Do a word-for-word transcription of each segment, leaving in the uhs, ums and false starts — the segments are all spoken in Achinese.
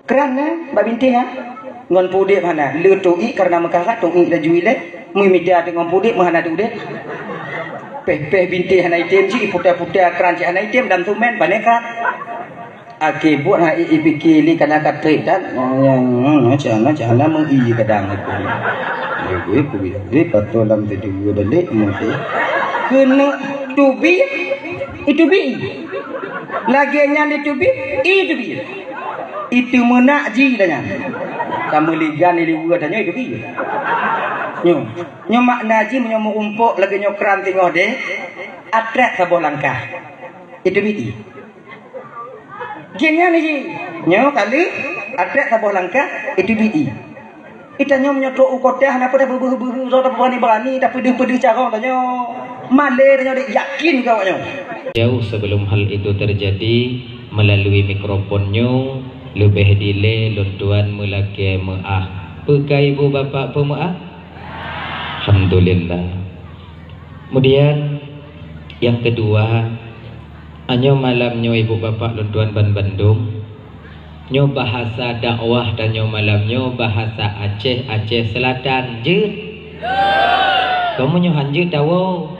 Kran na bak bintéh ha? Ngon peudép hana. Le toh iék karena meukarat, toh iék laju ilée. Meumita teuk ngon peudép meuhana teudép. Péh-péh bintéh hana item cit, iputa-puta kran cit hana item, dam sumen pané kran. Akhé buet ha iék ipike lé kana ka trép that. Cana cana meu ié kadang aku. Ié patô lam teudua balik meuti. Keuneuk teubiet, iteubiet. Lagée nyan iteubiet, iteubiet. Itu meunak ji dah nyan. Kamu ligan di luwa tanyoe itu pi. Nyo, nyo makna ji meunyoe meurumpok lagée nyoe kran teungoh deh, atrek saboh langkah. Itu bi. Ji nyan ji. Nyo kali atrek saboh langkah itu bi. Itanyoe meunyoe trok u kota hana peue tapeubeuh-beuh, droe tapeurani-berani, tapeudeuh-peudeuh carông tanyoe. Malée tanyoe dek yakin keu awaknyoe. Jauh sebelum hal itu terjadi, melalui mikrofon nyoe, leubeh dilée lôn tuan meulakée meuáh. Peu ka ibu bapak peumeuáh? Alhamdulillah. Kemudian, yang kedua, anyoe malam nyoe ibu bapak lôn tuan ban bandum, nyoe bahasa dakwah tanyoe malam nyoe bahasa Aceh, Aceh Selatan, jeuet? Kamu nyoe han jeuet tawoe.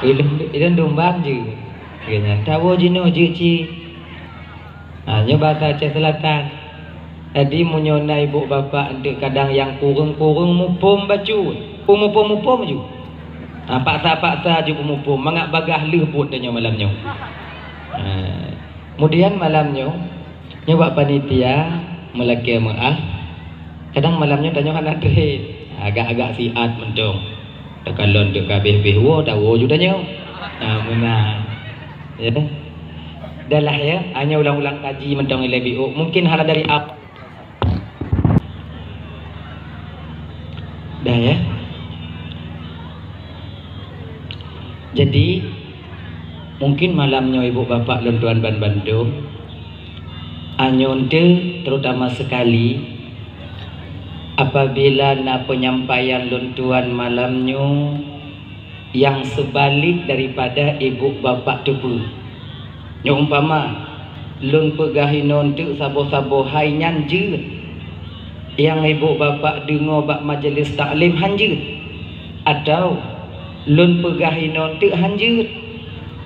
Ilôn, ilôn dumbang jeuet. Keu nyan tawoe jinoe jeuet cit. Ha, nyoe bahasa Aceh Selatan. Jadi meunyoe na ibu bapak eunteuk kadang nyang kureueng-kureueng muphom bacut, peumuphom-muphom ju. Ha, paksa-paksa ju peumuphom, mangat bagaih lheueh buet tanyoe malam nyoe. Ha, kemudian malam nyoe, nyoe bak panitia meulakée meuáh, kadang malam nyoe tanyoe hana treb, agak-agak siat mantong. Takalon teuk ka habéh-habéh woe, tawoe ju tanyoe. Ha, meunan. Ya. Dah lah ya, hanya ulang-ulang kaji mantong ilée biôk. Mungkin hana dari ap-, dah ya. Jadi, mungkin malam nyoe ibu bapak lôn tuan ban bandum, anyoe eunteuk terutama sekali, apabila na penyampaian lôn tuan malam nyoe, nyang seubalik daripada ibu bapak teupeue. Nyoe umpama, lôn peugah inoe eunteuk saboh-saboh hai nyan jeuet. Nyang ibu bapak deungoe bak majelis taklim han jeuet. Atau lôn peugah inoe eunteuk han jeuet.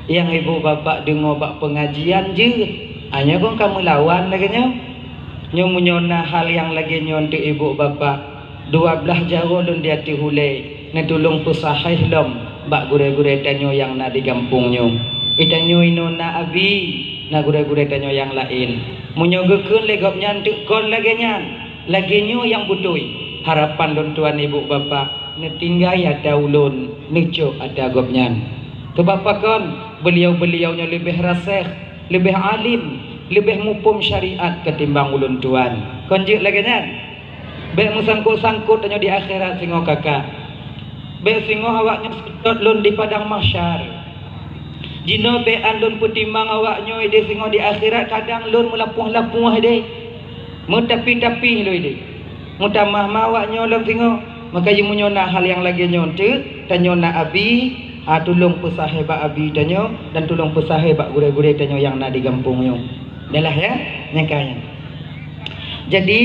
Nyang ibu bapak deungoe bak peungajian jeuet. Hanya kon ka meulawan lagée nyoe. Nyoe meunyoe na hal nyang lagée nyoe eunteuk ibu bapak, dua blaih jaroe lôn di ateueh ulée, neutulông peusahéh lom bak gurée-gurée tanyoe nyang na di gampông nyoe. Itanyoe inoe na abi, na gurée-gurée tanyoe nyang laén. Meunyoe geukheun lé gobnyan teuk kon lagée nyan, lagée nyoe nyang beutôi, harapan lôn tuan ibu bapak, neutinggai ata ulôn, neucok ata gobnyan. Keubah pakon, beuliau-beuliau nyoe leubeh raséh, leubeh alim, leubeh muphom syariat ketimbang ulôn tuan. Kon jeuet lagée nyan? Bék meusangkot-sangkot tanyoe di akhirat singoh kakak. Bék singoh awaknyoe seutôt lôn di padang mahsyar. Jinoe bék an lôn peutimang awaknyoe ideh singoh di akhirat, kadang lôn meulapoh-lapoh ideh. Meutapi-tapi lôn ideh. Meutamah ma awaknyoe lom singoh. Maka jih meunyoe na hal nyang lagée nyoe teuk, tanyoe na abi, ha, tulông peusahéh bak abi tanyoe dan tulông peusahéh bak gurée-gurée tanyoe nyang na di gampông nyoe. Dah lah ya, nyang ka nyan. Jadi,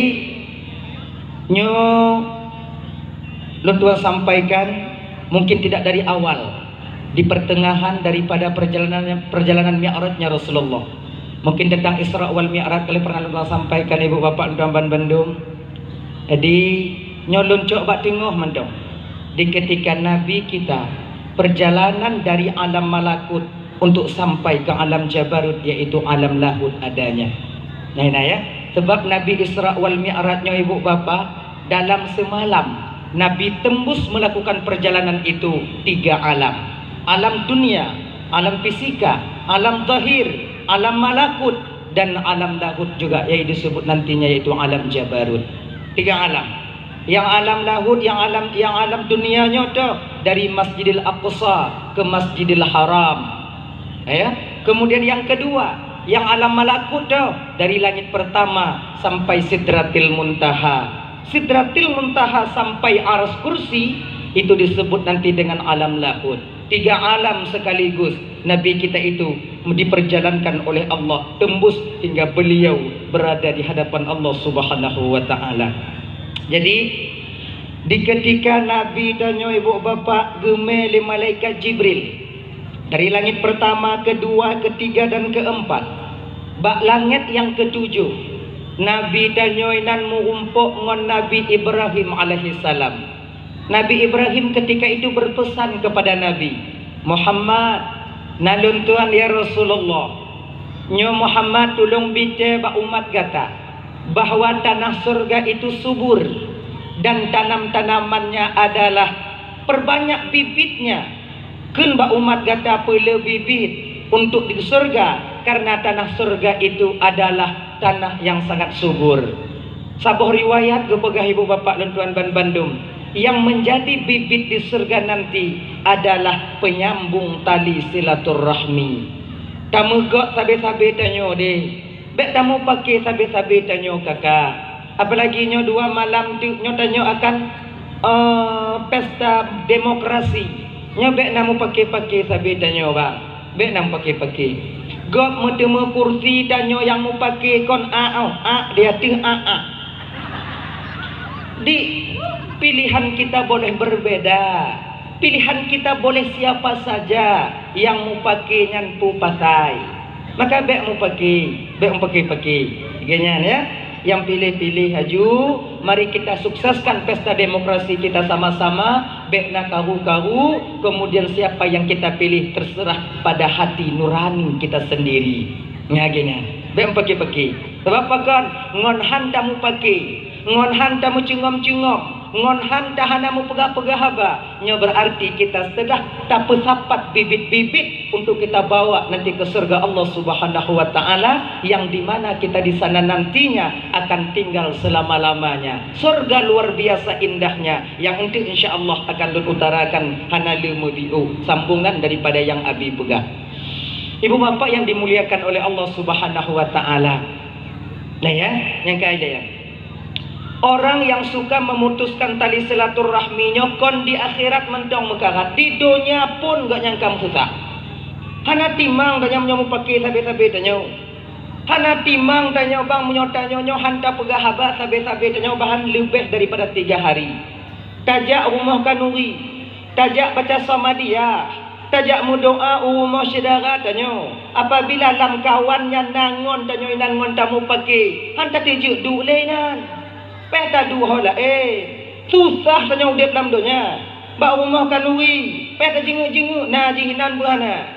nyoe lôn tuan sampaikan, mungkin tidak dari awal, di pertengahan daripada perjalanan, perjalanan Mi'rajnya Rasulullah. Mungkin tentang Isra wal Mi'raj kali pernah lôn tuan sampaikan ibu bapak lôn tuan ban bandum. Jadi, nyoe lôn cok bak teungoh mantong. Di ketika Nabi kita perjalanan dari alam malakut untuk sampai ke alam jabarut, yaitu alam lahut adanya. Nah, nah ya, sebab Nabi Isra wal Mi'raj nyoe ibu bapak, dalam semalam Nabi tembus melakukan perjalanan itu tiga alam. Alam dunia, alam fisika, alam zahir, alam malakut, dan alam lahut juga, yang disebut nantinya yaitu alam jabarut. Tiga alam. Yang alam lahut, yang alam, yang alam dunia nyoe tu dari Masjidil Aqsa ke Masjidil Haram. Ya. Kemudian yang kedua, yang alam malakut tu dari langit pertama sampai Sidratil Muntaha. Sidratil Muntaha sampai Arsy Kursi itu disebut nanti dengan alam lahut. Tiga alam sekaligus Nabi kita itu diperjalankan oleh Allah tembus hingga beliau berada di hadapan Allah Subhanahu wa Ta'ala. Jadi, di ketika Nabi tanyoe, ibu bapak, geumé lé malaikat Jibril dari langit pertama, kedua, ketiga, dan keempat, bak langét nyang ketujoh, Nabi tanyoe nan meurumpok ngon Nabi Ibrahim alaihissalam. Nabi Ibrahim ketika itu berpesan kepada Nabi, "Muhammad, na lôn tuan ya Rasulullah. Nyoe Muhammad, tulông bicée bak umat gata bahwa tanah surga itu subur dan tanam-tanamannya adalah perbanyak bibitnya. Kheun bak umat gata peuleueh bibit untuk di surga, karena tanah surga itu adalah tanah yang sangat subur." Saboh riwayat geupeugah, ibu bapak lôn tuan ban bandum, yang menjadi bibit di surga nanti adalah penyambung tali silaturahmi. Tameugok sabe-sabe tanyoe deh. Bék tamupake sabe-sabe tanyoe, kakak. Apalagi nyoe dua malam teuk nyoe tanyoe akan, eh, pesta demokrasi. Nyoe bék na mupake-pake sabe tanyoe, bang. Bék na mupake-pake. Gob meuteumé kursi tanyoe nyang mupake kon a oh, a di ateueh a ah. Di, pilihan kita boleh berbeda. Pilihan kita boleh siapa saja, nyang mupake nyan peue pasai. Maka bék mupake, bék mupake-pake. Lagée nyan, ya. Nyang piléh-piléh laju, mari kita sukseskan pesta demokrasi kita sama-sama, bék na karu-karu, kemudian siapa yang kita pilih terserah pada hati nurani kita sendiri. Nyan lagée nyan. Bék mupake-pake. Sabab pakon? Ngon han tamupake, ngon han tameucungom-cungom, ngon han tahana mupeugah-peugah haba, nyoe berarti kita sudah tapeusapat bibit-bibit untuk kita bawa nanti ke surga Allah Subhanahu wa Ta'ala, yang di mana kita di sana nantinya akan tinggal selama-lamanya. Surga luar biasa indahnya, yang untuk insya Allah akan lôn utarakan hana lé meubiôh, sambungan daripada yang Abi peugah. Ibu bapak yang dimuliakan oleh Allah Subhanahu wa Ta'ala. Nah ya, nyang kaya ya. Orang yang suka memutuskan tali silaturahmi nyoe kon di akhirat mantong meukarat, di donya pun gobnyan ka meususah. Hana timang tanyoe meunyoe mupake sabe-sabe tanyoe. Hana timang tanyoe bang meunyoe tanyoe nyoe han tapeugah haba sabe-sabe tanyoe, bahkan leubeh daripada tiga hari. Tajak rumoh khanuri, tajak baca Samadiyah, tajak meudoa u rumoh syedara tanyoe. Apabila lamkawan nyan na ngon tanyoe inan ngon tamupake, han tateujeuet duek lé inan. Péh taduek ho laén. Susah tanyoe udeb lam donya. Bak rumoh khanuri, péh tajeungeuk-jeungeuk na jih inan beuh hana.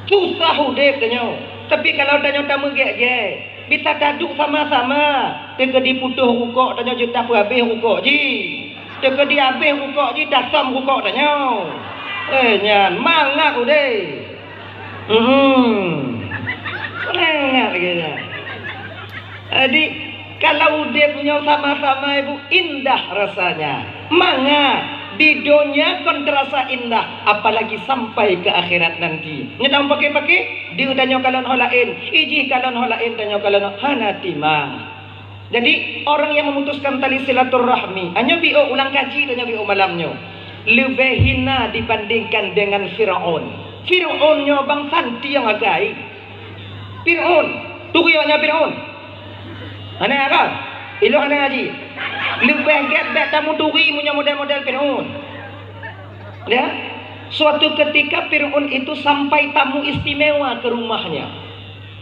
Susah udeb tanyoe. Tapi kalau tanyoe tameugét-gét, bisa taduek sama-sama. Teukeudi putôh rukok tanyoe jeuet tapeuhabéh rukok jih. Teukeudi habéh rukok jih, tasöm rukok tanyoe. Eh, nyan mangat udeb. Hmm. Mangat lagée nyan. Jadi, kalau udeb nyoe sama-sama, Ibu, indah rasanya. Mangat di donya kon terasa indah, apalagi sampai ke akhirat nanti. Nyoe tamupake-pake, di tanyoe kalon ho laén, ijih kalon ho laén, tanyoe kalon ho hana timang. Jadi, orang yang memutuskan tali silaturahmi, nyoe biôh ulang kaji tanyoe biôh malam nyoe, leubeh hina dibandingkan dengan Firaun. Firaun nyoe bangsa tiang akai. Firaun, turi awaknyan Firaun. Hana ka? Ilong hana ngaji. Leubeh gét bék tamuturi meunyoe model-model Firaun. Ya? Suatu ketika Firaun itu sampai tamu istimewa ke rumahnya.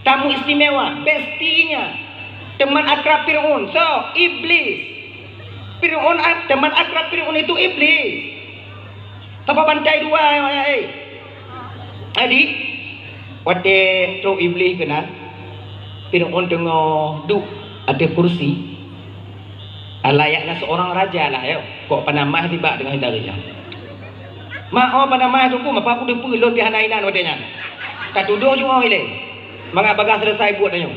Tamu istimewa, bestinya. Teman akrab Firaun, so, iblis. Firaun, teman akrab Firaun itu iblis. Saboh bantai dua, eh. Jadi, watée trok iblis keunan, Firaun teungoh duek ateueh kursi, layakna seorang raja lah, ya. Kok panamah tibak teungoh tari nyan. Mak, oh, panamah teungku, mapa aku deupeu lôn pih hana inan watée nyan. Ka tudoh ju oh ilée. Mangat bagaih selesai buet tanyoe.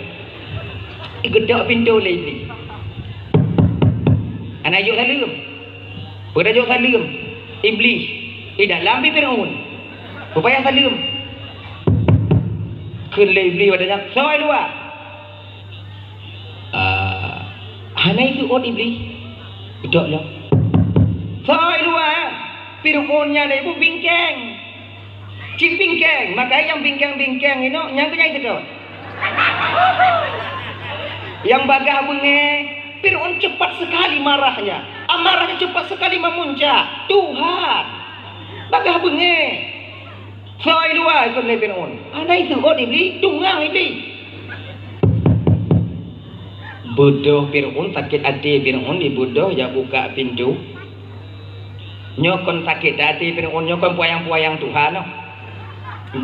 Geudok pintoe lé iblis. Hana jok saleuem. Peue tajok saleuem? Iblis. Di dalam pih Firaun. Peue payah saleuem? Kheun lé iblis watée nyan, "Soe luwa?" Ah, hana ikeuôt iblis. Geudok lom. "Soe luwa?" Firaun nyan lé ibu bingkeng. Cit bingkeng, makanya nyang bingkeng-bingkeng inoe, nyang keunyai keudroe. Nyang bagaih beungéh, Fir'aun cepat sekali marahnya. Amarahnya cepat sekali memuncak. Tuhan, bagaih beungéh. Soe luwa ikot lé Fir'aun. Hana iteuôt Iblih, tungang Iblih. Beudôh Fir'aun, sakét até Fir'aun, ibeudôh jak buka pintoe. Nyoe kon sakét até Fir'aun, nyoe kon peuyang-peuyang Tuhan nyoe.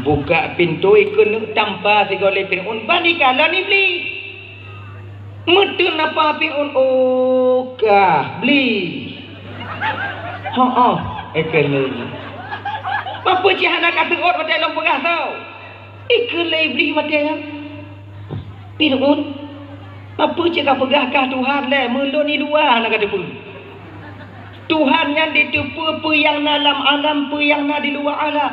Buka pintoe, ikeuneuk tampa sigoe lé Fir'aun, ban ikalon Iblih. Meuteun apa Fir'aun, "Oh, kah, Blih." "Ho oh, ikheun lé." "Peue cit hana ka teuôt watée lôn peugah soe?" Ikheun lé Iblih watée nyan, "Fir'aun, peue cit ka peugah kah Tuhan lé, meulôn i luwa hana ka teupeue?" Tuhan nyan jiteupeue peue nyang na lam alam, peue nyang na di luwa alam.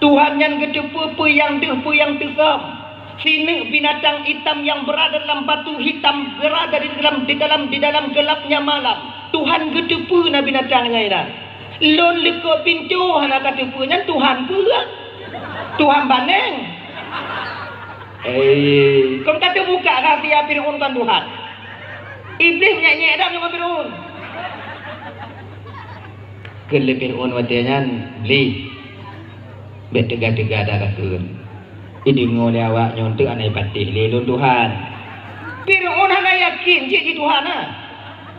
Tuhan nyan geuteupeue peue nyang deuh, peue nyang teusöm. Sineuk binatang itam nyang beurada lam batu hitam, beurada di dalam, di dalam, di dalam gelapnya malam. Tuhan geuteupeue na binatang nyan inan. Lôn likot pintoe hana ka teupeue nyan Tuhan peue? Tuhan baneng. Eh, kon ka teubuka rahsia Fir'aun kon Tuhan. Iblih nyek-nyek dak ngon Fir'aun. Kheun lé Fir'aun watée nyan, "Blih, bék teuga-teuga dak kakheun. Ideungoe lé awaknyoe teuk hana ipatéh lé lôn Tuhan." Fir'aun hana yakin cit jih Tuhan na.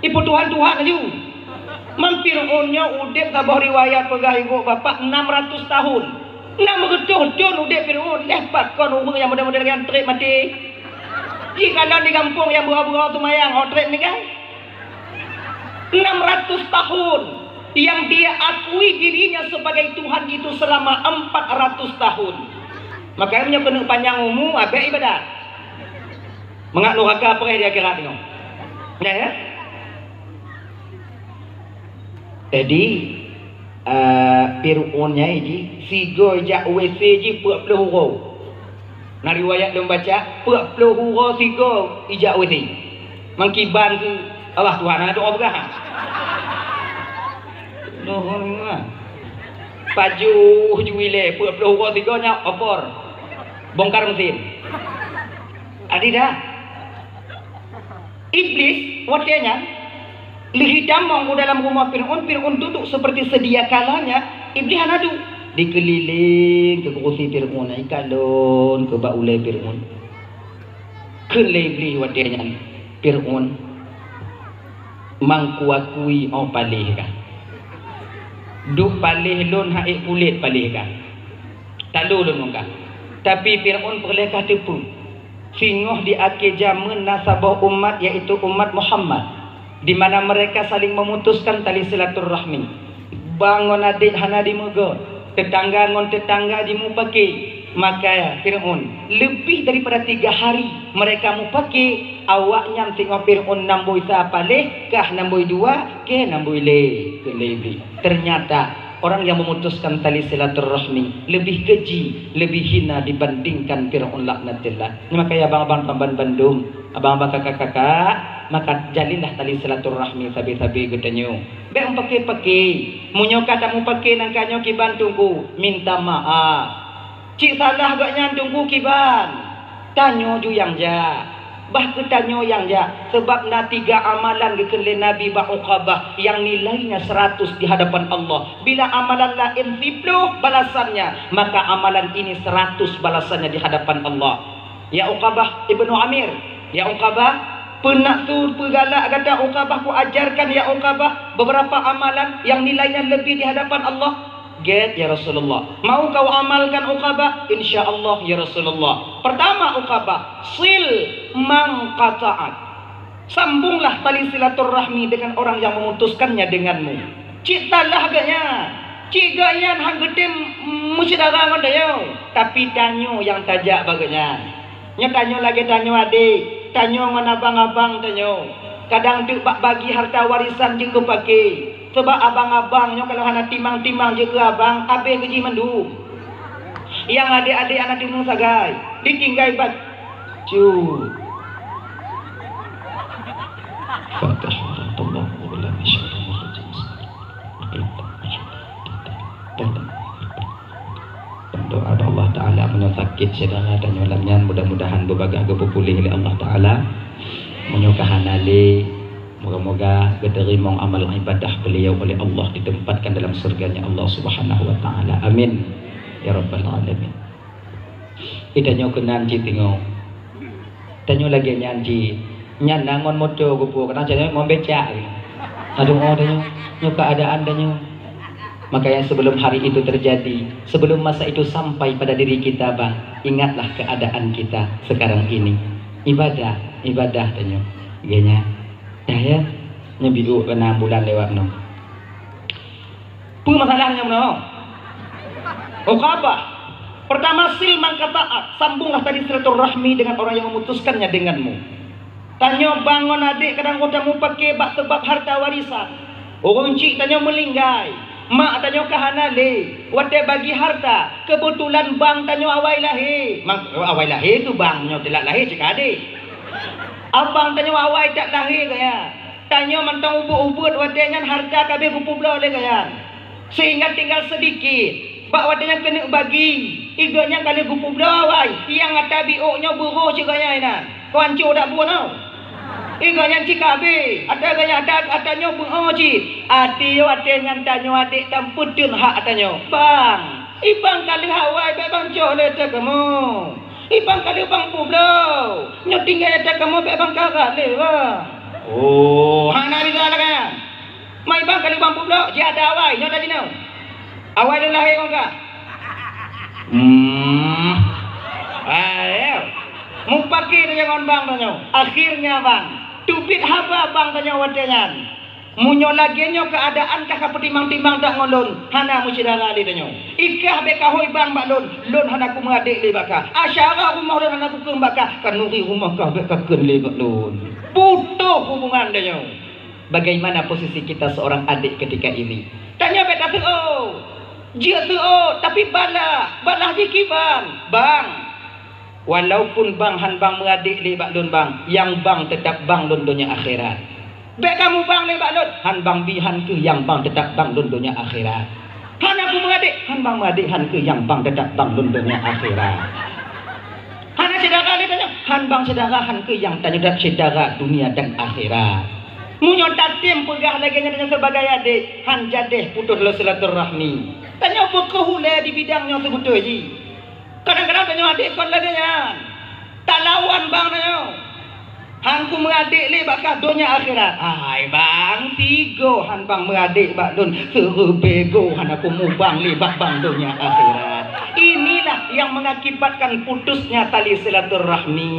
Ipeutuhan-tuhan laju. Man Fir'aun nyoe udeb saboh riwayat peugah ibu bapak enam ratus tahun. Enam reutôh thon udeb Fir'aun, lheueh pat kon ureuëng nyang model-model nyan treb maté. Jikalon di gampông nyang beurah-beurah seumayang, oh treb ninggai. Enam ratus tahun yang dia akui dirinya sebagai Tuhan itu selama empat ratus tahun. Makanya meunyoe keuneuk panyang umu, abék ibadat. Mangat nuraka preh di akhirat nyoe. Ya, ya? Jadi, eh, Fir'aun nyai jih, sigoe jak W C jih peuet ploh uroe. Na riwayat lôn baca, peuet ploh uroe sigoe ijak W C. Mangkiban keu Allah Tuhan, hana doa peugah. Doa peugah. Pajoh ju ilée, peuet ploh uroe sigoe nyan opor. Bongkar mesin. Adi dah. Iblih watée nyan lheueh jitamong u dalam rumoh Fir'aun, Fir'aun duduk seperti sedia kalanya, Iblih hana duek. Dikeulileng keu kurusi Fir'aun, ikalon keu bak ulée Fir'aun. Kheun lé Iblih watée nyan, "Fir'aun, mangkuakui oh paléh kah. Duek paléh lôn hak ék kulét paléh kah. Talo lôn ngon kah." Tapi Fir'aun peureulée kah teupeue. Singoh di akhé jameun na saboh umat, yaitu umat Muhammad, di mana mereka saling memutuskan tali silaturahmi. Ba ngon adék hana jimeugot, teutangga ngon teutangga jimupake. Maka Fir'aun, leubeh daripada tiga hari mereka mupake, awaknyan singoh Fir'aun namboi sa paléh, kah namboi dua, kah namboi lhée, kheun lé Iblih. Ternyata orang yang memutuskan tali silaturahmi lebih keji, lebih hina dibandingkan Fir'aun laknatillah. Nyoe makanya abang-abang ban bandum, abang-abang kakak-kakak, maka jalinlah tali silaturahmi sabe-sabe geutanyoe. Bék mupake-pake. Meunyoe ka tamupake nangka nyoe kiban teungku, minta maaf. Cit salah gobnyan teungku kiban. Tanyoe ju nyang jak. Bah geutanyoe nyang jak, sabab na tiga amalan geukheun lé Nabi bak Uqabah nyang nilainya seratus di hadapan Allah. Bila amalan laén siploh balasannya, maka amalan ini seratus balasannya di hadapan Allah. Ya Uqabah ibnu Amir, ya Uqabah, peue nak su peugalak gata Uqabah, kuajarkan ya Uqabah beberapa amalan nyang nilainya leubeh di hadapan Allah. Gét, ya Rasulullah. Mau kau amalkan, Uqabah? Insya Allah, ya Rasulullah. Pertama, Uqabah, sil man qata'ak. Sambunglah tali silaturahmi dengan orang yang memutuskannya denganmu. Cit salah gobnyan. Cit gobnyan han geutem meusyedara ngon tanyoe, tapi tanyoe nyang tajak bak gobnyan. Nyoe tanyoe lagée tanyoe adék, tanyoe ngon abang-abang tanyoe. Kadang teuk bak bagi harta warisan jeuet keu pake. Sabab abang-abang nyoe kalau hana timang-timang jeuet keu abang, abéh keu jih mandum. Nyang adék-adék hana teumeusagai, ditinggai bak cut. Fatihah. Syedara tanyoe lam nyan, mudah-mudahan beubagaih geupeupuléh lé Allah Taala. Meunyoe ka hana lé, moga-moga geuteurimong amal ibadah beliau oleh Allah, ditempatkan dalam surganya Allah Subhanahu wa Taala. Amin ya rabbal alamin. Ih, tanyoe keunan cit teungoh. Tanyoe lagée nyan cit. Nyan na ngon moto geupeu, kadang cit ngon becak lagi. Aduh, oh, tanyoe. Nyoe keadaan tanyoe. Makanya sebelum hari itu terjadi, sebelum masa itu sampai pada diri kita, bang, ingatlah keadaan kita sekarang ini. Ibadah, ibadah tanyoe. Lagée nyan. Dah ya. Nyoe biôh keunan bulan lewat nyoe. Peue masalah nyang meunoe? Oh, kaba. Pertama, sil man qata'ak, sambunglah tali silaturahmi dengan orang yang memutuskannya denganmu. Tanyoe bang ngon adék kadang-kadang tamupaké bak sabab harta warisan. Ureuëng chik tanyoe meulinggai, mak tanyoe ka hana lé. Watée bagi harta, keubeutulan bang tanyoe awai lahé. Mang, awai lahé keu bang nyoe teulat lahé cit ka adék. Abang tanyoe awai that lahé gaya. Tanyoe mantong ubeuet-ubeuet watée nyan harta ka abéh geupeubloe lé gaya. Sehingga tinggal sedikit. Bak watée nyan keuneuk bagi, igoe nyan ka lheueh geupeubloe awai, nyang ata biôk nyoe beurôh sigoe nyan inan. Keuancô dak bunoe. Igoe nyan cit ka abéh, ata igoe nyan ata, ata nyoe beu'oh cit. Até watée nyan tanyoe adék tampeuteun hak ata nyoe. Bang, ibang ka lheueh awai bék bang cok lé ata kamoe. Ibang ka lheueh bang peubloe. Nyoe tinggai ata kamoe bék bang karat lé bang. Oh, hana bisa lagée nyan. Mai bang ka lheueh bang peubloe, jih ata awai, nyoe dah jinoe. Awai lôn lahé ngon kah. Hmm. Ayo. Mupaké tanyoe ngon bang tanyoe. Akhirnya bang, teubiet haba bang tanyoe watée nyan. Meunyoe lagée nyoe keuadaan kah ka peutimang-timang that ngon lôn, hana meusyedara lé tanyoe. Ikah bék kahôi bang bak lôn, lôn hana kumeuadék lé bak kah. Asyara rumoh lôn hana kukheun bak kah, kanuri rumoh kah bék kakheun lé bak lôn. Putôh hubungan tanyoe. Bagaimana posisi kita seorang adik ketika ini? Tanyoe bék taseuôt. Jeuet seuôt, tapi balah, balah jih kiban. Bang, walaupun bang han bang meuadék lé bak lôn bang, nyang bang teutab bang lôn donya akhirat. Bék kamu bang lé bak lôn, han bang bi han keuh nyang bang teutab bang lôn donya akhirat. Hana ku meuadék, han bang meuadék han keuh nyang bang teutab bang lôn donya akhirat. Hana syedara lé tanyoe, han bang syedara han keuh nyang tanyoe dat syedara dunia dan akhirat. Meunyoe tatem peugah lagée nyan tanyoe sibagai adék, han jadéh putôh lé silaturahmi. Tanyoe beukoh ulée di bidang nyoe seubeutôi jih. Kadang-kadang tanyoe adék kon lagée nyan. Talawan bang tanyoe. Han ku meuadék lé bak kah donya akhirat. Hai bang, sigoe han bang meuadék bak lôn, seureubée goe hana ku mubang lé bak bang donya akhirat. Inilah yang mengakibatkan putusnya tali silaturahmi.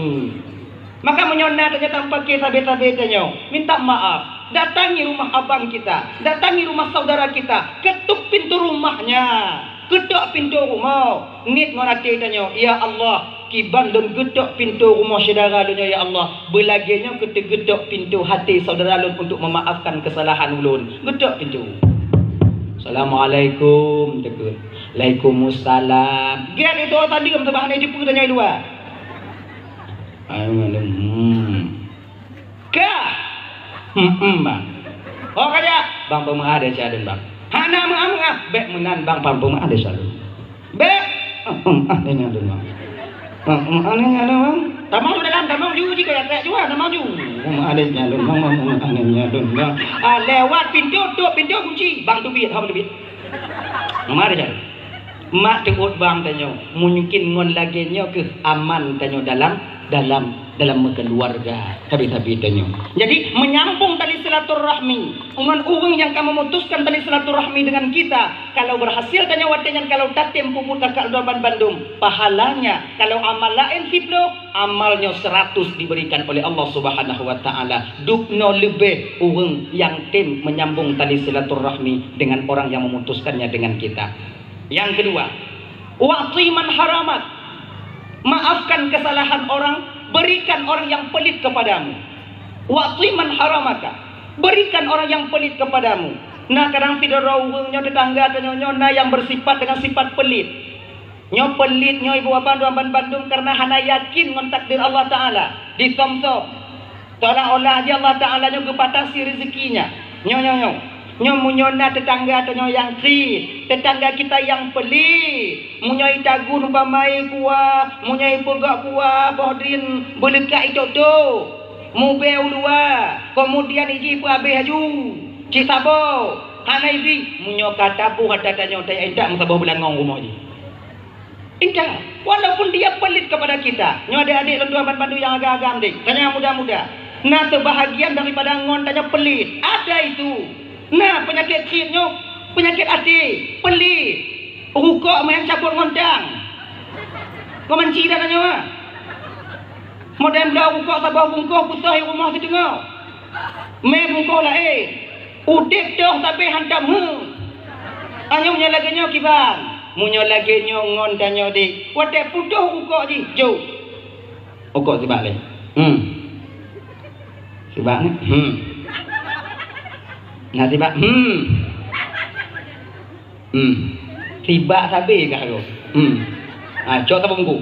Maka meunyoe na tanyoe tamupaké sabé-sabé tanyoe, minta maaf. Datangi rumah abang kita, datangi rumah saudara kita, ketuk pintu rumahnya, geutok pintu rumoh, niet ngon até tanyoe, "Ya Allah, kiban lôn geutok pintu rumoh syedara lôn nyoe, ya Allah, beulagée nyoe keu teugeutok pintu até saudara lôn untuk memaafkan kesalahan ulôn." Geutok pintu. "Assalamualaikum," teukheun. "Waalaikumsalam." Gét itu tadi, sabab hana jipeu tanyoe di luwa. Ayo, hmm. Ka? Hmm, hmm, bang. Oh, ka jak? Bang peumeu'ah desya lôn, bang. Hana meu'ah-meu'ah. Bék meunan, bang, bang peumeu'ah desya lôn. Bék. Hmm, hmm, ah, desya lôn, bang. Hmm, hmm, ah, desya lôn, bang. Tamong dalam, tamong ju, jika ya, tak jua, tamong ju. Peumeu'ah desya lôn, bang, bang, peumeu'ah desya lôn, bang. Ah, lewat pintu, tutup pintu, kunci. Bang teubiet, hom teubiet. Mari, Jan. Mak teuôt bang tanyoe, mungkin ngon lagée nyoe keuh aman tanyoe dalam, dalam, dalam meukeuluwarga, sabe-sabe tanyoe. Jadi, menyambung tali silaturahmi, ngon ureuëng nyang ka memutuskan tali silaturahmi dengan kita, kalau berhasil tanyoe watée nyan, kalau tatem peubuet kakak lôn ban bandum, pahalanya, kalau amal laén siploh, amal nyoe seratus diberikan oleh Allah Subhanahu wa Ta'ala. Dubnoe leubeh ureuëng nyang tem menyambung tali silaturahmi dengan orang yang memutuskannya dengan kita. Yang kedua, wa'ti man haramak. Maafkan kesalahan orang, berikan orang yang pelit kepadamu. Wa'ti man haramaka. Berikan orang yang pelit kepadamu. Nah, kadang sidroe ureuëng nyoe tetangga tanyoe nyoe na yang bersifat dengan sifat pelit. Nyoe pelit, nyoe ibu bapa tuan ban bandum karena hana yakin ngon takdir Allah Ta'ala. Disom-som. Seolah-olah aja Allah Ta'ala nyoe geubatasi rezekinya. Nyoe, nyoe, nyoe. Nyoe meunyoe na teutangga tanyoe nyang kriet, teutangga kita nyang peulét, meunyoe itagun umpama ie kuah, meunyoe ipeugok kuah boh drin beuleukat itôk-tôk, mubée u luwa, keumudian iji peuhabéh laju, cit saboh, hana ibi, meunyoe ka taboh atra tanyoe tajak intat meusaboh beulangong rumoh jih. Intat, walaupun dia pelit kepada kita. Nyoe adék-adék lôn tuan banmandum nyang agam-agam deh, tanyoe nyang muda-muda. Na seubahagian daripada ngon tanyoe pelit. Ada itu. Na peunyakét kriet nyoe, peunyakét até, pelit. Rukok meunan cabot ngon dang. Keu manci dah tanyoe. Modern bloe rukok saboh bungkôh putôh i rumoh siteungoh. Mé bungkôh laén. Udeb toh tapi hantom he. Anyong nyoe lagée nyoe kiban. Meunyoe lagée nyoe ngon tanyoe deh, watée putôh rukok jih, jok. Rukok sibak lé. Hmm. Sibak ni. Hmm. Nah sibak. Hmm. Hmm. Sibak sabe kah tu? Hmm. Ha, cok tabungku.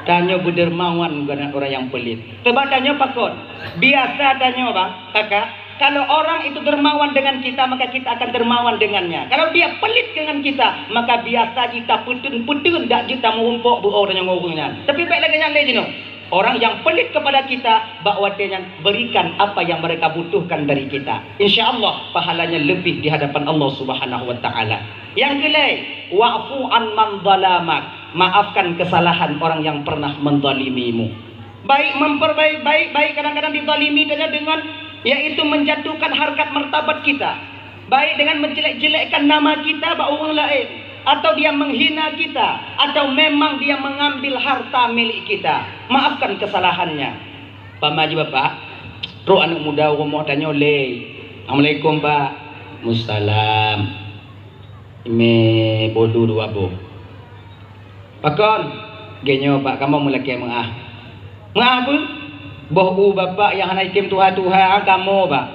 Tanyoe beudermawan bukan orang yang pelit. Sebab tanyoe pakon. Biasa tanyoe bang, kakak, kalau orang itu dermawan dengan kita, maka kita akan dermawan dengannya. Kalau dia pelit dengan kita, maka biasa kita putun-putun dak jeuet tamurumpok beu tanyoe ngon ureuëng nyan. Tapi baik lagée nyan lé jinoe. Orang yang pelit kepada kita, bak watée nyan berikan apa yang mereka butuhkan dari kita. Insya Allah pahalanya lebih di hadapan Allah Subhanahu wa taala. Yang kelai, wa'fu an man zalamak. Maafkan kesalahan orang yang pernah menzalimimu. Baik memperbaik baik, baik kadang-kadang dizalimi dengan, dengan yaitu menjatuhkan harkat martabat kita. Baik dengan menjelek-jelekkan nama kita bak ureuëng laén, atau dia menghina kita, atau memang dia mengambil harta milik kita. Maafkan kesalahannya. Pama ji bapak, trok aneuëk muda u rumoh tanyoe lé. Assalamualaikum pak. Musalam. Ime bolu dua boh. Pakon? Geuh nyoe bak kamoe meulakée meuáh. Meuáh peue? Boh u bapak nyang hana item tuha-tuha kamoe bak.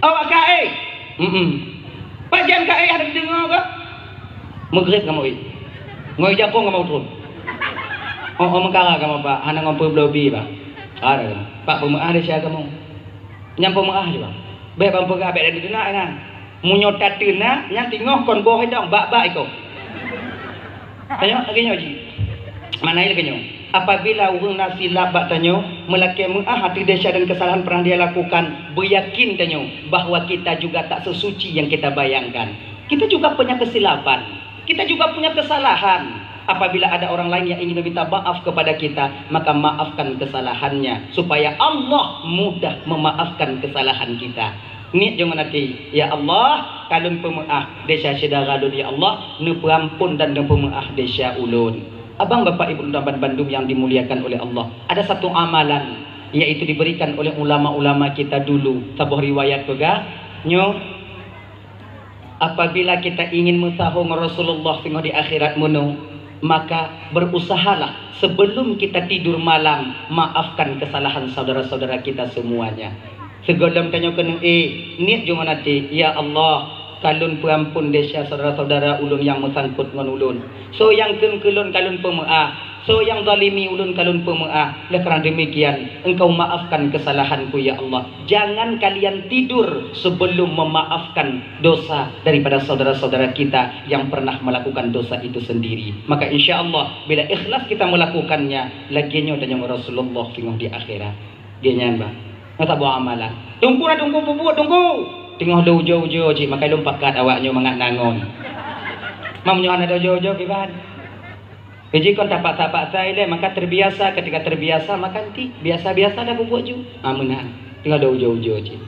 Awak ka éh? Mm-mm. Pajan ka éh hana deungoe kah? Meugreb kamoe éh. Ngon ijapong kamoe utroe. Oh, oh meukara kamoe bak, hana ngon peublobi bak. Ada kamoe. Pak peumeuáh desya kamoe. Nyang peumeuáh jih bak. Bék bang peugah bék laju teunak nyan. Meunyoe tateunak, nyan teungoh kon boh idong bak-bak iko. Tanyoe lagée nyoe jih. Makna lagée nyoe, apabila ureuëng na silap bak tanyoe, meulakée meuáh ateueh desya dan kesalahan pernah dia lakukan, beuyakin tanyoe bahwa kita juga tak sesuci yang kita bayangkan. Kita juga punya kesilapan. Kita juga punya kesalahan. Apabila ada orang lain yang ingin meminta maaf kepada kita, maka maafkan kesalahannya, supaya Allah mudah memaafkan kesalahan kita. Niet jih ngon até, "Ya Allah, ka lôn peumeuáh desya syedara lôn, ya Allah, neupeuampon dan neupeumeuáh desya ulôn." Abang, bapak, ibu, dan bandum yang dimuliakan oleh Allah, ada satu amalan, yaitu diberikan oleh ulama-ulama kita dulu. Saboh riwayat peugah, nyoe, apabila kita ingin meusaho ngon Rasulullah singoh di akhirat meunoe, maka berusahalah sebelum kita tidur malam, maafkan kesalahan saudara-saudara kita semuanya. Sigohlom tanyoe keuneuk éh, niet jih ngon até, "Ya Allah, ka lôn peuampon desya saudara-saudara ulôn nyang meusangkot ngon ulôn. Soe nyang kheun keu lôn ka lôn peumeuáh, soe nyang zalimi ulôn ka lôn peumeuáh. Lé karena demikian, Engkau maafkan kesalahanku, ya Allah." Jangan kalian tidur sebelum memaafkan dosa daripada saudara-saudara kita yang pernah melakukan dosa itu sendiri. Maka insya Allah, bila ikhlas kita melakukannya, lagée nyoe tanyoe ngon Rasulullah singoh di akhirat. Geuh nyan, bah. Nyoe saboh amalan. Teungku na teungku peubuet teungku. Teungoh lé ujoe-ujoe cit, maka lôn pakat awak nyoe mangat na ngon. Mam nyoe hana ujoe-ujoe kiban. Jadi kon tapaksa-paksa ilée, maka terbiasa, ketika terbiasa maka nanti biasa-biasa dah peubuet ju. Ha meunan. Teungoh lé ujoe-ujoe cit.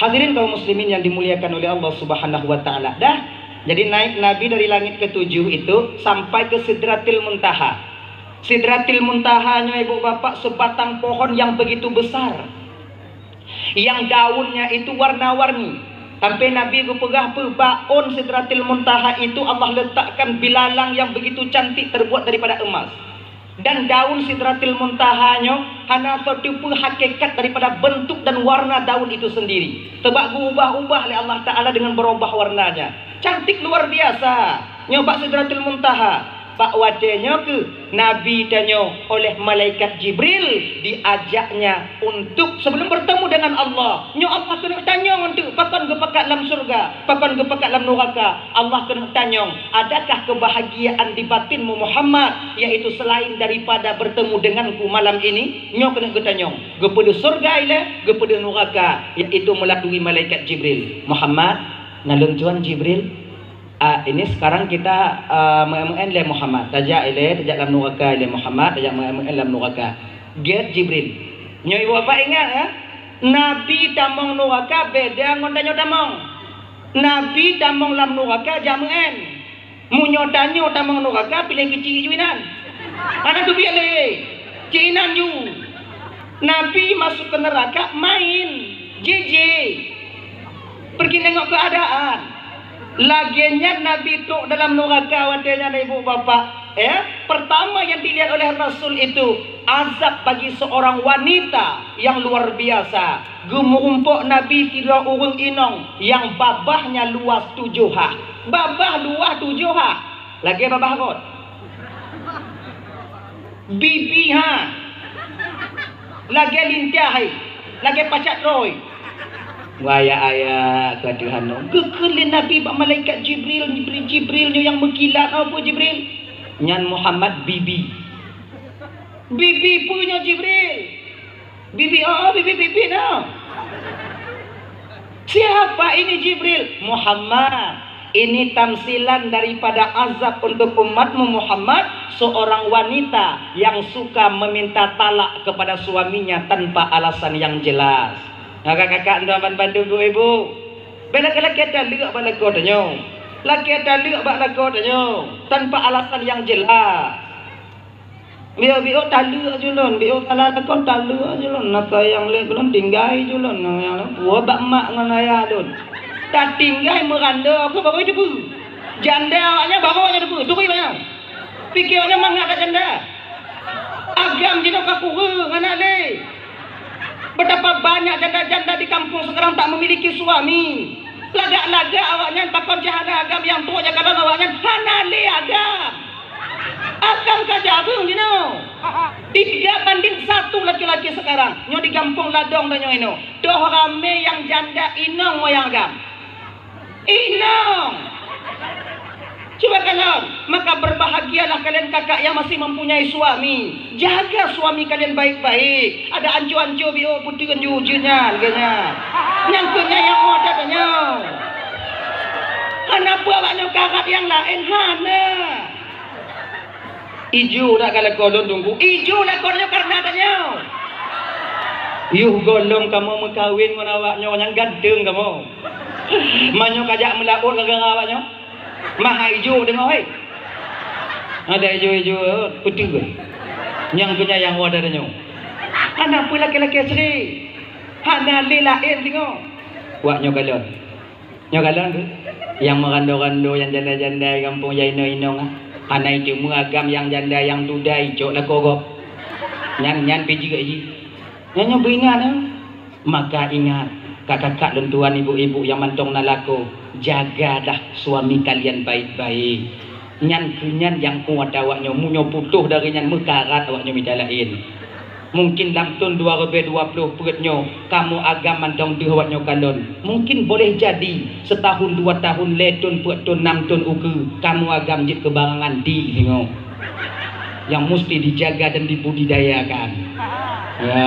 Hadirin kaum muslimin yang dimuliakan oleh Allah Subhanahu wa taala. Dah. Jadi naik Nabi dari langit ketujuh itu sampai ke Sidratil Muntaha. Sidratil Muntaha nyoe ibu bapak sebatang pohon yang begitu besar. Yang daunnya itu warna-warni. Sampai Nabi geupeugah peue bak ôn Sidratil Muntaha itu Allah letakkan bilalang yang begitu cantik terbuat daripada emas. Dan daun Sidratil Muntaha nyoe hana soe teupeu hakikat daripada bentuk dan warna daun itu sendiri. Sebab geuubah-ubah lé Allah Taala dengan berubah warnanya. Cantik luar biasa. Nyoe bak Sidratil Muntaha. Bak watée nyoe kheueh Nabi tanyoe oleh malaikat Jibril diajaknya untuk sebelum bertemu dengan Allah. Nyoe Allah keuneuk tanyong eunteuk pakon geupakat lam syurga, pakon geupakat lam nuraka. Allah keuneuk tanyong, adakah kebahagiaan di batinmu Muhammad, yaitu selain daripada bertemu denganku malam ini? Nyoe keuneuk geutanyong. Geupeudeuh syurga ilée, geupeudeuh nuraka, yaitu melalui malaikat Jibril. Muhammad, na lôn tuan Jibril. Ah, ini sekarang kita, ah, meu'en-meu'en lé Muhammad. Tajak ilée, tajak lam nuraka ilée Muhammad, tajak meu'en-meu'en lam nuraka. Gét Jibril. Nyoe ibu bapak ingat, ya? Nabi tamong nuraka beda ngon tanyoe tamong. Nabi tamong lam nuraka jak meu'en. Meunyoe tanyoe tamong nuraka, piléh keuchik ju inan. Hana teubiet lé. Cik inan ju. Nabi masuk ke neraka main. Jijik. Pergi nengok keadaan. Lagée nyan Nabi trok dalam nuraka watée nyan, ibu bapak. Ya, pertama yang dilihat oleh Rasul itu azab bagi seorang wanita yang luar biasa. Geumeurumpok Nabi sidroe ureuëng inong nyang babahnya luwah tujoh ha. Babah luwah tujoh ha. Lagée babah rot. Bibi ha. Lagée lintah hai. Lagée pacat roi. Waya-aya ka Tuhan nyoe. Geukheun lé Nabi bak malaikat Jibril, Jibril, Jibril nyoe nyang meukilat. Apa Jibril? Nyan Muhammad bibi. Bibi peue nyoe Jibril? Bibi, oh, oh, bibi, bibi, no. Siapa ini Jibril? Muhammad. Ini tamsilan daripada azab untuk umatmu Muhammad, seorang wanita yang suka meminta talak kepada suaminya tanpa alasan yang jelas. Nah, kakak-kakak, tuan ban bandum ibu-ibu. Bela lakée taleuek bak lakoe tanyoe. Lakée taleuek bak lakoe tanyoe tanpa alasan yang jelas. Biôk-biôk taleuek ju lôn, biôk salah lakoe taleuek ju lôn, na sayang lé keu lôn tinggai ju lôn, na sayang lé. Woe bak mak ngon ayah lôn. Tatinggai meurandô keu barô jiteupeue. Janda awaknyan barô jiteupeue, turi awaknyan. Pike awaknyan mangat that janda. Agam jinoe ka kureueng, hana lé. Betapa banyak janda-janda di kampung sekarang tak memiliki suami. Lagak-lagak awaknyan pakon cit hana agam, nyang trok jak kalon awaknyan hana lé agam. Agam ka jareueng jinoe. Tiga banding satu laki-laki sekarang. Nyoe di gampông Ladong tanyoe inoe. Toh ramé nyang janda inong moyang agam. Inong. Cuba kalon, maka berbahagialah kalian kakak yang masih mempunyai suami. Jaga suami kalian baik-baik. Ada anco-anco biôk puteuen ju ujeuen nyan, lagée nyan. Nyang keu nyan nyang ôh that tanyoe. Hana peue awaknyoe karat nyang laén, hana. Ijo dak ka lakoe lôn Teungku? Ijo lakoe nyoe kareuna tanyoe. Yoh gohlom kamoe meukawen ngon awaknyoe nyang ganteng kamoe. Meunyoe kajak meulaôt gara-gara awaknyoe. Maha ijo deungoe, hei. Ada ijo-ijo, peuteuh. Nyang keu nyan nyang ôh that tanyoe. Hana peue lakée-lakée sri. Hana lé laén singoh. Wak nyoe kalon. Nyoe kalon tu. Nyang meurandô-randô, nyang janda-janda gampông, nyang inong-inong ah. Hana iteumé agam nyang janda nyang duda icok lakoe gob. Nyan, nyan pih jeuet jih. Nyan nyoe beuingat, eh. Maka ingat, kakak-kakak lôn tuan, ibu-ibu nyang mantong na lakoe, jagalah suami kalian baik-baik. Nyan keu nyan nyang kuat awaknyoe, meunyoe putôh dari nyan meukarat awaknyoe mita laén. Mungkin lam thôn dua ribèe dua ploh peuet nyoe, kamoe agam mantong deuh awaknyoe kalon. Mungkin boleh jadi, seutahun dua tahun, lhèe thôn, peuet thôn, nam thôn ukeue, kamoe agam jeuet keu barangan di singoh. Nyang musti dijaga dan dibudidayakan. Ya.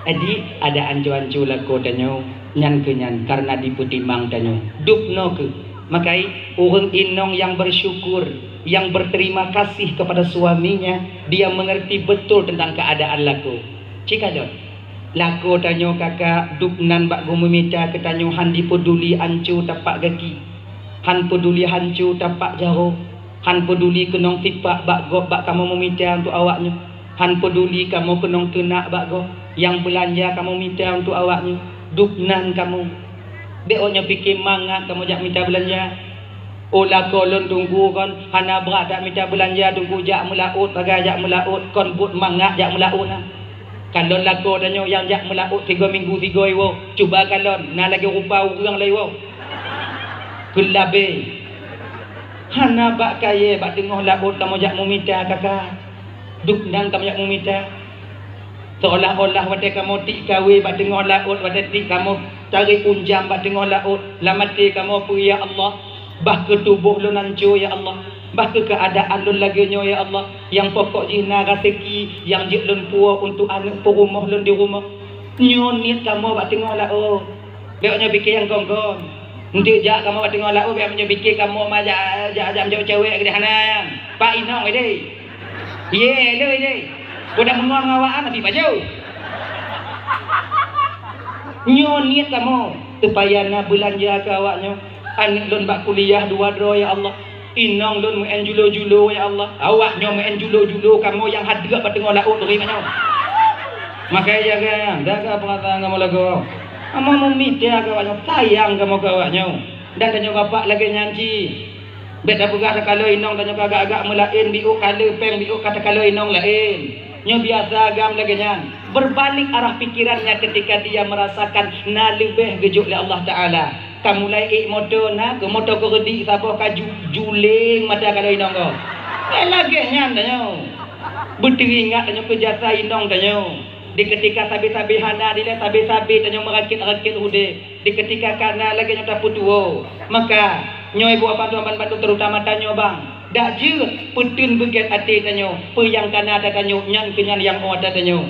Jadi, ada anco-anco lakoe tanyoe, nyan keu nyan, kareuna dipeutimang tanyoe. Dubnoe kheueh. Makai, ureuëng inong nyang bersyukur, yang berterima kasih kepada suaminya, dia mengerti betul tentang keadaan lakoe. Cit kalon, lakoe tanyoe kakak dubnan bak geumeumita keu tanyoe, han dipeuduli anco tapak gaki, han peuduli anco tapak jaroe, han peuduli keunong sipak bak gob bak kamoe meumita untuk awaknyoe. Han peuduli kamoe keunong teunak bak gob nyang beulanja kamoe mita untuk awaknyoe, dubnan kamoe. Bék awaknyoe pike mangat kamoe jak mita beulanja. Oh lakoe lôn Teungku kon hana brat that mita beulanja Teungku, jak meulaôt sagai jak meulaôt, kon buet mangat jak meulaôt na. Kalon lakoe tanyoe nyang jak meulaôt sigoe minggu sigoe iwoe, cuba kalon na lagée rupa ureuëng lé iwoe. Keulabée. Hana bak kayée bak teungoh laôt kamoe jak meumita, kaka. Dum nan kamoe jak meumita. Seolah-olah watée kamoe tiek kawé bak teungoh laôt, watée tiek kamoe tarek unjam bak teungoh laôt, lam até kamoe peue, "Ya Allah, bah keu tuboh lôn hanco, ya Allah. Bah keu keuadaan lôn lagée nyoe, ya Allah. Nyang pokok jih na raseuki nyang jeuet lôn puwoe untuk aneuëk peurumoh lôn di rumoh." Nyoe niet kamoe bak teungoh laôt. Bék nyoe pike nyang kon-kon. Eunteuk jak kamoe bak teungoh laôt, bék nyoe pike kamoe ma jak, jak, jak meujok cewek keudeh hana. Pak inong ideh. Ye, le ideh. Udah meungon ngon awak, tapi baju. Nyoe niet kamoe, supaya na beulanja keu awak nyoe. Aneuëk lôn bak kuliah dua droe, ya Allah. Inong lôn meu'en julo-julo, ya Allah. Awak nyoe meu'en julo-julo, kamoe nyang hadeuek bak teungoh laôt bri nyoe. Maka jaga, jaga peurasaan kamoe lagoe. Kamoe meumita keu awak nyoe, sayang kamoe keu awak nyoe. Dan tanyoe bapak lagée nyan cit. Bék tapeugah takalon inong tanyoe ka agak-agak meulaén, biôk ka le péng, biôk ka takalon inong laén. Nyoe biasa agam lagée nyan. Berbalik arah pikirannya ketika dia merasakan na leubeh geujok lé Allah Taala. Ka mulai ék moto na, keu moto keureudi saboh ka ju-, juléng mata kalon inong gob. Eh, lagée nyan tanyoe. Beuteuingat tanyoe keu jasa inong tanyoe. Di ketika sabe-sabe hana dilée, sabe-sabe tanyoe meurakét-rakét udeb. Di ketika ka na lagée nyoe tapeutuwoe. Maka, nyoe buah bantuan bantu terutama tanyoe bang. Dak jeuet peuteun beugét até tanyoe, peue nyang ka na ata tanyoe, nyan keuh nyan nyang 'oh ata tanyoe.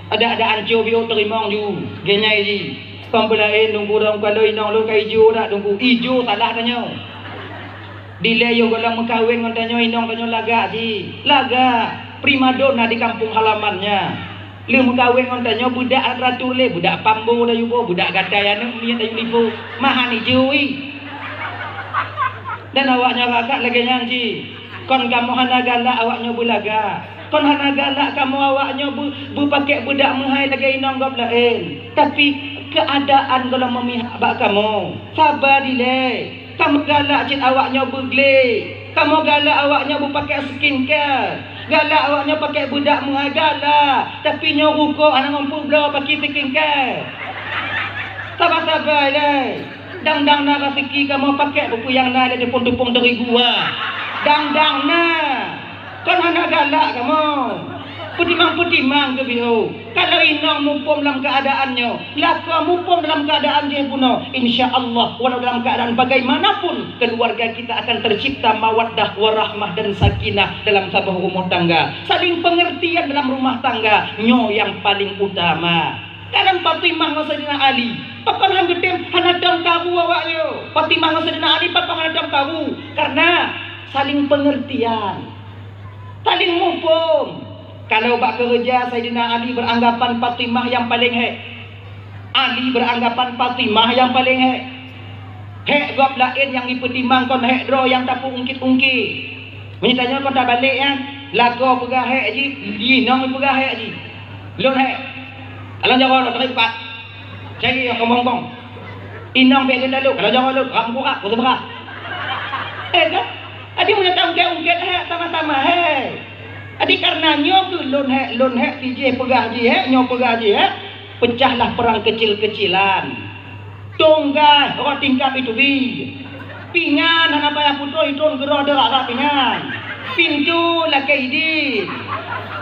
Ada-ada anco biôk teurimong ju, geunyai jih. Kon beulaén nunggu dong kalon inong lôn ka ijo dak nunggu, ijo salah tanyoe. Dilée yoh gohlom meukawen ngon tanyoe inong tanyoe lagak jih. Lagak, primadona di kampung halaman nyan. Lheueh meukawen ngon tanyoe beudak teratur lé, beudak pambo dayubo, beudak gatai aneuëk miet dayulibo. Mahan ijo ih. Dan awak nyoe lagak lagée nyan cit. Kon kamoe hana galak awak nyoe beulagak. Kon hana galak kamoe awak nyoe beu-, beupakée beudak meuhai lagée inong gob laén. Tapi keuadaan gohlom meumihak bak kamoe. Saba dilée. Kamoe galak cit awak nyoe beuglé. Kamoe galak awak nyoe beupakée skincare. Galak awak nyoe pakée beudak meuhai galak. Tapi nyoe rukok hana ngon peubloe pakée skincare. Saba-saba ilée. Dang-dang na raseuki kamoe pakée peue-peue nyang na ilée tupông-tupông terigu ah. Dang-dang na. Kon hana galak kamoe. Peutimang-peutimang keu biôh. Kalau inong muphom lam keuadaan nyoe, lakoe muphom dalam keuadaan jih bunoe, insya Allah, walau dalam keadaan bagaimanapun, keluarga kita akan tercipta mawaddah, warahmah, dan sakinah dalam saboh rumoh tangga. Saling pengertian dalam rumah tangga, nyoe nyang paling utama. Kadang Fatimah ngon Saidina Ali, pakon han geutem hana tom karu awak nyoe. Fatimah ngon Saidina Ali pakon hana tom karu? Karena saling pengertian. Saling muphom. Kalau bak keureuja Saidina Ali beranggapan Fatimah nyang paleng hék. Ali beranggapan Fatimah nyang paleng hék. Hék gob laén nyang jipeutimang kon hék droe nyang tapeuungkét-ungkét. Meunyoe tanyoe kon tabalek nyan, lakoe peugah hék jih, inong peugah hék jih. Lôn hék. Kalon jaroe lôn teurimpat. Cari nyang kembong-kembong. Inong bék lôn lalu, kalau jaroe lôn, rap meukurak, beuteupeugah. Eh, kan? Jadi, meunyoe taungkét-ungkét, hék, sama-sama, hék. Jadi, karena nyoe keuh lôn hék, lôn hék, si jih peugah jih hék, nyoe peugah jih hék, pecahlah perang kecil-kecilan. Tunggai, rot tingkap itu bi. Pingan hana payah putôh, itôn keudroe deuh rab-rab pingan. Pintu lakée idin.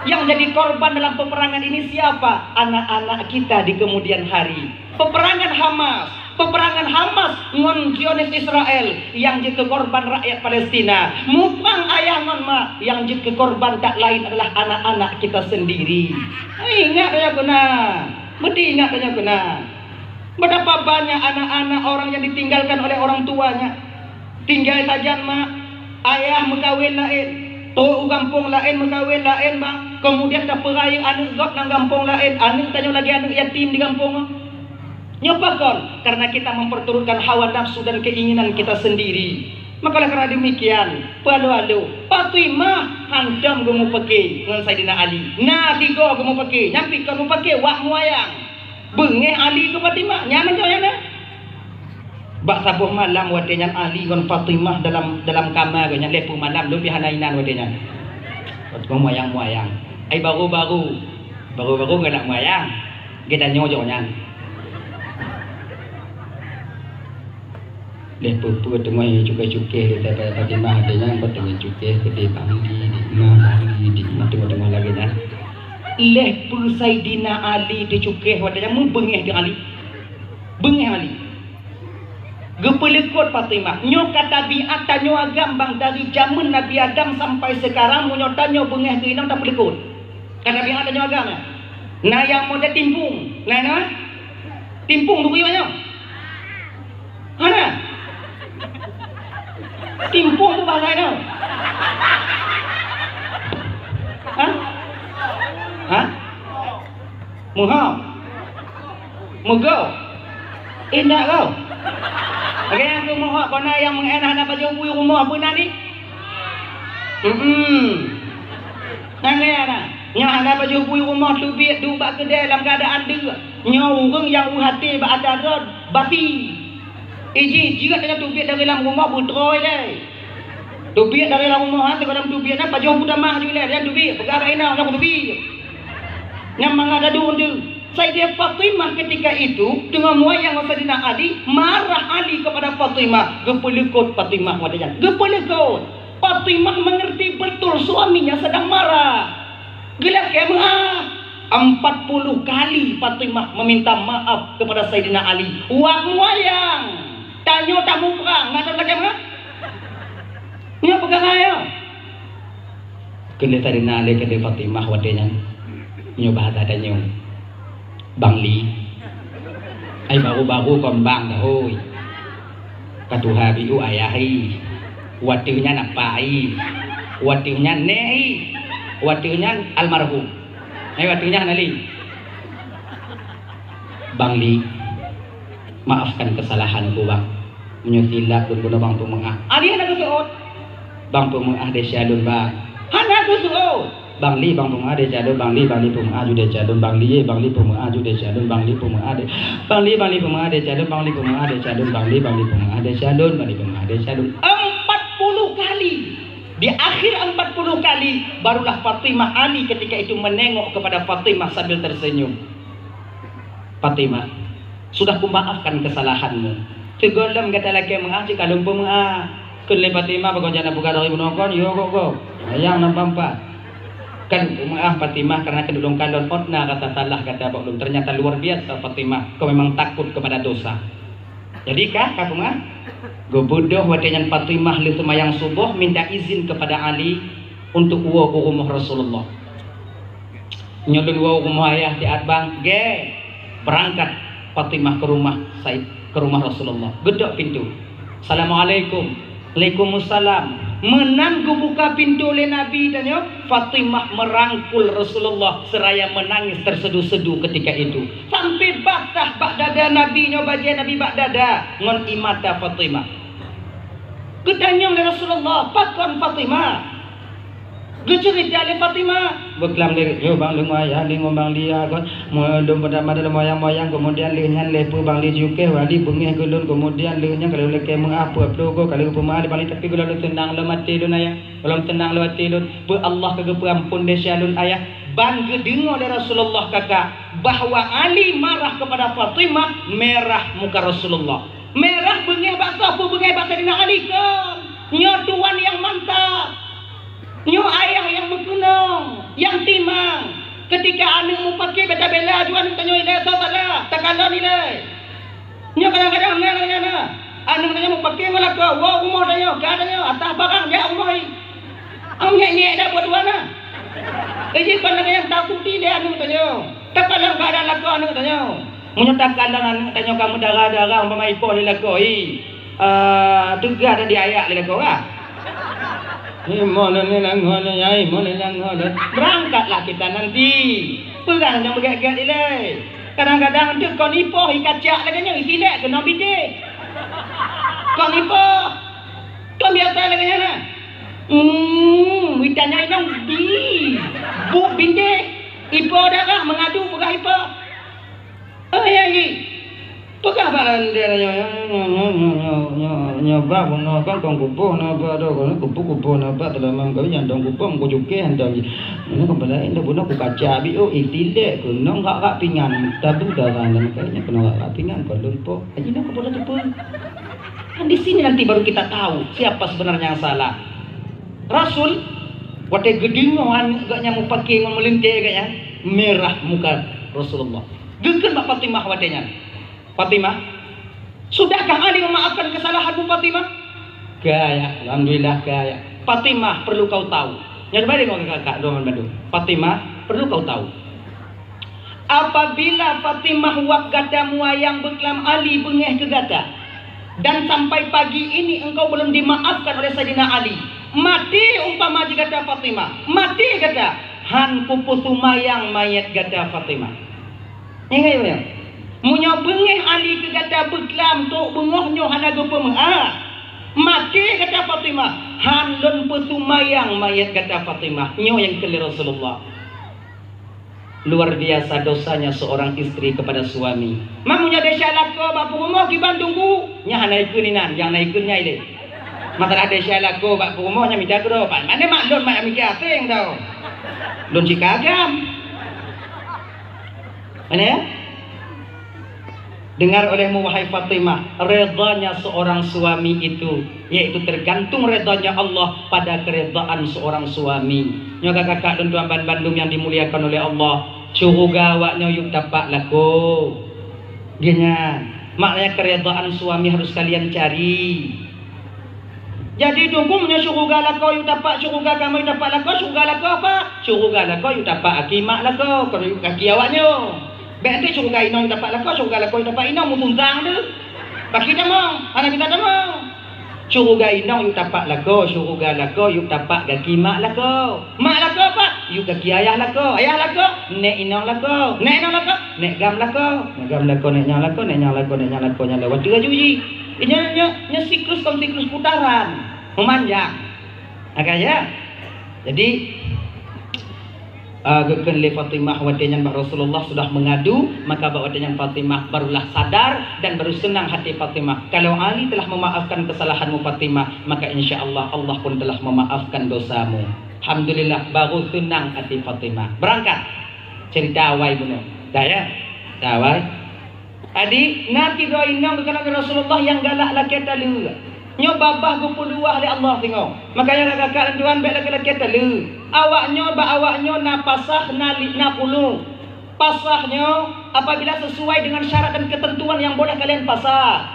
Yang jadi korban dalam peperangan ini siapa? Anak-anak kita di kemudian hari. Peperangan Hamas, peperangan Hamas ngon Zionis Israel yang jeuet keu korban rakyat Palestina. Muprang ayah ngon mak, yang jeuet keu korban tak lain adalah anak-anak kita sendiri. Ingat ya keunan. Meuti ingat ya keunan. Betapa banyak anak-anak orang yang ditinggalkan oleh orang tuanya. Tinggai sajan mak, ayah meukawen laén, trok u gampông laén meukawen laén mak, kemudian tapeurayeuk aneuëk gob lam gampông laén, aneuëk tanyoe lagée aneuëk yatim di gampông. Nyoe pakon? Karena kita memperturutkan hawa nafsu dan keinginan kita sendiri. Maka oleh karena demikian, peualu-alu, Fatimah hantom geumupeuke ngon Saidina Ali. Na tigo geumupeuke, nyan pih kon mupeuke wak muayang. Beungéh Ali keu Fatimah, nyan mantong nyan na. Bak saboh malam watée nyan Ali ngon Fatimah dalam, dalam kama geuh nyan, lhée peuet malam leubeh hana inan watée nyan. Watée muayang-muayang. Ai baru-baru, baru-baru galak muayang. Geutanyoe jok nyan. Lheuh peue-peue teungoh cukéh-cukéh lé Fatimah, watèe nyan kon teungoh cukéh keudéh Bang Li, di ma Bang Li, di ma teungoh-teungoh lagèe nyan. Lheuh peue Saidina Ali teucukéh watèe nyan, meubeungèh di Ali. Beungèh Ali. Geupeuleukoh Fatimah. Nyoe ka tabiat tanyoe agam bang dari jameun Nabi Adam sampai sekarang, meunyoe tanyoe beungèh keu inong tapeuleukoh. Ka tabiat tanyoe agam nyan. Na nyang model timpung. Na, na? Timpung bukui nyoe. Hana? Timpung tu bahasa nyoe. Ha? Ha? Muhok. Meugoe. Indak goe. Lagèe nyang keu muhok, kona nyang meu'en hana pajoh bui rumoh beuna ni. Hmm. Nyan lé na. Nyoe hana pajoh bui rumoh, teubiet duek bak keudè lam keuadaan deuk. Nyoe ureueng nyang u até bak ata droe bati. Iji jeuet nyoe teubiet dari lam rumoh beutroi lé. Teubiet dari lam rumoh, ha, sigohlom teubiet nyan pajoh buta mah ju ilèe, nyan teubiet, peugah bak inong, nyoe teubiet. Nyan mangat gadu deuh. Saidina Fatimah ketika itu teungoh muayang ngon Saidina Ali, marah Ali kepada Fatimah, geupeuleukoh Fatimah watèe nyan. Geupeuleukoh. Fatimah mengerti betul suaminya sedang marah. Geulakèe meu'ah. Empat puluh kali Fatimah meminta maaf kepada Saidina Ali. Wak muayang. Tanyoe tamuprang, na that lakèe meu'ah? Nyoe peugah nyoe. Keuneuk tadi na lé keudeh Fatimah watèe nyan. Nyoe bahasa tanyoe. Bang Li. Ai baru-baru kon bang dah, hôi. Ka tuha biu ayah i. Watèe nyan apa i. Watèe nyan nèk i. Watèe nyan almarhum. Ai watèe nyan Ali. Bang Li. Maafkan kesalahanku, Bang. Meunyoe silap lôn bunoe Bang peumeu'ah. Ali hana geuseuôt. Bang peumeu'ah desya lôn, Bang. Hana geuseuôt. Bang Li, Bang peumeu'ah desya lôn, Bang Li, Bang Li peumeu'ah ju desya lôn, Bang Li, Bang Li peumeu'ah ju desya lôn, Bang Li peumeu'ah de-, Bang Li, Bang Li peumeu'ah desya lôn, Bang Li peumeu'ah desya lôn, Bang Li, Bang Li peumeu'ah desya lôn, Bang Li peumeu'ah desya lôn. Empat puluh kali. Di akhir empat puluh kali, barulah Fatimah, Ali ketika itu menengok kepada Fatimah sambil tersenyum. Fatimah, sudah kumaafkan kesalahanmu. Sigohlom gata lakèe meu'ah, cit ka lôn peumeu'ah. Kheun lé Fatimah, "Pakon jak na peugah lagèe bunoe kon, yo gob-gob. Sayang na pampat." "Kan peumeu'ah Fatimah, karena keuneuk lôn kalon ôt na rasa salah gata bak lôn." Ternyata luar biasa Fatimah, kau memang takut kepada dosa. Jadi ka, ka peumeu'ah? Geubeudôh watèe nyan Fatimah lheuh seumayang suboh minta izin kepada Ali untuk woe u rumoh Rasulullah. Nyoe lôn woe u rumoh ayah siat bang, gèt. Beurangkat Fatimah keu rumoh Said, keu rumoh Rasulullah. Geudok pintoe. "Assalamualaikum." "Waalaikumsalam." Meunan geubuka pintoe lé Nabi tanyoe, Fatimah meurangkul Rasulullah seuraya meunangis terseudu-seudu ketika itu. Sampai basah bak dada Nabi nyoe, bajèe Nabi bak dada ngon ie mata Fatimah. Geutanyong lé Rasulullah, "Pakon Fatimah?" Geuceurita lé Fatimah. Beuklam lé, "Yo bang, lôn ayah lé ngon Bang Li kon. Lôn peurtama lôn moyang-moyang, keumudian lheueh nyan lheueh peue Bang Li jicukéh, Bang Li beungèh keu lôn, keumudian lheueh nyan ka lôn lakèe meu'ah, peue peue ka lôn peumeu'ah lé Bang Li, tapi gohlom lôn seunang lom até lôn ayah. Gohlom seunang lom até lôn. Peue Allah ka geupeuamphon desya lôn ayah." Ban geudeungoe lé Rasulullah kakak bahwa Ali marah kepada Fatimah, merah muka Rasulullah. Merah beungèh bak soe? Peue beungèh bak Saidina Ali kon? Nyoe tuan nyang mantap. Nyoe ayah nyang meukeunong, nyang timang. Keutika aneuk mupakè, beta bela aju aneuk tanyoe ilèe, soe salah, takalon ilèe. Nyoe kadang-kadang na lagèe nyan na. Aneuk tanyoe mupakè ngon lakoe, woe u rumoh tanyoe, ka tanyoe, atah barang jak u rumoh i. Am nyèk-nyèk dak buet dua na. Jadi kon lagèe nyan, takuti lé aneuk tanyoe. Takalon keuadaan lakoe aneuk tanyoe. Meunyoe takalon aneuk tanyoe ka meudara-dara umpama ipoh lé lakoe, i, eh, teuga dan diayak lé lakoe ka. Imoh lôn nyoe, langoe lôn, ya, imoh lôn, langoe lôn. Berangkatlah kita nanti. Peugah nyang beugèt-gèt ilèe. Kadang-kadang teuk kon ipoh, ikacak lagèe nyoe, isilèk keunong bidéh. Kon ipoh. Kon biasa lagèe nyan na. Hmm, itanya inong di. Buk bidéh. Ipoh darah mengadu peugah ipoh. Oh, ya, Ji. Peugah bak lôn, nyoe, nyoe, bak bunoe kan kong kupoh na bak doh, kupoh-kupoh na bak teulamam kami nyang dong kupoh, meukujukéh hantom jih. Nyoe kan balaén dah bunoe kukaca abéh, oh, itilek keunong rak-rak pingan, tabu darah lam kayée keunong rak-rak pingan, kon lôn poh. Aji nyoe kupoh na teupeu. Kan di sini nanti baru kita tahu siapa sebenarnya yang salah. Rasul, watée geudeungoe aneuk geuh nyan mupakée ngon meulintée geuh nyan, mirah muka Rasulullah. Geukheun bak Fatimah watée nyan, "Fatimah, sudahkah Ali memaafkan kesalahanmu, Fatimah?" "Ka, ya, alhamdulillah, ka, ya." "Fatimah, perlu kau tahu." Nyan balik ngon kakak, dua bandum. "Fatimah, perlu kau tahu. Apabila Fatimah wak gata muayang beuklam Ali beungéh keu gata, dan sampai pagi ini engkau belum dimaafkan oleh Saidina Ali, maté umpama jih gata Fatimah, maté gata, han kupeuseumayang manyét gata Fatimah." Ingat ya, meunyoe beungéh Ali keu gata beuklam trok beungoh nyoe hana geupeumeu'ah, maté gata Fatimah, han lôn peuseumayang manyét gata Fatimah. Nyoe nyang kheun lé Rasulullah. Luar biasa dosanya seorang istri kepada suami. Meunyoe desya lakoe bak peurumoh kiban tunggu, nyan hana ikheun inan, nyang na ikheun nyai lé. Masalah desya lakoe bak peurumoh nyan mita keudroe, pat mane mak lôn mak mita aseng tau. Lôn cika agam. Mana ya? Dengar olehmu, wahai Fatimah, redanya seorang suami itu, yaitu tergantung redanya Allah pada keredaan seorang suami. Nyoe kakak-kakak dan tuan ban bandum yang dimuliakan oleh Allah, syuruga awaknyoe yuk tapak lakoe. Geuhnyan, maknanya keredaan suami harus kalian cari. Jadi dukung nyoe syuruga lakoe yuk tapak, syuruga kamoe yuk tapak lakoe, syuruga lakoe apa? Syuruga lakoe yuk tapak aki mak lakoe, kon yuk aki awaknyoe. Bék enteuk syuruga inong yuk tapak lakoe, syuruga lakoe yuk tapak inong, meutuntang tu. Baki tamong, hana kita tamong. Syuruga inong yuk tapak lakoe, syuruga lakoe yuk tapak gaki mak lakoe. Mak lakoe apa? Yuk gaki ayah lakoe, ayah lakoe, nek inong lakoe, nek inong lakoe, nek gam lakoe, nek gam lakoe, nek nyang lakoe, nek nyang lakoe, nek nyang lakoe, nyang lewat tu laju ji. Nyoe, nyoe, nyoe siklus kon siklus putaran, memanjang. Agak ya? Jadi, ah, geukheun lé Fatimah watée nyan bak Rasulullah sudah mengadu, maka bak watée nyan Fatimah barulah sadar dan baru senang hati Fatimah. Kalau Ali telah memaafkan kesalahanmu Fatimah, maka insya Allah, Allah pun telah memaafkan dosamu. Alhamdulillah, baru senang hati Fatimah. Berangkat. Cerita awai bunoe. Dah ya? Dah awai. Jadi, na sidroe inong geukalon lé Rasulullah nyang galak lakée taleuek. Nyoe babah geupeuluwah lé Allah singoh. Makanya kakak-kakak dan tuan bék lakée-lakée taleuek. Awaknyoe bak awaknyoe na pasah, na li-, na khulu'. Pasah nyoe apabila sesuai dengan syarat dan ketentuan yang boleh kalian pasah.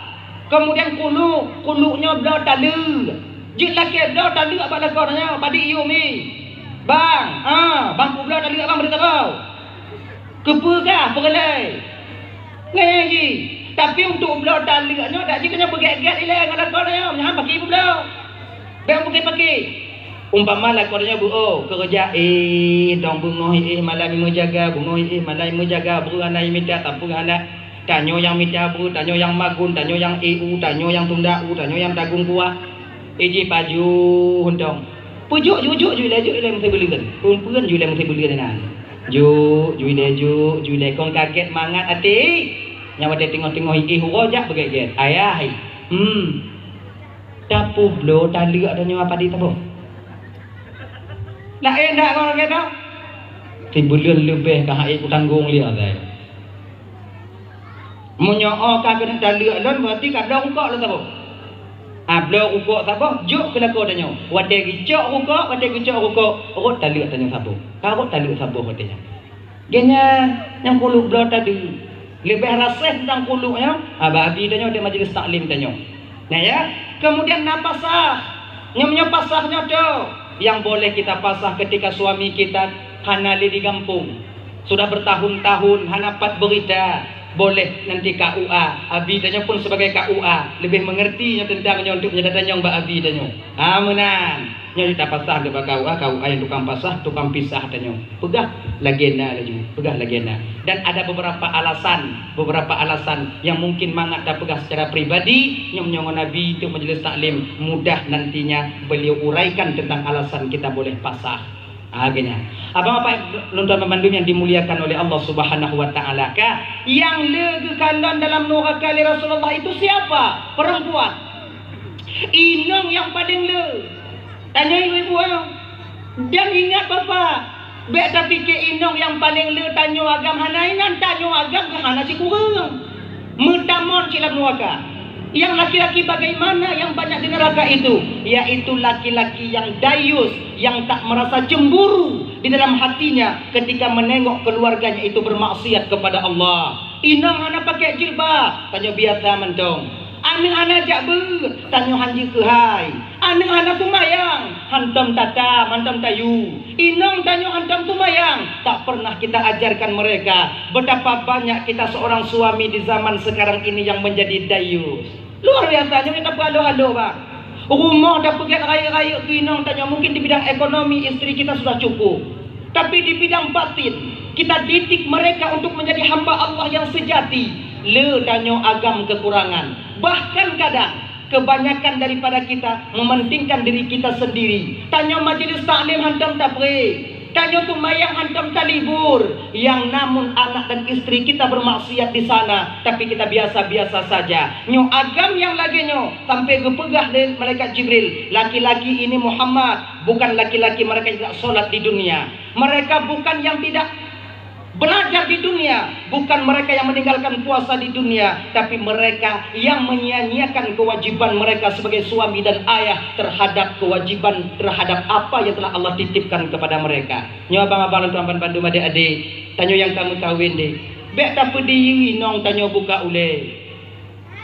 Kemudian khulu', khulu' nyoe bloe taleuek. Jeuet lakée bloe taleuek bak lakoe nyoe, padit yum ih. Bang, ah, bang peubloe taleuek bang, beureuteuboh. Keupeue kah peureulée? Ngon nyang jih. Tapi untuk bloe taleuek nyoe, dak jih keunoe beugét-gét ilée ngon lakoe nyoe, nyan paki peubloe. Bék paki-paki. Umpama lakoe nyoe beu-o, keureuja éh, dong beungoh éh malam meujaga, beungoh éh malam meujaga, breueh hana mita, tapeuéh hana. Tanyoe nyang mita breueh, tanyoe nyang magun, tanyoe nyang éh u, tanyoe nyang tunda u, tanyoe nyang tagong kuah. Éh jih pajoh untông. Peujok, jujok, ju ilée, jok ilée meusibuleuen. Peue-peue ju ilée meusibuleuen inan. Jok, ju ilée, jok, ju ilée. Kon kagét mangat até. Nyang watée teungoh-teungoh éh uroe jak beugét-gét. Ayah, hmm. Tapeubloe taleuek tanyoe apa di taboh? Laén dak kon kagét dak? Sibuleuen leubeh ka hai kutanggong lé asai. Meunyoe ka keuneuk taleuek lôn, berarti ka bloe rukok lôn saboh. Ah, bloe rukok saboh, jok keu lakoe tanyoe. Watée geucok rukok, watée geucok rukok, rhot taleuek tanyoe saboh. Ka rhot taleuek saboh watée nyan. Geuhnyan nyang kuluk bloe tadi. Leubeh raseh teuntang kuluk nyoe, ah, bak abi tanyoe di majlis taklim tanyoe. Nah, ya. Kemudian na pasah. Nyoe, nyoe pasah nyoe tu yang boleh kita pasah ketika suami kita hana lé di gampông. Sudah bertahun-tahun hana pat beurita, boleh nanti K U A. Abi tanyoe pun sebagai K U A, leubeh mengerti nyoe teuntang nyoe untuk meunyoe tatanyong bak abi tanyoe. Ha, meunan. Nyoe tapasah lé bak K U A, K U A nyang tukang pasah, tukang pisah tanyoe. Peugah lagée na laju, peugah lagée na. Dan ada beberapa alasan, beberapa alasan yang mungkin mangat tapeugah secara pribadi, nyoe meunyoe ngon abi untuk majlis taklim, mudah nantinya beliau uraikan tentang alasan kita boleh pasah. Ah, geuhnyan. Abang Bapak lôn tuan bandum yang dimuliakan oleh Allah Subhanahu wa Taala, ka, nyang le geukalon dalam nuraka lé Rasulullah itu siapa? Perempuan. Inong nyang paleng le. Tanyoe ibu-ibu, ah. Dan ingat Bapak, bék tapike inong nyang paleng le tanyoe agam hana inan, tanyoe agam hana sikureueng. Meutamong cit lam nuraka. Yang laki-laki bagaimana yang banyak di neraka itu? Yaitu laki-laki yang dayus, yang tak merasa cemburu di dalam hatinya ketika menengok keluarganya itu bermaksiat kepada Allah. Inong hana pakai jilbab, tanyoe biasa mantong. Aneuk hana jak beuet, tanyoe han jikeuhai. Aneuk hana seumayang, hantom tatam, hantom tayue. Inong tanyoe hantom seumayang, tak pernah kita ajarkan mereka. Betapa banyak kita seorang suami di zaman sekarang ini yang menjadi dayus. Luar biasa, nyoe tapeuhalo-halo, bah. Rumoh tapeugét rayeuk-rayeuk keu inong tanyoe, mungkin di bidang ekonomi istri kita sudah cukup. Tapi di bidang batin, kita didik mereka untuk menjadi hamba Allah yang sejati. Le tanyoe agam kekurangan. Bahkan kadang, kebanyakan daripada kita mementingkan diri kita sendiri. Tanyoe majelis taklim hantom tapré. Tanyoe seumayang hantom talibur. Yang namun anak dan istri kita bermaksiat di sana, tapi kita biasa-biasa saja. Nyoe agam nyang lagée nyoe sampai geupeugah lé malaikat Jibril, "Laki-laki ini, Muhammad, bukan laki-laki mereka yang tidak sholat di dunia. Mereka bukan yang tidak belajar di dunia, bukan mereka yang meninggalkan puasa di dunia, tapi mereka yang menyia-nyiakan kewajiban mereka sebagai suami dan ayah terhadap kewajiban terhadap apa yang telah Allah titipkan kepada mereka." Nyoe abang-abang dan tuan-tuan bandum, adik-adik, tanyoe nyang ka meukawen deh, bék tapeudiyeu inong tanyoe buka ulée.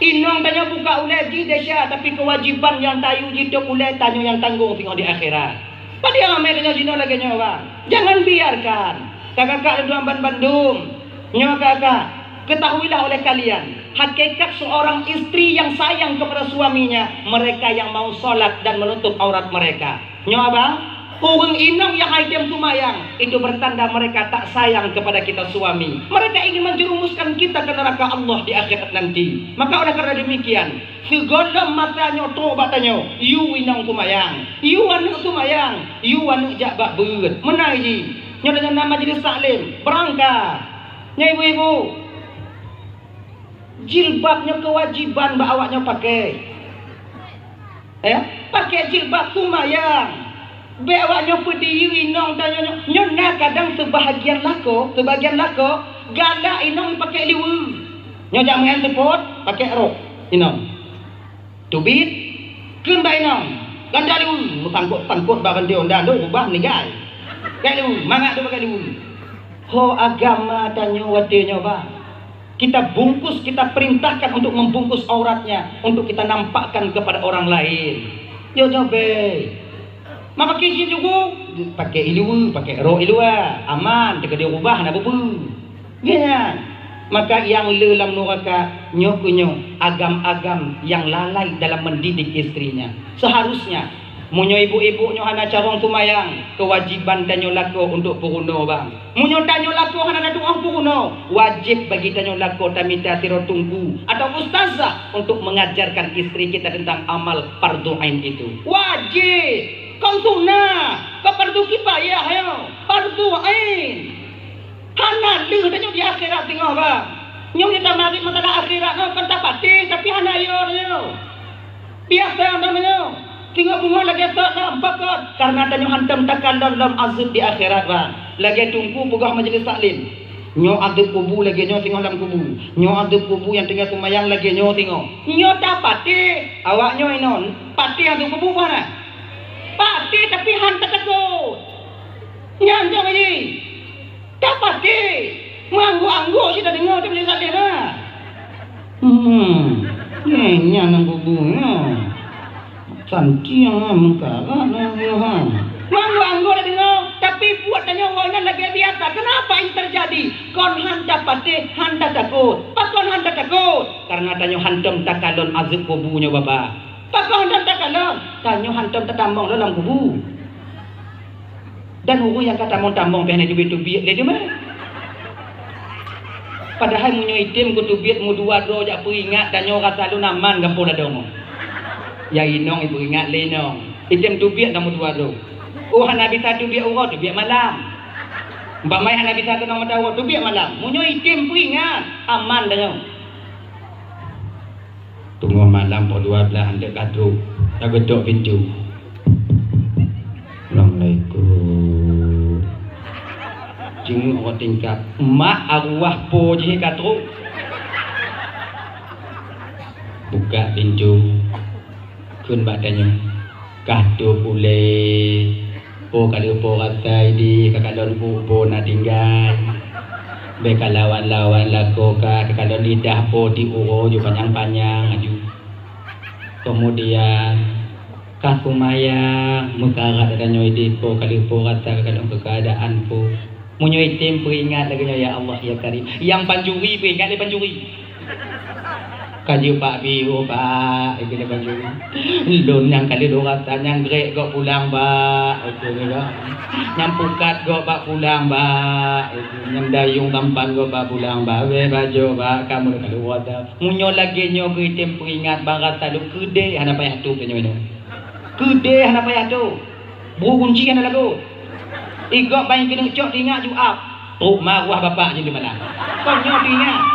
Inong tanyoe buka ulée jih desya, tapi kewajiban nyang tayue jitôb ulée tanyoe nyang tanggong singoh di akhirat. Padahai ramé tanyoe jinoe lagée nyoe, bang. Jangan biarkan. Kakak-kakak dan tuan-tuan bandum, nyoe kakak, ketahuilah oleh kalian, hakikat seorang istri yang sayang kepada suaminya, mereka yang mau sholat dan menutup aurat mereka. Nyoe abang, ureuëng inong nyang hai tem seumayang, itu bertanda mereka tak sayang kepada kita suami. Mereka ingin menjerumuskan kita ke neraka Allah di akhirat nanti. Maka oleh karena demikian, sigohlom masa nyoe trok bak tanyoe, yue inong seumayang, yue aneuëk seumayang, yue aneuëk jak bak beuet. Meunan jih, nyoe tanyoe na majelis taklim, beurangkat. Nyoe ibu-ibu, jilbab nyoe kewajiban bak awak nyoe pakai. Eh, pakai jilbab seumayang. Bék awak nyoe peudiyeu inong tanyoe nyoe. Nyoe na kadang seubahagian lakoe, seubahagian lakoe galak inong pakai liweue. Nyoe jak meu'en seupôt, pakai rok inong. Teubiet, kheun bak inong, ganta liweue, meusangkot-sangkot bak rantai honda, lôn ubah meuninggai. Pakai liweue, mangat lôn pakai liweue. Ho agama tanyoe watée nyoe, bang. Kita bungkus, kita perintahkan untuk membungkus auratnya, untuk kita nampakkan kepada orang lain. Yo, nyoe bék. Maka kisi juga pakai iluwa, pakai rok iluwa, aman, teuka dirubah hana bubu. Nyan. Maka nyang le lam nuraka nyoe keuh nyoe agam-agam nyang lalai dalam mendidik istrinya. Seharusnya Meunyoe ibu-ibu nyoe hana carông seumayang, keuwajéban tanyoe lakoe untuk peurunoe, bang. Meunyoe tanyoe lakoe hana na tu'oh peurunoe, wajéb bagi tanyoe lakoe tamita sidroe teungku atau ustazah untuk mengajarkan istri kita tentang amal fardhu ain itu. Wajéb! Kon sunah, kon fardhu kifayah, ya, fardhu ain. Hana lheueh tanyoe di akhirat singoh, bang. Nyoe nyang tamarit masalah akhirat nyoe kon tapatéh, tapi hana yo tanyoe. Biasa tanyoe. Singoh beungoh lagèe sot lom, pakon? Karena tanyoe hantom takalon lom azeub di akhirat, bang. Lagèe teungku peugah majelis taklim. Nyoe azeub kubu lagèe nyoe singoh lam kubu. Nyoe azeub kubu nyang teungoh seumayang lagèe nyoe singoh. Nyoe tapatéh, awak nyoe inon. Patéh azeub kubu, bang, nah. Patéh, tapi han tatakot. Nyan jeuet, Haji. Tapatéh, meuangguk-angguk cit tadeungoe teuh majelis taklim, ha. Hmm, nyan nyang kubu nyoe. Santiang, ha, meukarat, ha. Meuangguk-angguk tadeungoe, tapi buet tanyoe nyan lagèe biasa. Kenapa ini terjadi? Kon han tapatéh, han tatakot. Pakon han tatakot? Karena tanyoe hantom takalon azeub kubu nyoe, Bapak. Pakon han takalon? Tanyoe hantom tatamong lom lam kubu. Dan ureueng nyang ka tamong-tamong pih hana teubiet-teubiet lé teuma. Padahai meunyoe item geuteubiet meudua droe jak peuingat, tanyoe rasa lôn aman gampông ladôm. Ya inong ipeuingat lé inong. Item teubiet lam meudua droe. Oh, hana bisa teubiet uroe, teubiet malam. Bak mai hana bisa keunong mata uroe, teubiet malam. Meunyoe item peuingat, aman tanyoe. Teungoh malam poh dua blaih han deuek ka trok, ka geutok pintoe. Assalamualaikum. Jinguk rot tingkap. Mak arwah po jih ka trok. Buka pintoe, kheun bak tanyoe, "Kah tôp ulée? Po ka lheueh po rasa idéh ka kalon ubo na tinggai? Bék ka lawan-lawan lakoe ka, ka kalon lidah po di uroe ju panyang-panyang aju." Keumudian, "Kah seumayang?" Meukarat tanyoe idéh po ka lheueh po rasa ka kalon keukeadaan po. Meunyoe item peuingat lagée nyoe, "Ya Allah, ya Karim." Nyang pancuri peuingat lé pancuri. Ka jeuet bak biôh, "Bak," kheun lé pancuri, "lôn nyang ka lheueh lôn rasa, nyang grek gob pulang, Bak," kheun lé gob. "Nyang pukat gob bak pulang, Bak," kheun. "Nyang dayong tampan gob bak pulang, Bak. Wéh bajoe, Bak, kamoe ka lheueh rasa." Meunyoe lagée nyoe geutem peuingat bak rasa lôn, keudeh hana payah tôp tanyoe nyoe. Keudeh hana payah tôp. Bru gunci hana lagot. Igob ban keuneuk cok teuingat ju ap. Trok maruah bapak jih di malam. Kon nyoe teuingat.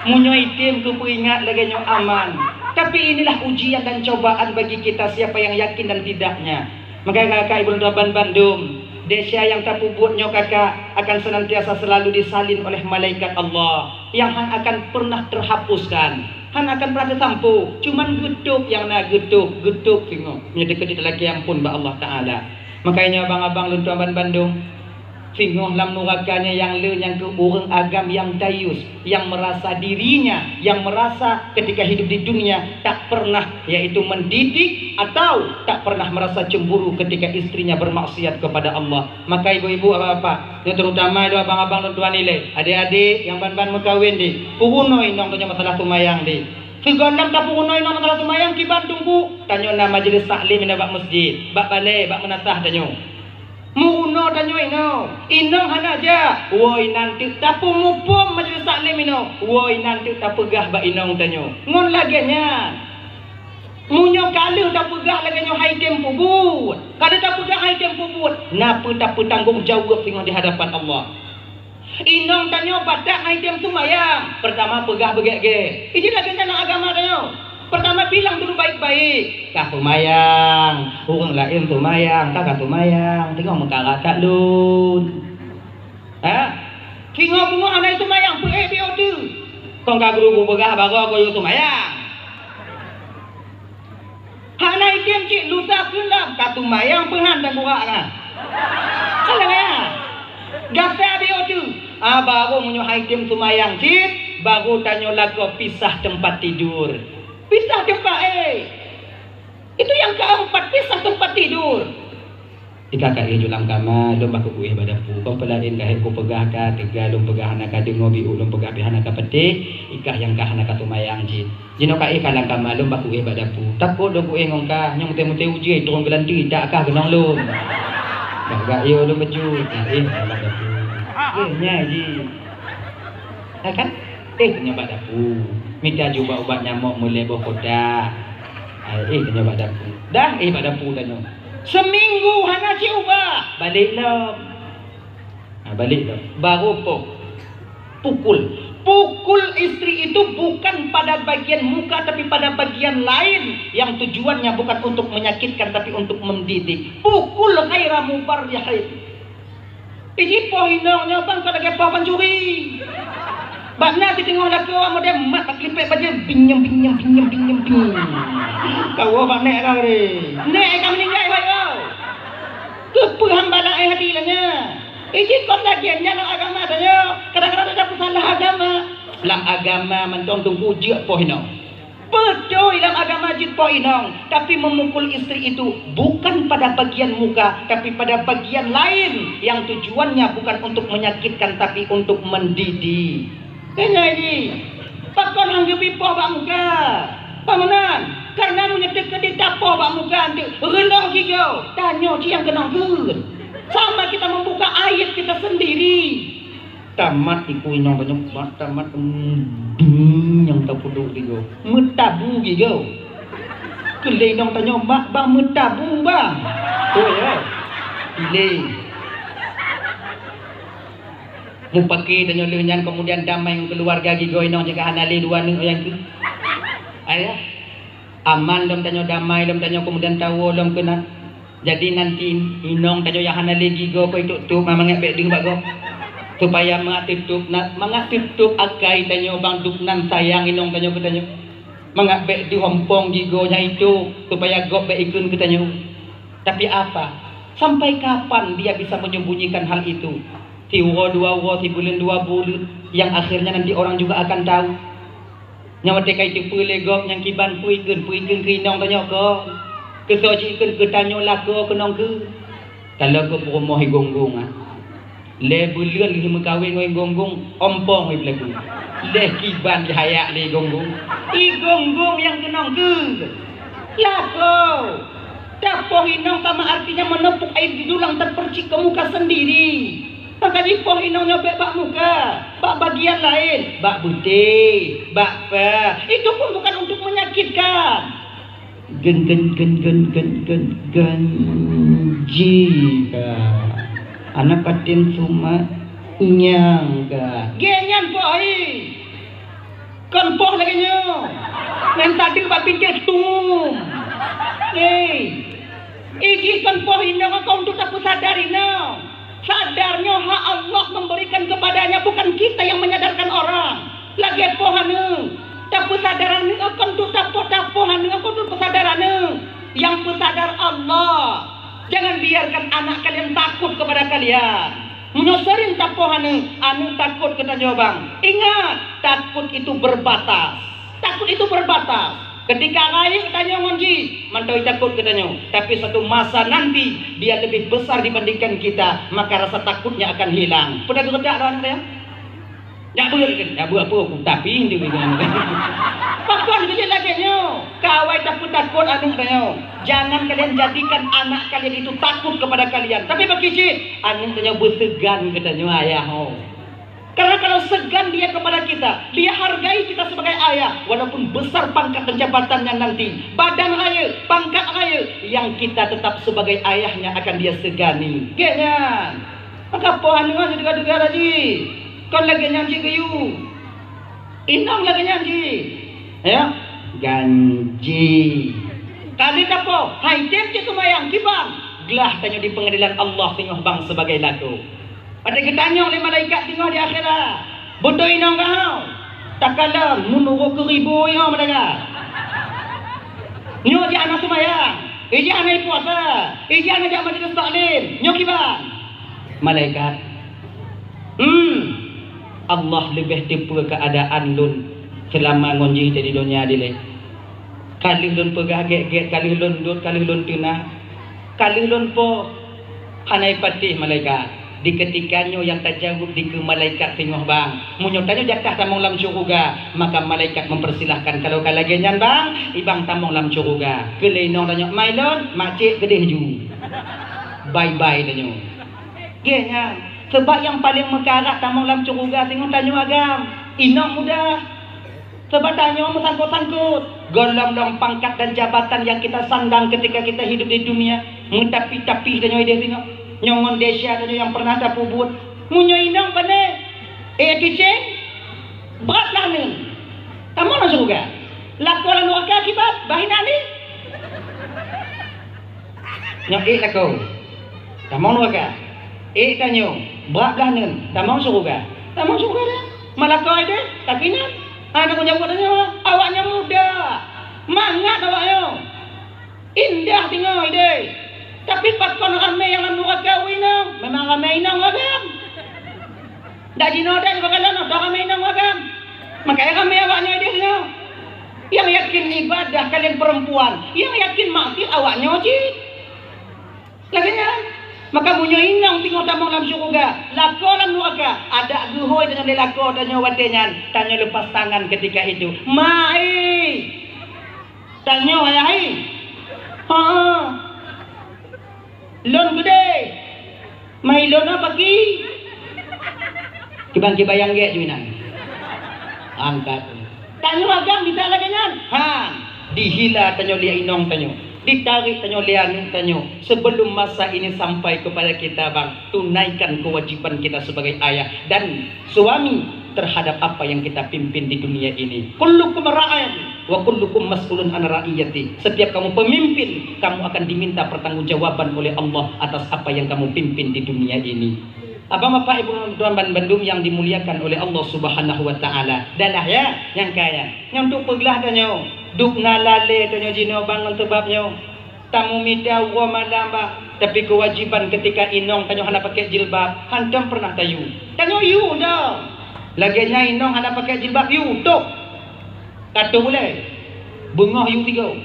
Meunyoe item keu peuingat lagée nyoe aman. Tapi inilah ujian dan cobaan bagi kita siapa yang yakin dan tidaknya. Maka kakak ibu dan ban bandum, desya nyang tapeubuet nyoe kakak akan senantiasa selalu disalin oleh malaikat Allah yang han akan pernah terhapuskan. Han akan pernah teusampoe, cuman geutôb nyang na geutôb, geutôb singoh. Meunyoe teukeudi talakée amphon bak Allah Taala. Makajih nyoe abang-abang lôn tuan ban bandum, singoh lam nuraka nyoe nyang le nyang keu ureuëng agam nyang dayus, nyang merasa dirinya, yang merasa ketika hidup di dunia tak pernah, yaitu mendidik atau tak pernah merasa cemburu ketika istrinya bermaksiat kepada Allah. Maka ibu-ibu, bapak-bapak, nyoe terutama ilée abang-abang lôn tuan ilée, adék-adék nyang ban-ban meukawen di, peurunoe inong tanyoe masalah seumayang di. Sigohlom tapeurunoe inong masalah seumayang kiban teungku, tanyoe na majelis taklim inoe bak masjid, bak balée, bak meunasah tanyoe. Meurunoe tanyoe inoe, inong hana jak, woe inan teuk tapeumuphom majelis taklim inoe, woe inan teuk tapeugah bak inong tanyoe. Ngon lagée nyan, meunyoe ka lheueh tapeugah lagée nyoe hai tem peubuet, ka lheueh tapeugah hai tem peubuet, na peue tapeutanggong jaweueb singoh di hadapan Allah. Inong tanyoe batat hai tem seumayang, peurtama peugah beugét-gét. Iji lagée nyan lam agama tanyoe. Peurtama bilang dulu baik-baik, "Kah seumayang, ureuëng laén seumayang, kah ka seumayang, teungoh meukarat that lôn." Ha? Singoh beungoh hana seumayang, peuék biôh teuh. Kon ka guru geupeugah bagoe keu yue seumayang. Hana item cit lusa keulam ka seumayang peuhan dan burak kan. Salah ya. Gasa biôh teuh. Ah, baru meunyoe hai tem seumayang cit, baru tanyoe lakoe pisah teumpat tidur. Pisah teumpat, eh. Itu yang keempat, pisah tempat tidur. Ika ka éh ju lam kama, lôn bah kukuéh bak dapu. Kon peulaén ka hek kupeugah ka teuga lôn peugah hana ka deungoe, biôh lôn peugah pih hana ka peuteh, ikah nyang ka hana ka seumayang jih. Jinoe ka éh ka lam kama, lôn bah kuéh bak dapu. Takot lôn kuéh ngon kah, nyang mutée-mutée ujeuen turun geulanteue, dak kah keunong lôn. Bah gak yo lôn beujeuet, ka éh ka lam dapu. Éh nyai jih. Nah kan? Éh tanyoe bak dapu. Mita ju ubat-ubat nyamok meulée boh kotak. Ai éh tanyoe bak dapu. Dah éh bak dapu tanyoe. Seminggu hana jiubah, balek lom. Ha, balek lom. Baru po. Pukul. Pukul istri itu bukan pada bagian muka, tapi pada bagian lain yang tujuannya bukan untuk menyakitkan, tapi untuk mendidik. Pukul ghaira mubarrihin. Iji poh inong nyoe bang ka lagée poh pancuri. Bak na siteungoh lakoe model mat bak klipek bajée binyem, binyem, binyem, binyem, binyem. Kawoe bak nek ka re. Nek ka meuninggai bayo. Keupeue hamba laén hati lagée nyan? Iji kon lagée nyan lam agama tanyoe. Kadang-kadang ada peusalah agama. Lam agama mantong teungku jeuet poh inong. Beutôi lam agama jeuet poh inong, tapi memukul istri itu bukan pada bagian muka, tapi pada bagian lain yang tujuannya bukan untuk menyakitkan, tapi untuk mendidik. Keunyai jih, pakon han geubi poh bak muka? Pakon meunan? Karena meunyoe teukeudi tapoh bak muka, anteuk reulong gigoe, tanyoe cit nyang keunong kheun. Sama kita membuka aib kita sendiri. Tamat iku inong banyak bak tamat, hmm, ding nyang tapeuduek di gob. Meutabu di gob. Keu lé inong tanyoe mak bang meutabu bang. Betul ya? Pilih. Mupake tanyoe lheueh nyan kemudian damai ngon keuluwarga gigoe inong jika hana lé dua aneuk nyang keu. Ayah. Aman lom tanyoe, damai lom tanyoe, kemudian tawoe lom keunan. Jadi nanti inong tanyoe nyang hana lé gigoe keu itôp-tôp, mangat bék deuh bak gob. Supaya mangat teutôp na, mangat teutôp akai tanyoe bang dub nan sayang inong tanyoe keu tanyoe. Mangat bék deuh ompong jigoe nyang itu, supaya gob bék ikheun keu tanyoe. Tapi apa? Sampai kapan dia bisa menyembunyikan hal itu? Siuroe dua uroe, sibuleuen dua buleuen, yang akhirnya nanti orang juga akan tahu. Nyang watée ka jiteupeue lé gob nyang kiban peue ikheun, peue ikheun keu inong tanyoe kon. Keu soe jih ikheun, keu tanyoe lakoe keunong kheun. Ka lheueh peurumoh i Gonggong, ah. Lhée buleuen lheueh meukawen ngon i Gonggong, ompong i Peuleugui. Lhée kiban jihayak lé i Gonggong. I Gonggong nyang keunong kheun. Lakoe. Tapoh inong sama artinya menepuk air di dulang terpercik ke muka sendiri. Maka jipoh inong nyoe bék bak muka, bak bagian laén, bak beutée, bak pah. Itu pun bukan untuk menyakitkan. Gen, gen, gen, gen, gen, gen, ganji ka. Anak patin sumat nyang ka. Gen nyan poh hai. Kon poh lagée nyoe. Nyan tadi bak pintoe tum. Hei. Iji kon poh inong ka untuk tapeusadar inong. Sadar nyoe hak Allah memberikan kepadanya, bukan kita yang menyadarkan orang. Lagée poh aneuk, tapeusadar aneuk kon untuk tapoh-tapoh aneuk kon untuk peusadar aneuk. Yang peusadar Allah. Jangan biarkan anak kalian takut kepada kalian. Meunyoe sering tapoh aneuk, aneuk takut keu tanyoe bang. Ingat, takut itu berbatas. Takut itu berbatas. Ketika rayeuk tanyoe ngon jih, mantong takot keu tanyoe. Tapi suatu masa nanti, dia lebih besar dibandingkan kita, maka rasa takutnya akan hilang. Peue geudak lôn nyan? Nyak beuet kan? Nyak beuet apa aku? Tapi dia kata. Pakon keu jih lagée nyoe. Kawai tapeutakot aneuk tanyoe. Jangan kalian jadikan anak kalian itu takut kepada kalian. Tapi bagi cit, aneuk tanyoe beuseugan keu tanyoe ayah ho. Karena kalau segan dia kepada kita, dia hargai kita sebagai ayah, walaupun besar pangkat dan jabatannya nanti, badan rayeuk, pangkat rayeuk, yang kita tetap sebagai ayahnya akan dia segani. Gét nyan. Maka poh aneuk nyoe deuga-deuga lagi. Kon lagée nyan cit geuyue. Inong lagée nyan cit. Ya, ganji. Kali tapoh, hai tem cit seumayang kiban. Glah tanyoe di pengadilan Allah singoh bang sebagai lakoe. Watée geutanyong lé malaikat singoh di akhirat, "Beutôi inong kah?" Takalon meunurot keu ribu nyoe malaikat. Nyoe jih hana seumayang, ijih hana ipuasa, ijih hana jak majelis taklim. Nyoe kiban? Malaikat, "Hmm, Allah leubeh teupeue keuadaan lôn seulama ngon jih di donya dilée. Ka lheueh lôn peugah gét-gét, ka lheueh lôn dot, ka lheueh lôn teuna, ka lheueh lôn poh." Hana ipatéh malaikat. Di keutika nyoe nyang tajaweueb dikeue malaikat singoh bang. Meunyoe tanyoe jatah tamong lam syeuruga, maka malaikat mempersilahkan. Kalau ka lagée nyan bang, ibang tamong lam syeuruga. Keu lé inong tanyoe, "Mai lôn, makcik keudeh ju." Bye-bye tanyoe. Gét nyan. Sebab nyang paleng meukarat tamong lam syeuruga singoh tanyoe agam. Inong muda. Sebab tanyoe meusangkot-sangkot. Gohlom-lom pangkat dan jabatan yang kita sandang ketika kita hidup di dunia, meutapi-tapi tanyoe ideh singoh. Nyoe ngon desya tanyoe nyang pernah tapeubuet. Meunyoe inong pane, eh, tuceng, brat lah neuen. Tamong lam syeuruga. Lakoe lam nuraka akibat, bah inan ni. Nyoe ék lakoe. Tamong nuraka. Ék tanyoe, brat blah neuen, tamong syeuruga. Tamong syeuruga dah. Malakoe deh, tapi nyan. Hana tanggung jaweueb tanyoe. Awaknyan muda. Mangat awaknyan. Indah singoh ideh. Tapi pakon ramé nyang lam nuraka u inong? Memang ramé inong agam. Dak jinoe dak bak kalon dak ramé inong agam. Makanya ramé awaknyan ideh singoh. Yang yakin ibadah kalian perempuan, yang yakin maksiat awaknyan cit. Lagée nyan. Maka meunyoe inong singoh tamong lam syeuruga, lakoe lam nuraka, adak geuhôi tanyoe lé lakoe tanyoe watée nyan, tanyoe leupas tangan ketika itu. Mai! Tanyoe ayah hai. Ha. Lôn keudeh. Mai lôn apa ki? Kiban-kiban nyang gét ju inan. Angkat. Tanyoe agam bisa lagée nyan. Han. Dihila tanyoe lé inong tanyoe. Ditarék tanyoe lé aneuk tanyoe. Sebelum masa ini sampai kepada kita, bang, tunaikan kewajiban kita sebagai ayah dan suami terhadap apa yang kita pimpin di dunia ini. Kullukum ra'in wa kullukum mas'ulun an ra'iyati. Setiap kamu pemimpin, kamu akan diminta pertanggungjawaban oleh Allah atas apa yang kamu pimpin di dunia ini. Abang, bapak, ibu, tuan ban bandum yang dimuliakan oleh Allah Subhanahu wa taala. Dah lah ya, nyang kaya. Nyang untuk peuglah tanyoe. Dub na lalée tanyoe jinoe bang ngon sabab nyoe. Tamumita uroe malam bang, tapi keuwajéban keutika inong tanyoe hana pakai jilbab, hantom peureunah tayue. Tanyoe yue dong. Lagée nyan inong hana pakai jilbab, yue tôb. Ka tôb ulée. Beungoh yue tigoe.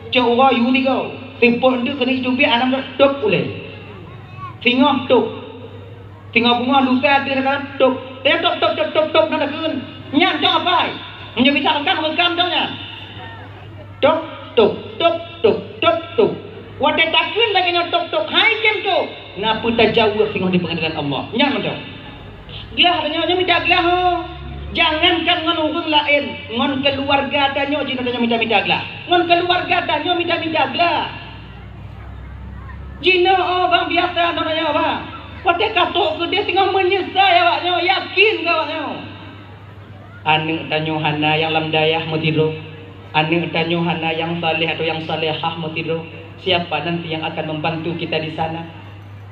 Cok uroe yue tigoe. Sipok eunteuk keuneuk jiteubiet hana tôb ulée. Singoh tôb. Singoh beungoh lusa deuh ka tôb. Tôb, tôb, tôb, tôb, tôb, tôb, na takheun. Nyan dong apai. Meunyoe bisa rekam, rekam dong nyan. Tôb, tôb, tôb, tôb, tôb, tôb. Watée takheun lagée nyoe tôb, tôb, hai tem tôb. Na peue tajaweueb singoh di peungadelan Allah. Nyan mantong. Glah tanyoe nyoe mita glah ho. Jangankan ngon ureuëng laén, ngon keuluwarga tanyoe jinoe tanyoe mita-mita glah. Ngon keuluwarga tanyoe mita-mita glah. Jinoe oh bang biasa nyoe tanyoe bang. Watée ka trok keudeh singoh meunyeusai awaknyoe, yakin keu awaknyoe. Aneuëk tanyoe hana nyang lam dayah meusidroe. Aneuëk tanyoe hana nyang saleh atau nyang salehah meusidroe. Siapa nanti yang akan membantu kita di sana?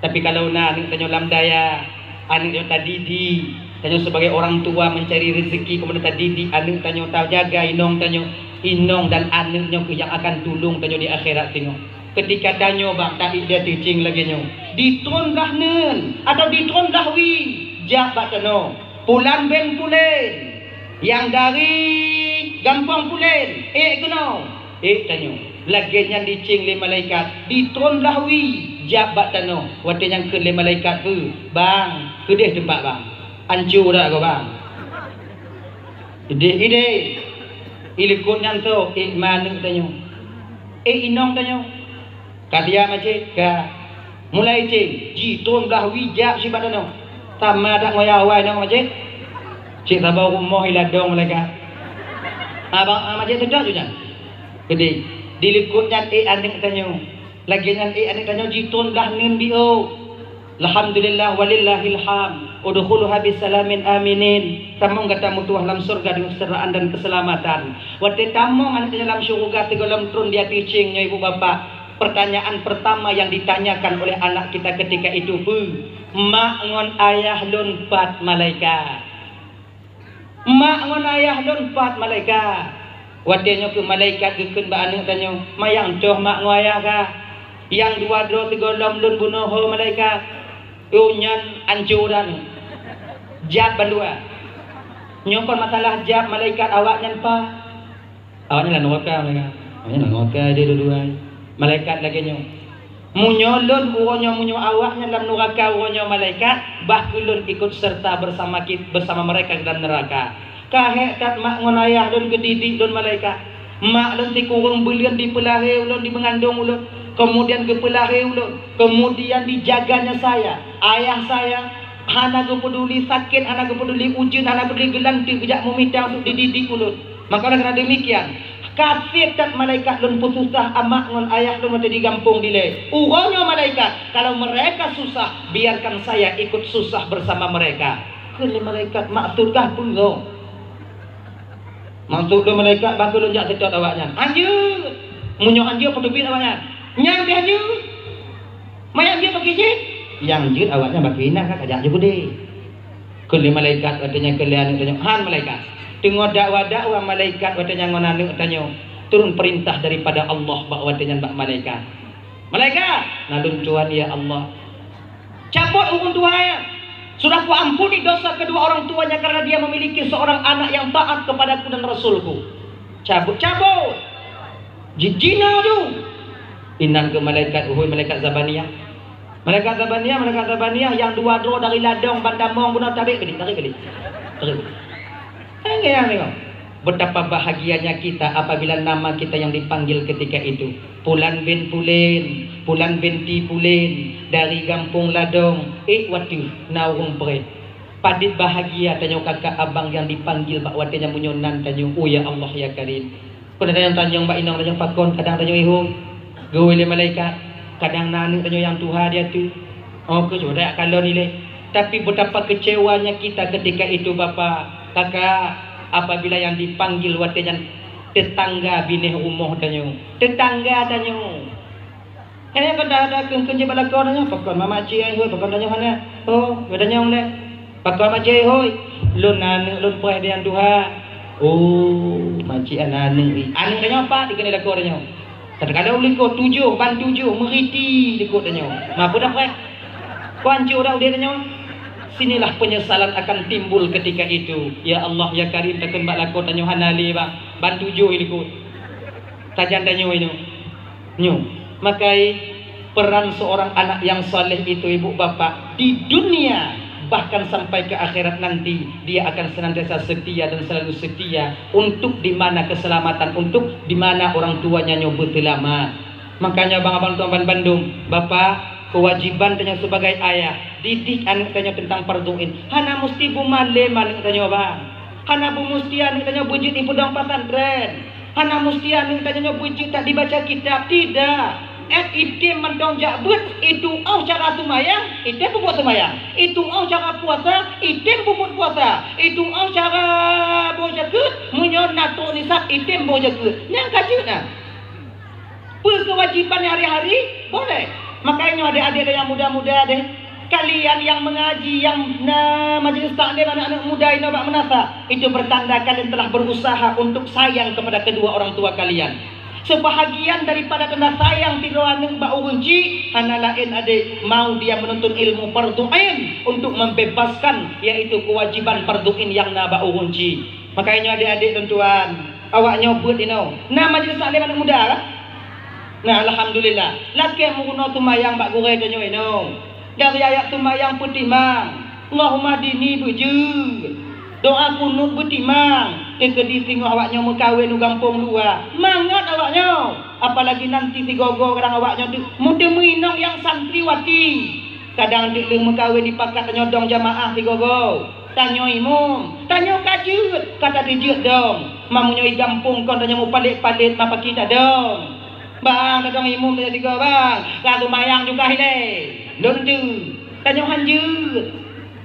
Tapi kalau na aneuëk tanyoe lam dayah, aneuëk nyoe tadidik, tanyoe sebagai orang tua mencari rezeki, kemudian tadidik aneuëk tanyoe, tajaga inong tanyoe, inong dan aneuëk nyoe keuh nyang akan tulông tanyoe di akhirat singoh. Keutika tanyoe bang taék dia cicing lagée nyoe, ditron blah neuen atau ditron blah wie, jak bak tanoh. Pulan bin Pulen, nyang dari gampông Pulen, ék keunoe, ék tanyoe. Lagée nyan dicing lé malaikat, ditron blah wie, jak bak tanoh. Watée nyan kheun lé malaikat, "Peu, bang, keudeh teumpat bang." Ancu dak keu bang. Ideh-ideh, ilikot nyan tôh, ék ma aneuëk tanyoe, ék inong tanyoe. Ka siap macet? Ka. Mulai ceng, jitron blah wie jak sibak tanoh. Sama that ngon nyang awai nyoe macet? Cit saboh rumoh iladong malaikat. Abang, ah, macet seudot ju nyan. Jadi, di likot nyan ék aneuëk tanyoe. Lagée nyan ék aneuëk tanyoe jitron blah neuen biôh. Alhamdulillah walillahil hamd. Udkhuluha bisalamin aminin. Tamong gata meutuah lam syeuruga deungon keuseujahtran dan keuseulamatan. Watée tamong aneuëk tanyoe lam syeuruga sigohlom tron di ateueh ceng nyoe ibu bapak. Pertanyaan pertama yang ditanyakan oleh anak kita ketika itu, "Peu, mak ngon ayah lôn pat malaikat?" "Mak ngon ayah lôn pat malaikat?" Watée nyoe keuh malaikat geukheun bak aneuëk tanyoe, "Manyang toh mak ngon ayah kah? Nyang dua droe sigohlom lôn bunoe ho malaikat." Oh nyan ancu dah nyoe. Jab bandua. Nyoe kon masalah jab malaikat, awaknyan pat? Awaknyan lam neuraka malaikat. Awaknyan lam neuraka dia dua-dua. Malaikat lagée nyoe, "Meunyoe lôn uroe nyoe, meunyoe awaknyan lam neuraka uroe nyoe malaikat, bah kheueh lôn ikut serta bersama kit-, bersama mereka dalam neraka." Ka hék that mak ngon ayah lôn geudidik lôn malaikat. Mak lôn sikureueng buleuen dipeulahé ulôn, dimeungandong ulôn, kemudian geupeulahé ulôn, kemudian dijaganya saya. Ayah saya hana geupeuduli sakét, hana geupeuduli ujeuen, hana geupeuduli geulanteuk, geujak meumitang untuk dididik ulôn. Maka oleh karena demikian, ka sép that malaikat lôn peususah amak ngon ayah lôn watée di gampông dilée. Uroe nyoe malaikat, kalau mereka susah, biarkan saya ikut susah bersama mereka. Kheun lé malaikat, "Maksud kah peue?" "Maksud lôn malaikat, bah kheueh lôn jak seutôt awaknyan." "Hanjeuet." Meunyoe hanjeuet, peuteubiet awaknyan. Nyang pih hanjeuet. Manyang jeuet bak keuh cit? Nyang jeuet awaknyan bak keuh inan ka kajak jeuet udeb. Kheun lé malaikat watée nyan kheun lé aneuëk tanyoe, "Han malaikat." Teungoh dakwa-dakwa malaikat watée nyan ngon aneuëk tanyoe, turun peurintah daripada Allah bak watée nyan bak malaikat. "Malaikat, na lôn tuan ya Allah. Cabot huköm Tuhan ya. Sudah kuampuni dosa kedua orang tuanya karena dia memiliki seorang anak yang taat kepada-Ku dan Rasul-Ku." Cabot, cabot. Jijinoe ju. Inan keu malaikat, "Uhôi malaikat Zabaniah. Malaikat Zabaniah, malaikat Zabaniah, nyang dua droe dari ladong bandamong bunoe tabek keulik, tarik keulik. Tarik keulik." Hai nyang tengok. Betapa bahagianya kita apabila nama kita yang dipanggil ketika itu. Pulan bin Pulen, Pulan binti Pulen, dari gampông Ladong, ék wateuh na ureuëng preh. Padit bahagia tanyoe kakak abang nyang dipanggil bak watée nyan meunyoe nan tanyoe, "Oh ya Allah ya Karim." Kon tanyoe tanyong bak inong tanyoe pakon, kadang tanyoe ihôi. Geuhôi lé malaikat, kadang na aneuëk tanyoe nyang tuha di ateueh. Oh, keu sudah kalon ilée. Tapi betapa kecewanya kita ketika itu, Bapak, Kakak, apabila yang dipanggil watée nyan tetangga binéh rumoh tanyoe. Tetangga tanyoe. Hana kon dah ada keu keunci bak lakoe tanyoe, pakon mama cik ai hôi, pakon tanyoe hana. Oh, geutanyoe lé. Pakon mama cik ai hôi, lôn na aneuëk lôn preh di nyang tuha. Oh, macik aneuk-aneuk. Aneuk tanyoe pat dikeuneuk lakoe tanyoe. Kadang-kadang ulikoe tujoh, ban tujoh, meuriti likot tanyoe. Ma peue dah preh? Kok ancô dah udeb tanyoe? Sinilah penyesalan akan timbul ketika itu. Ya Allah, ya Karim, takheun bak lakoe tanyoe hana lé, Bang. Ban tujoh likot. Sajan tanyoe nyoe. Nyoe, makai peran seorang anak yang saleh itu, ibu bapak, di dunia bahkan sampai ke akhirat nanti, dia akan senantiasa setia dan selalu setia untuk di mana keselamatan, untuk di mana orang tuanya nyoe beuselamat. Makanya, abang-abang tuan ban bandum, bapak, kewajiban tanyoe sebagai ayah, didik aneuk tanyoe tentang fardhu ain. Hana musti beumalem aneuk tanyoe, bang. Hana beumustia aneuk tanyoe beujeuet ipeudong pesantren. Hana musti aneuk tanyoe beujeuet that dibaca kitab, tidak. Ét item mantong jak beuet, itu'oh cara seumayang, item peubuet seumayang. Itu'oh cara puasa, item peubuet puasa. Itu'oh cara boh jakeuet, meunyoe na trok nisab, item boh jakeuet. Nyang ka jeuet na. Peue keuwajiban hari-hari? Boleh. Makanya nyoe adek-adek nyang muda-muda deh, kalian yang mengaji, yang na majelis taklim anak-anak muda inoe bak meunasah, itu bertanda kalian telah berusaha untuk sayang kepada kedua orang tua kalian. Sebahagian daripada tanda sayang sidroe aneuk bak ureueng chik hana laén adek, mau dia menuntut ilmu fardhu ain untuk membebaskan, yaitu kewajiban fardhu ain yang na bak ureueng chik. Makanya nyoe adek-adek dan tuan, awak nyoe beuet inoe. Na majelis taklim aneuk muda kah? Nah, alhamdulillah. Lakée meurunoe seumayang bak gurée tanyoe inoe. Dari ayat seumayang peutimang, Allahumma hdini beujeuet. Doa kunut beutimang. Teukeudi singoh awak nyoe meukawen u gampông luwa, mangat awak nyoe. Apalagi nanti sigoe-goe kadang awak nyoe tu meuteumé inong nyang santriwati. Kadang teuk lheueh meukawen dipakat tanyoe dong jamaah sigoe-goe. Tanyoe imum, tanyoe ka jeuet, ka tajeuet dong. Ma meunyoe i gampông kon tanyoe mupalét-palét ma paki tadong. Bang, tadong imum tanyoe sigoe, bang. Ka seumayang juga ilée. Lôn tu. Tanyoe han jeuet.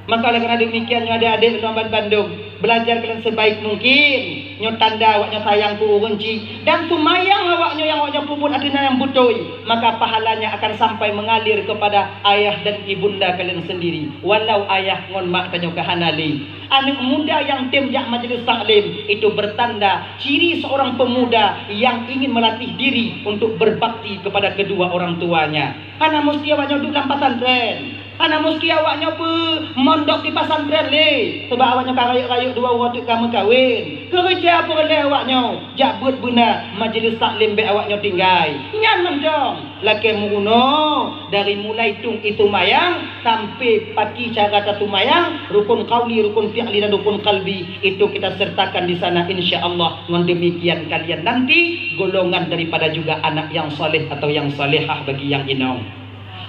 Maka oleh karena demikian, nyoe adek-adek lôn ban bandum, belajar kalian sebaik mungkin. Nyoe tanda awak nyoe sayang keu ureueng chik. Dan seumayang awak nyoe nyang awak nyoe peubuet ateueh nyang beutôi, maka pahalanya akan sampai mengalir kepada ayah dan ibunda kalian sendiri. Walau ayah ngon mak tanyoe ka hana lé. Aneuk muda nyang tem jak majelis taklim, itu bertanda ciri seorang pemuda yang ingin melatih diri untuk berbakti kepada kedua orang tuanya. Hana musti awak nyoe duek lam pesantren. Hana musti awak nyoe peumondok di pesantren lé, sabab awak nyoe ka rayeuk-rayeuk dua uroe teuk ka meukawen. Keureuja peureulée awak nyoe, jak beuet beuna majelis taklim bék awak nyoe tinggai. Nyan mantong. Lakée meurunoe dari mulai tueng i seumayang sampai paki cara taseumayang, rukun qauli, rukun fi'li dan rukun qalbi, itu kita sertakan di sana insya Allah. Ngon demikian kalian nanti golongan daripada juga anak yang saleh atau yang salehah bagi yang inong.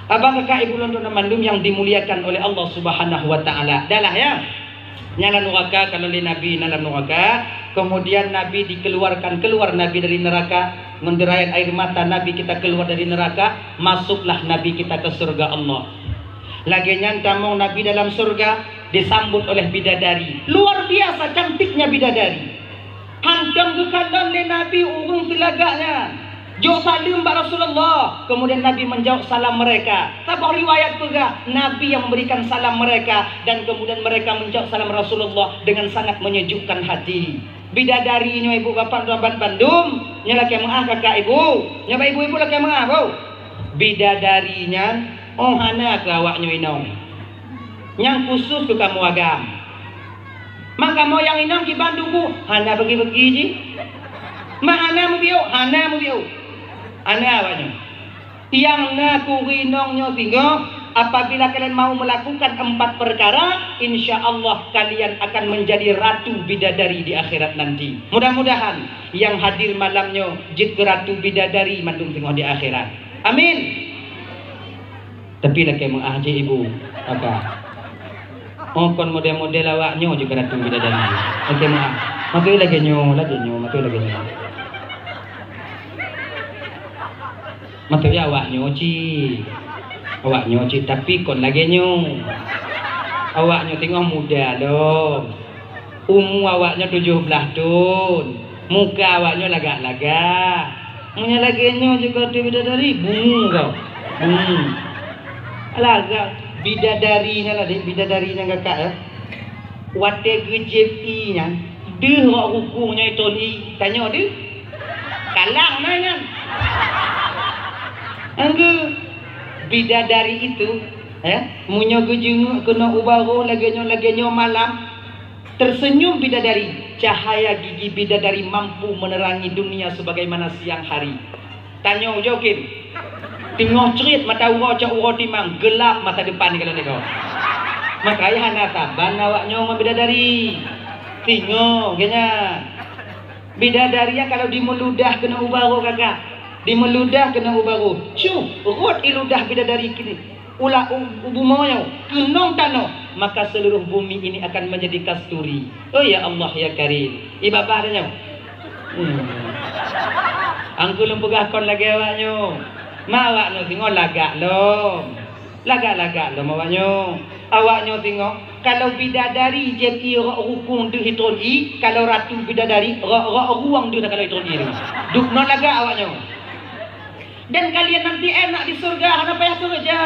Abang kakak ibu lôn tuan mandum yang dimuliakan oleh Allah Subhanahu wa taala. Dah lah ya. Nyan lam nuraka, kalau lé Nabi na lam nuraka, kemudian Nabi dikeluarkan, keluar Nabi dari neraka, ngon derayat air mata Nabi kita keluar dari neraka, masuklah Nabi kita ke surga Allah. Lagée nyan tamong Nabi dalam surga, disambut oleh bidadari. Luar biasa cantiknya bidadari. Hantom geukalon lé Nabi ureuëng teulagak nyan. Jok saleuem bak Rasulullah. Kemudian Nabi menjawab salam mereka. Saboh riwayat peugah, Nabi yang memberikan salam mereka dan kemudian mereka menjawab salam Rasulullah dengan sangat menyejukkan hati. Bidadari nyoe ibu bapak tuan bandum, nyoe lakée meuah kakak ibu, nyoe bak ibu-ibu lakée meuah bu. Bidadari nyan, oh hana keu awak nyoe inong. Nyang khusus keu kamoe agam. Mak kamoe nyang inong kiban duku, hana bagi-bagi jih. Mak hana mubiôk, hana mubiôk. Hana awaknyoe. Nyang na kuri inong nyoe singoh, apabila kalian mau melakukan empat perkara, insya Allah kalian akan menjadi ratu bidadari di akhirat nanti. Mudah-mudahan yang hadir malam nyoe jeuet keu ratu bidadari mandum singoh di akhirat. Amin. Tapi lakée meuah jih ibu, maka. Oh kon model-model awak nyoe jeuet keu ratu bidadari. Lakée meuah. Maka lagée nyoe, lagée nyoe, maka lagée nyoe. Maksudnya awak nyoe cit. Awak nyoe cit, tapi kon lagée nyoe. Awak nyoe teungoh muda lom. Umu awak nyoe tujoh blaih thon. Muka awak nyoe lagak-lagak. Meunyoe lagée nyoe juga tu bidadari, bungu kau. Bungu. Lagak bidadari nyan lah, bidadari nyan kakak ya. Watée geujieb ié nyan, Deuh rot rukung nyoe itron ié, tanyoe deuh. Kalang na nyan. Anggeu bidadari itu, eh, meunyoe geujeungeuk keunoe u barôh lagèe nyoe, lagèe nyoe malam, tersenyum bidadari, cahaya gigi bidadari mampu menerangi dunia sebagaimana siang hari. Tanyoe ujoe kém. Teungoh crit mata uroe cok uroe timang, geulap masa depan nyoe lagèe nyoe. Makajih hana saban awak nyoe ngon bidadari. Teungoh geuh nyan. Bidadari nyan kalau dimeuludah keunoe u barôh kakak. Dimeuludah keunoe u barôh. Cuh, rhot ié ludah bidadari keunoe. Ulah u, u bumoe nyoe, keunong tanoh, maka seluruh bumi ini akan menjadi kasturi. Oh ya Allah ya Karim. Ié babah tanyoe. Hmm. Anggeu lôn peugah kon lagèe awak nyoe. Ma awak nyoe singoh lagak lom. Lagak-lagak lom awak nyoe. Awak nyoe singoh, kalau bidadari jieb ié rot rukung deuh itron ié, kalau ratu bidadari rot, rot rueng deuh takalon itron ié. Dubnoe lagak awak nyoe. Dan kalian nanti enak di surga, hana payah keureuja.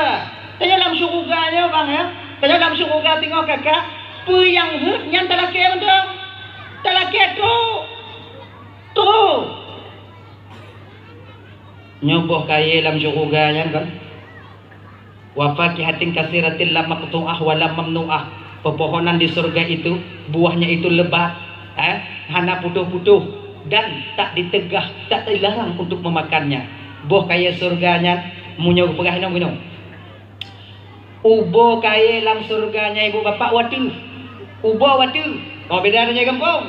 Tanyoe lam syuruga nyoe, bang, ya. Tanyoe lam syuruga teungoh kakak, peue nyang heuet nyan talakèe mantong. Talakèe trok. Trok. Nyoe boh kayèe lam syuruga nyan kan. Wa fakihatin katsiratin la maqtu'ah wa la mamnu'ah. Pepohonan di surga itu, buahnya itu lebat, eh, hana putôh-putôh, dan tak ditegah, tak dilarang untuk memakannya. Boh kayèe surga nyan, meunyoe geupeugah inong-inong. Uboe kayèe lam surga nyan ibu bapak watèe. Uboe watèe. Oh, beda dengan gampông.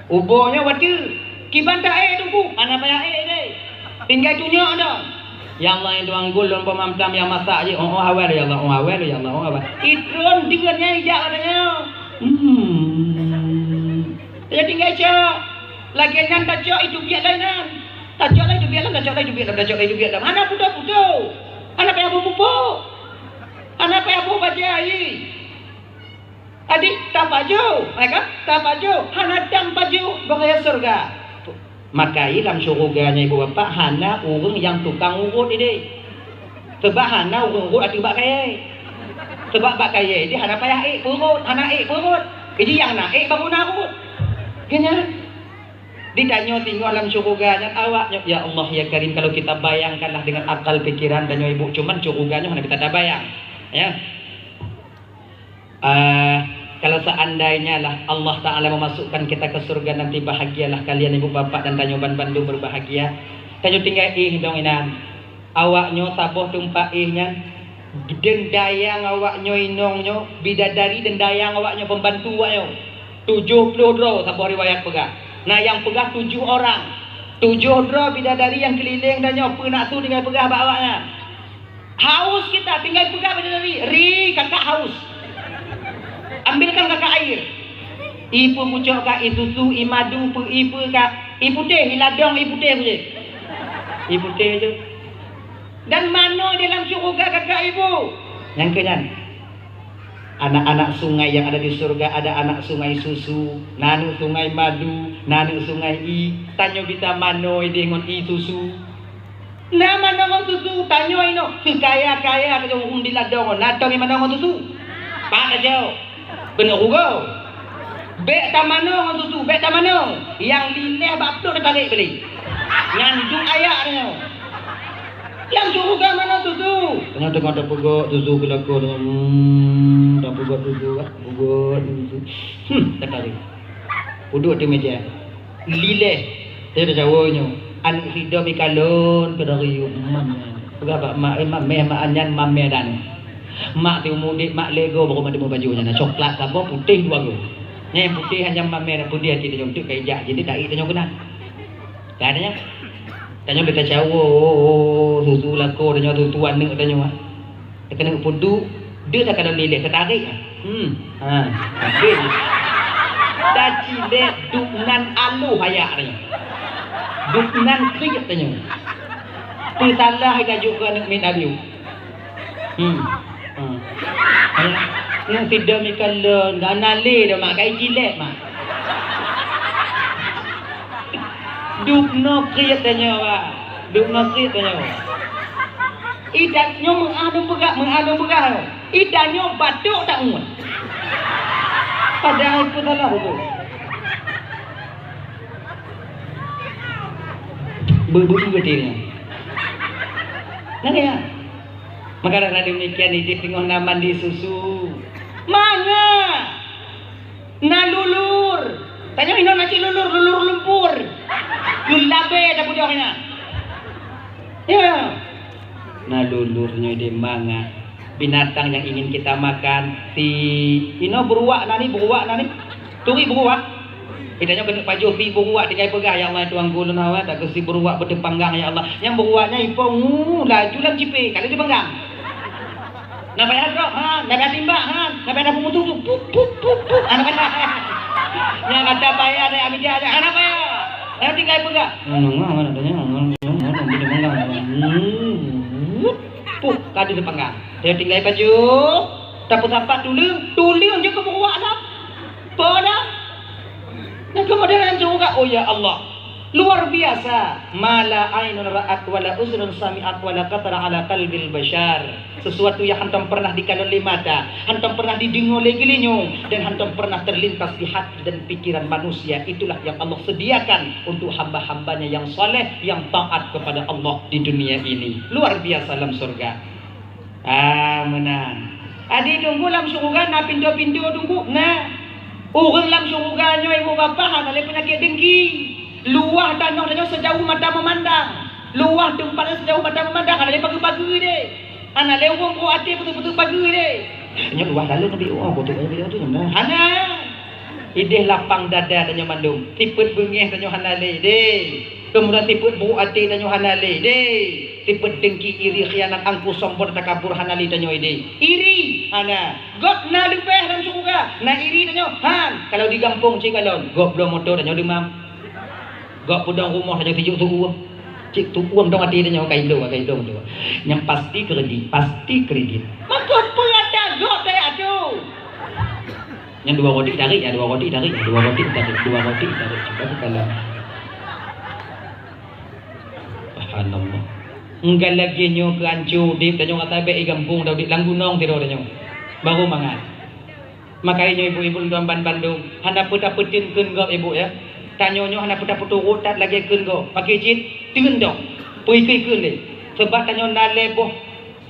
Uboe nyoe watèe. Kiban ta ék Teungku, hana payah ék deh. Tinggai tunyok dah. Ya Allah, ya Tuhan, gulong pemamtam yang masak je. Oh, oh, awal ya Allah, oh, awal ya Allah, oh, awal. Itron dengan nyai jak katanya. Hmm. Dia tinggai cok. Lagi nyan tacok itu biak lain nyan. Tacok lain itu biak lain, tacok lain itu biak lain, tacok lain itu biak lain. Hana putus-putus. Hana payah bubuk. Hana payah bubuk baca ai. Adik, tapajoh, ya kan? Tapajoh, hana dam pajoh, bak kayèe syeuruga. Makajih lam syeuruga nyan ibu bapak hana ureueng nyang tukang urot idéh. Sebab hana ureueng urot ateueh bak kayèe. Sebab bak kayèe idéh hana payah ék peurot, hana ék peurot. Jadi nyang na ék baru na rot. Geuhnyan. Ditanyoe singoh lam syeuruga nyan awak nyoe, ya Allah, ya Karim, kalau kita bayangkanlah dengan akal pikiran tanyoe ibu, cuman syeuruga nyoe hana kita tabayang. Ya. Ah, kalau seandainya lah Allah Ta'ala memasukkan kita ke surga nanti, bahagialah kalian ibu bapak dan tanyoe ban bandum berbahagia. Tanyoe tinggai éh dong inan. Awak nyoe saboh teumpat éh nyan, deundayang awak nyoe inong nyoe, bidadari deundayang awak nyoe, pembantu awak nyoe. Tujoh ploh droe saboh riwayat peugah. Na nyang peugah tujoh orang. Tujoh droe bidadari nyang keulileng tanyoe, peue nak su tinggai peugah bak awak nyan. Haus kita, tinggai peugah bidadari, "Ri, kakak haus. Ambilkan kakak air." Ié peue pucok ka, ié susu, ié madu, peue ié peue ka, ié putéh, ié ladong, ié putéh pucok. Ié putéh tu. Dan manoe di lam syeuruga kakak ibu. Nyang keu nyan. Anak-anak sungai yang ada di surga, ada anak sungai susu, na aneuk sungai madu, na aneuk sungai ié. Tanyoe bisa manoe idéh ngon ié susu. Na manoe ngon susu, tanyoe inoe. Seukaya-kaya tanyoe ureueng di ladong, na tom manoe ngon susu. Pat tajaweueb. Keuneuk rugoe. Bèk tamanoe ngon susu, bèk tamanoe. Nyang lileh bak plôk teutarek beuléh. Nyan duek ayak tanyoe. Lam syeuruga manoe susu. Tanyoe teungoh tapeugöt susu keu lakoe, hmm, tapeugöt susu, ah, peugöt susu. Hmm, teutarek. Peuduek di meja. Lileh. Teuh teucawa nyoe. Aneuk sidroe meukalon keu dari yub mam nyan. Peugah bak mak, "Eh, mak, meh mak nyan, mam meh dan." Mak teuh mudik, mak lego baru mak teumé baju nyan. Coklat saboh, putéh dua go. Nyan putéh hanya mam meh dan putéh hati tanyoe. Teuk ka ijak jih, taék tanyoe keunan. Ka tanyoe. Tanyoe teucawa, susu lakoe tanyoe, susu aneuk tanyoe. Teukeunong peuduek, deuh takalon lileh, teutarek. Hmm. Ha. Habéh. Tacilek dubnan aloh ayak tanyoe. Dubnan kriet tanyoe. Peusalah tajok keu aneuk miet abiu. Hmm. Ha. Nyan sidroe meukalon, hana lé dah mak, kai cilek mak. Dubnoe kriet tanyoe, Pak. Dubnoe kriet tanyoe. Ié tanyoe meu'ah lôn peugah, meu'ah lôn peugah. Ié tanyoe batuk tak ngon. Padahai peue salah tu. Beu-beu beutôi nyan. Nah, ya. Maka dah demikian idéh teungoh na mandi susu. Mangat. Na lulur. Tanyoe inoe na cit lulur, lulur lumpur. Geulabe dah budoh nyan. Ya. Na lulur nyoe idéh mangat. Binatang yang ingin kita makan. Si inoe beruak na ni, beruak na ni. Turi beruak. Kita nyoe keuneuk pajoh si beruak tinggai peugah, "Ya Allah, Tuhanku, lôn hawa, tak keu si beruak beuteupeunggang, ya Allah." Nyang beruak nyan ipong, uh, laju lam cipe, ka lheueh teupanggang. Na payah drop, ha, na payah timbak, ha, na payah peumutuh tu, pup, pup, pup, pup. Ah, na payah. Nyang kata payah, ada amida, ada, ah, na payah. Nyang tinggai peugah. Pup, ka lheueh teupanggang. Dia tinggai pajoh, tapeusapat tuleueng, tuleueng je keu beruak dah. Peue dah? Nyang keumodelan syeuruga, oh ya Allah. Luar biasa. Ma la ainun ra'at wa la uzunun sami'at wa la khatara ala qalbil bashar. Sesuatu yang hantom pernah dikalon lé mata, hantom pernah dideungoe lé geulinyueng, dan hantom pernah terlintas di hati dan pikiran manusia. Itulah yang Allah sediakan untuk hamba-hambanya yang saleh, yang taat kepada Allah di dunia ini. Luar biasa lam surga. Ah, meunan. Adi Teungku, lam syeuruga na pintoe-pintoe Teungku? Na. Ureuëng lam syeuruga nyoe ibu bapak hana lé peunyakét dengki. Luwah tanoh tanyoe sejauh mata memandang. Luwah teumpat sejauh mata memandang, hana lé pageue-pageue deh. Hana lé ureuëng bro até beutôi-beutôi pageue deh. Nyoe luwah lalu nabi oh beutôi beutôi tu nyoe. Hana. Ideh lapang dada tanyoe mandum. Tipet beungeh tanyoe hana lé deh. Kemudian tipet bro até tanyoe hana lé deh. Tipet dengki, iri, khianat, angku, sombong, takabur hana lé tanyoe ideh. Iri hana. Gob na leubeh lam syeuruga, na iri tanyoe han. Kalau di gampông cit kalon, gob bloe moto tanyoe deumam. Gob peudong rumoh tanyoe tijuk tuuh. Cit tuuh dong até tanyoe kai dong, kai dong tu. Nyang pasti kredit, pasti kredit. Maka peurata gob daya tu. Nyang dua roti tarik ya, dua roti tarik ya, dua roti tarik, dua roti tarik. Cuba tu kalau Subhanallah. Enggai lagée nyoe keu ancô udeb tanyoe, gata bék i gampông, ta udeb lam gunong sidroe tanyoe. Barô mangat. Maka nyoe ibu-ibu lôn tuan ban bandum, hana peue tapeuteun kheun gob ibu ya. Tanyoe nyoe hana peue tapeuturot that lagée kheun gob. Pakri cit, teun dong. Peue kheun lé. Sebab tanyoe na lhée boh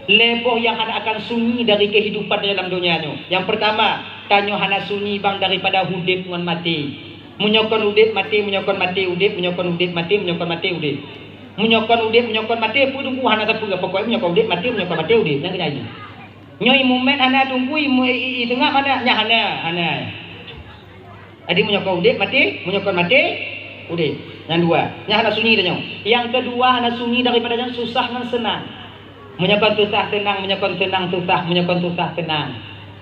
Lhée boh nyang hana akan sunyi dari keuhidupan tanyoe lam donya nyoe. Nyang peurtama, tanyoe hana sunyi bang daripada udeb ngon maté. Meunyoe kon udeb maté, meunyoe kon maté udeb, meunyoe kon udeb maté, meunyoe kon maté udeb. Meunyoe kon udeb, meunyoe kon maté, peue teungku hana sapeue, pokoknya meunyoe kon udeb maté, meunyoe kon maté udeb. Nyang keunyai. Nyoe imumet hana teungku, imu-, i, i, i teungak mana? Nyan hana, hana. Jadi meunyoe kon udeb maté, meunyoe kon maté udeb. Nyang dua, nyang hana sunyi tanyoe. Nyang keudua hana sunyi daripada nyan susah ngon seunang. Meunyoe kon susah seunang, meunyoe kon seunang susah, meunyoe kon susah seunang.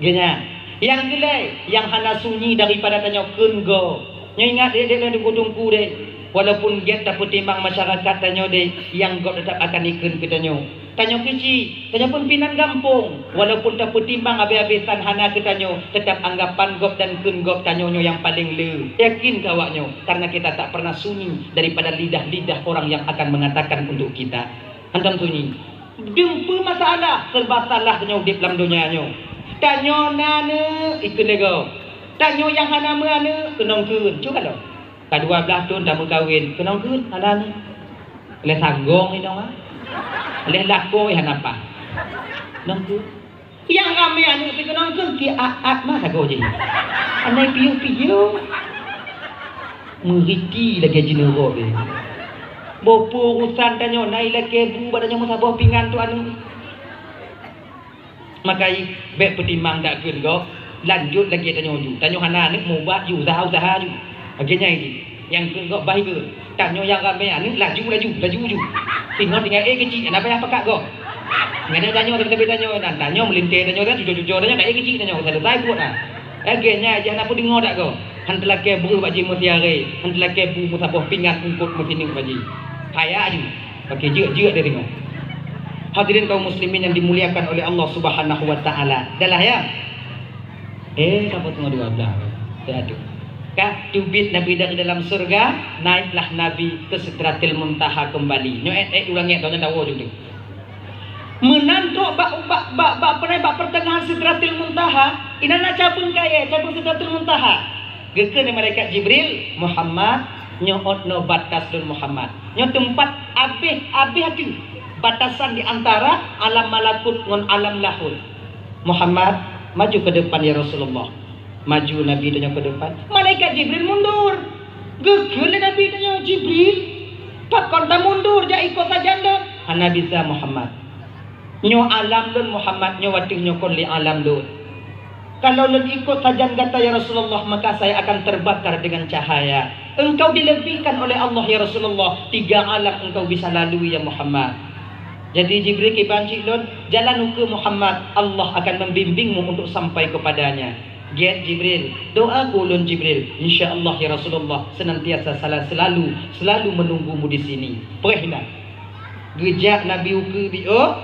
Geuh nyan. Nyang keulhée, nyang hana sunyi daripada tanyoe kheun gob. Nyoe ingat deh, deh, deh, teungku-teungku deh. Walaupun gét tapeutimang masyarakat tanyoe deh, nyang gob teutap akan ikheun keu tanyoe. Tanyoe keuchik, tanyoe peumpingan gampông, walaupun tapeutimang habéh-habéh tan hana keu tanyoe, teutap anggapan gob dan kheun gob tanyoe nyoe nyang paleng le. Yakin keu awak nyoe, karena kita tak pernah sunyi daripada lidah-lidah orang yang akan mengatakan untuk kita. Hantom sunyi. Dum peue masalah, serba salah tanyoe udeb lam donya nyoe. Tanyoe na aneuk, ikheun lé gob. Tanyoe nyang hana meuaneuk, keunong kheun. Cuba lom. Ka dua blaih thon tameukawen, keunong kheun hana aneuk. Lhée sagong inong ah. Lhée lakoe hana paih. Keunong kheun. Nyang ramé aneuk pih keunong kheun, ki at-at mah sagoe jih. Aneuk piôh-piôh. Meuriti lagée jineurok deh. Boh peue urusan tanyoe, na ilakée bu bak tanyoe meusaboh pingan tu aneuk. Maka bék peutimang dak kheun gob, lanjut lagée tanyoe ju. Tanyoe hana aneuk mubat ju, usaha-usaha ju. Lagée nyan jih. Nyang kheun gob bah ikheun. Tanyoe nyang ramé aneuk laju, laju, laju ju. Singoh tinggai éh keuchik, hana payah pakat gob. Nyan tanyoe tapi tanyoe nan, tanyoe meulintée tanyoe kan, cuco-cuco tanyoe dak éh keuchik tanyoe, selesai buet dah. Lagée nyan jih hana peudeungoe dak gob. Han teulakée breueh bak jih meusiaré, han teulakée bu meusaboh pingan eungkot meusineuk bak jih. Kaya ju. Pakai jeuet-jeuet dari nyoe. Hadirin kaum muslimin yang dimuliakan oleh Allah Subhanahu wa taala. Dah lah ya? Eh, dapat tengah dua belah. Satu. Ka teubiet Nabi dari dalam surga, naiklah Nabi ke Sidratil Muntaha kembali. Nyoe eh, eh ulang eh, tahu tahu juga. Meunan trok bak, bak, bak, bak, bak pertengahan Sidratil Muntaha, inan na cabeueng kayée, cabeueng Sidratil Muntaha. Geukheun lé malaikat Jibril, "Muhammad, Nyoe ot noe batas lôn Muhammad. Nyoe teumpat abéh-abéh ateueh batasan di antara alam malakut ngon alam lahut. Muhammad, maju ke depan ya Rasulullah. Maju Nabi tanyoe ke depan. Malaikat Jibril mundur. Geukheun lé Nabi tanyoe, "Jibril, pakon tamundur jak iko sajan lôn?" "Hana bisa Muhammad. Nyoe alam lôn Muhammad, nyoe watèe nyoe kon lé alam lôn. Kalau lôn ikot sajan gata ya Rasulullah, maka saya akan terbakar dengan cahaya. Engkau dilebihkan oleh Allah ya Rasulullah, tiga alam engkau bisa lalui ya Muhammad." Jadi Jibril kiban cit lôn, "Jalan ukeue Muhammad, Allah akan membimbingmu untuk sampai kepadanya." "Gét Jibril, doa keu ulôn Jibril, insya Allah ya Rasulullah senantiasa sala-, selalu, selalu menunggumu di sini." Preh na. Geujak Nabi ukeue di, oh,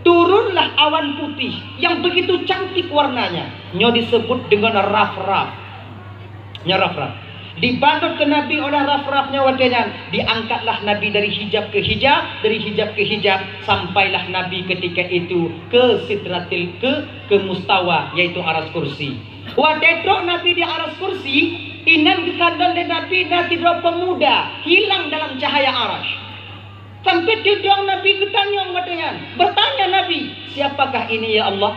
turunlah awan putih yang begitu cantik warnanya. Nyoe disebut dengan raf-raf. Nyoe raf-raf. Dibalut ke Nabi oleh raf-raf nyoe watèe nyan, diangkatlah Nabi dari hijab ke hijab, dari hijab ke hijab, sampailah Nabi ketika itu ke Sidratil, ke, ke Mustawa, yaitu Aras Kursi. Watèe trok Nabi di Aras Kursi, inan geukalon lé Nabi na sidroe pemuda hilang dalam cahaya Arasy. Sampai teudong Nabi geutanyong watèe nyan. Bertanya Nabi, "Siapakah ini, ya Allah?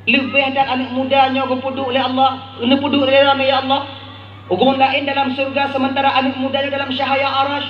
Leubeh that aneuk muda nyoe geupeuduek lé Allah, neupeuduek lé Droeneuh, ya Allah. Ureueng laén dalam syeuruga sementara aneuk muda nyoe dalam cahaya Arasy.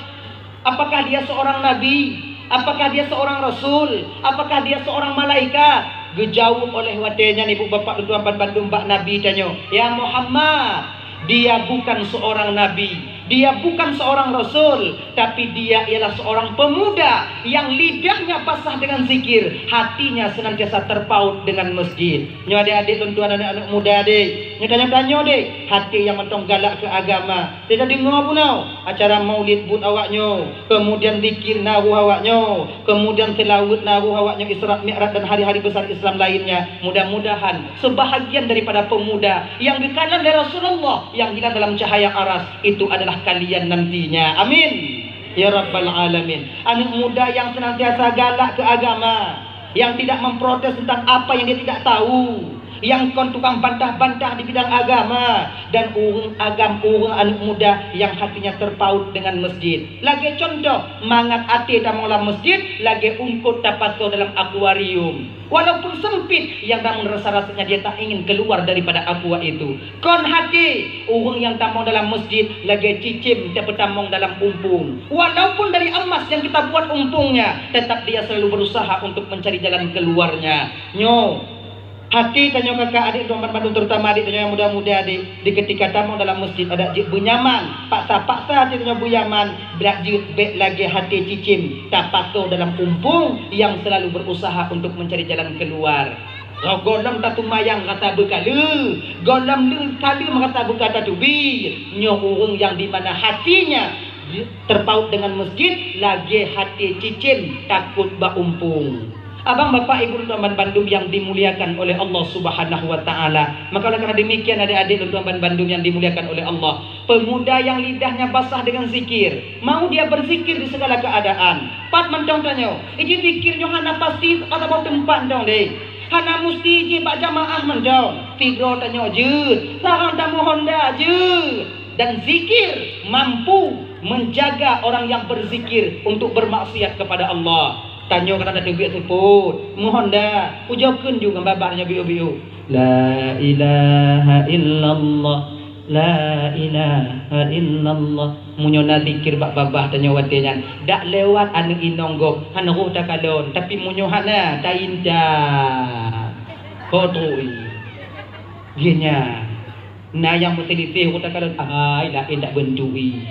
Apakah dia seorang nabi? Apakah dia seorang rasul? Apakah dia seorang malaikat?" Geujaweueb oleh watèe nyan ibu bapak lôn tuan banmandum bak Nabi tanyoe, "Ya Muhammad, dia bukan seorang nabi, dia bukan seorang rasul, tapi dia ialah seorang pemuda yang lidahnya basah dengan zikir, hatinya senantiasa terpaut dengan masjid." Nyoe adék-adék lôn tuan, aneuk-aneuk muda deh, nyoe tanyoe-tanyoe deh, até nyang mantong galak keu agama. Teudeungoe bunoe acara maulid buet awaknyoe, kemudian zikir na roh awaknyoe, kemudian seulaweuet na roh awaknyoe, Isra Mi'raj dan hari-hari besar Islam lainnya. Mudah-mudahan sebahagian daripada pemuda yang dikalon lé Rasulullah yang hilang dalam cahaya Arasy itu adalah kalian nantinya. Amin ya rabbal alamin. Aneuk muda yang senantiasa galak keu agama, yang tidak memprotes tentang apa yang dia tidak tahu, yang kon tukang bantah-bantah di bidang agama, dan ureueng agam, ureueng aneuk muda yang hatinya terpaut dengan masjid. Lagèe contoh, mangat até tamong lam masjid lagèe eungkôt tapasoe dalam akuarium. Walaupun sempit, yang namun rasa-rasanya dia tak ingin keluar daripada aqua itu. Kon até, ureueng nyang tamong dalam masjid lagèe cicém tapeutamong dalam umpung. Walaupun dari emas yang kita buat umpungnya, tetap dia selalu berusaha untuk mencari jalan keluarnya. Nyoe, até tanyoe kakak adék teuma banmandum, terutama adék tanyoe nyang muda-muda adék, di ketika tamong dalam masjid adak jeuet beunyaman, paksa-paksa até tanyoe beunyaman, brat jeuet bèk lagèe até cicém tapasoe dalam umpung yang selalu berusaha untuk mencari jalan keluar. Goh gohlom taseumayang rasa beukaleue, gohlom le kaleue rasa beuka tateubiet. Nyoe ureueng nyang dimana hatinya terpaut dengan masjid lagèe até cicém takot bak umpung. Abang, bapak, ibu, lôn tuan banmandum yang dimuliakan oleh Allah Subhanahu wa Ta'ala. Maka oleh karena demikian, adék-adék lôn tuan banmandum yang dimuliakan oleh Allah, pemuda yang lidahnya basah dengan zikir, mau dia berzikir di segala keadaan. Pat mantong tanyoe, iji zikir nyoe hana pasti ka saboh teumpat mantong deh. Hana musti jih bak jamaah mantong. Sidroe tanyoe jeuet, sarang tamu honda jeuet. Dan zikir mampu menjaga orang yang berzikir untuk bermaksiat kepada Allah. Tanyoe ka tateubiet seupôt, meuhonda, ujoe kheun ju ngon babah nyoe biu-biu. La ilaha illallah, la ilaha illallah. Meunyoe na zikir bak babah tanyoe watèe nyan, dak lewat aneuk inong gob, hana roh takalon, tapi meunyoe hana, taintat. Ho trok ie. Geuh nyan. Na nyang meuseliseh, roh takalon, ai, laén dak beuntuk ie.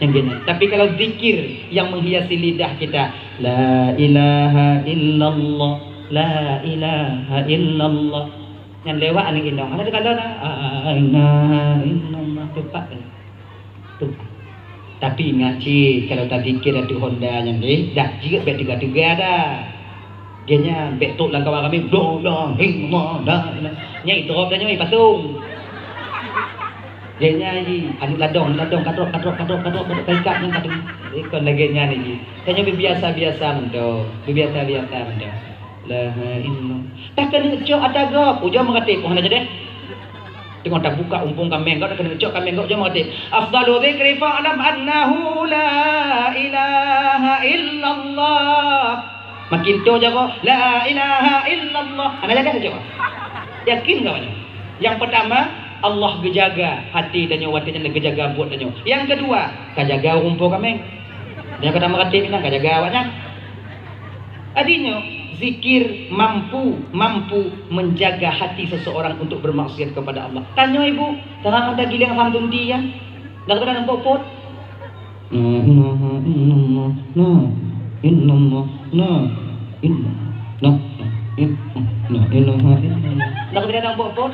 Nyang geuh nyan. Tapi kalau zikir yang menghiasi lidah kita, la ilaha illallah, la ilaha illallah. Nyan lewat aneuk inong. Hana takalon, la ilaha illallah. Tepat. Tuh. Tapi ingat cit, kalau tazikir ateueh honda nyan deh, dak jeuet bèk teuga-teuga dah. Geuh nyan bèk trok lam kawan ramè, "La ilaha illallah, la ilaha." Nyan idrop dah nyoe, ipasong. Geuh nyan jih, aneuk ladong, ladong, kadrop, kadrop, kadrop, kadrop, kadrop, kaikat nyan kadrop. Kon lagèe nyan jih. Tanyoe biasa-biasa mantong, biasa-biasa mantong. La ilaha illallah. Takheun cok ata gob, ujoe meukaté, oh, hana jadi. Teungoh tabuka umpung kaméng, gob keuneuk cok kaméng gob jom maté. Afdalu dzikri fa'lam annahu la ilaha illallah. Makin to jago la ilaha illallah. Hana jaga cok. Yakin kau nyoe? Yang pertama, Allah geujaga hati tanyoe watée nyan geujaga buet tanyoe. Yang kedua, ka jaga umpung kaméng. Yang pertama kata bilang ka jaga awak nyan. Adinyoe, zikir mampu, mampu menjaga hati seseorang untuk bermaksiat kepada Allah. Tanyoe ibu, tanang ada giléng asam tunti ya. Dak ada nampak pot. La ilaha illallah, la illallah, la illallah, la ilaha illallah. Dak ada nampak pot.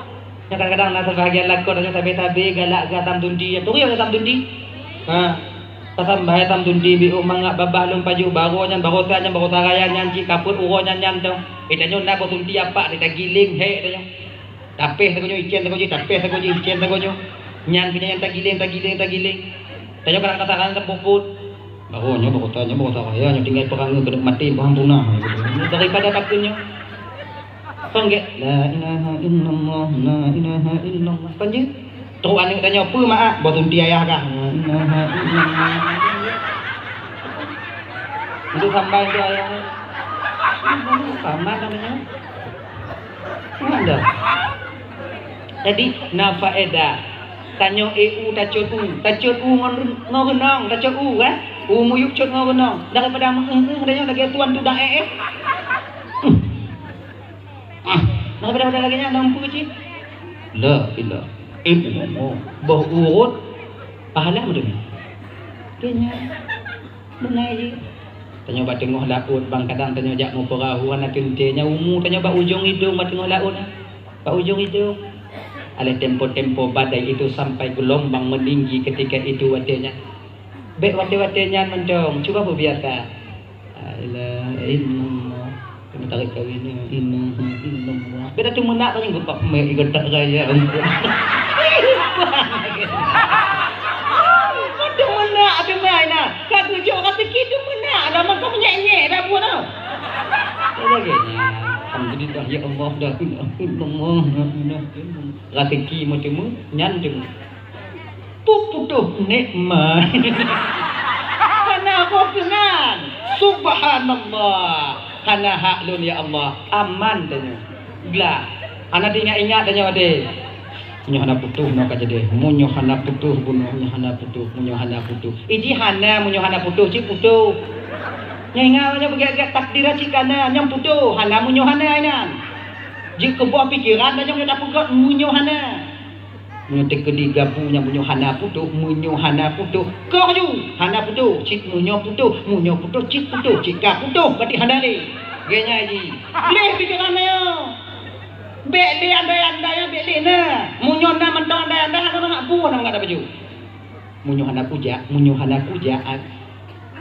Nyan kadang-kadang na seubahagian lakoe tanyoe tabe-tabe galak keu asam tunti. Turi asam tunti. Ha. Tasam bahai asam tunti biôh mangat babah lom pajoh baroe nyan, baroe sa nyan, baroe sa raya nyan cit kapot uroe nyan nyan tong. Eh, tanyoe na boh tunti apak, tagiléng hék tanyoe. Tapéh sagoe nyoe, icén sagoe jih, tapéh sagoe jih, icén sagoe nyoe. Nyan keuh nyan tagiléng, tagiléng, tagiléng. Tanyoe kadang-kadang tasaran teumpuk-puk. Baroe nyoe, baroe sa nyoe, baroe sa raya nyoe tinggai peurangui keuneuk maté, paham punah. Daripada takheun nyoe. Kon gét, "La ilaha illallah, la ilaha illallah." Kon jeuet? Trok aneuk tanyoe, "Peue, Mak?" "Boh tunti ayah kah." "La ilaha illallah." Untuk sambal tu ayah. Sama namanya. Ada. Jadi, na faedah. Tanyoe, eh, u, tacot u. Tacot u ngon, ngon reunong, tacot u, kan? U muyueb cot ngon reunong. Daripada meu'euh-euh tanyoe lagée tuan tu dak, eh, eh. Ah, nah, pada-pada lagée nyan, lam peue cit? La ilaha illallah. Boh urot pahala meudeungoe. Keu nyan, beuna jih. Tanyoe bak teungoh laôt, bang kadang tanyoe jak meupeurahô hana teuntée, nyan umu tanyoe bak ujong idong bak teungoh laôt, ah. Bak ujong idong. Oleh tempo-tempo badai itu sampai gelombang meninggi ketika itu watée nyan. Bék watée-watée nyan mantong, cuba peubiasa. La ilaha illallah. Kena tarik kawin ni. La ilaha illallah. Bék dah tu meunak tadi geupak mek ikut tak raya. Betul meunak tu mai nah. Ka tujuh kata kita meunak dah makan nyek-nyek dah pun tau. Lagi ni. Alhamdulillah ya Allah dah. La ilaha illallah. La ilaha illallah. Rezeki macam nyan tu. Putôh nikmat. Hana roh keunan. Subhanallah. Hana hak lôn ya Allah. Aman tanyoe. Glah. Hana teuingat-ingat tanyoe deh. Meunyoe hana putôh, nyoe ka jadi. Meunyoe hana putôh, bunoe nyoe hana putôh. Meunyoe hana putôh. Iji hana, meunyoe hana putôh, cit putôh. Nyoe ingat nyoe beugiat-giat takdir cit kana, nyoe putôh. Hana meunyoe hana inan. Jeuet keu boh pikeran tanyoe nyoe tapeugöt meunyoe hana. Meunyoe teukeudi gapu nyang meunyoe hana putôh, meunyoe hana putôh, koh ju hana putôh, cit meunyoe putôh, meunyoe putôh, cit putôh, cit ka putôh, berarti hana lé. Gét nyan jih. Gleh pikeran nyoe. Bék lé andai-andai, bék lé na. Meunyoe na mantong andai-andai, hana mangat bu, hana mangat baju. Meunyoe hana kujak, meunyoe hana kujak,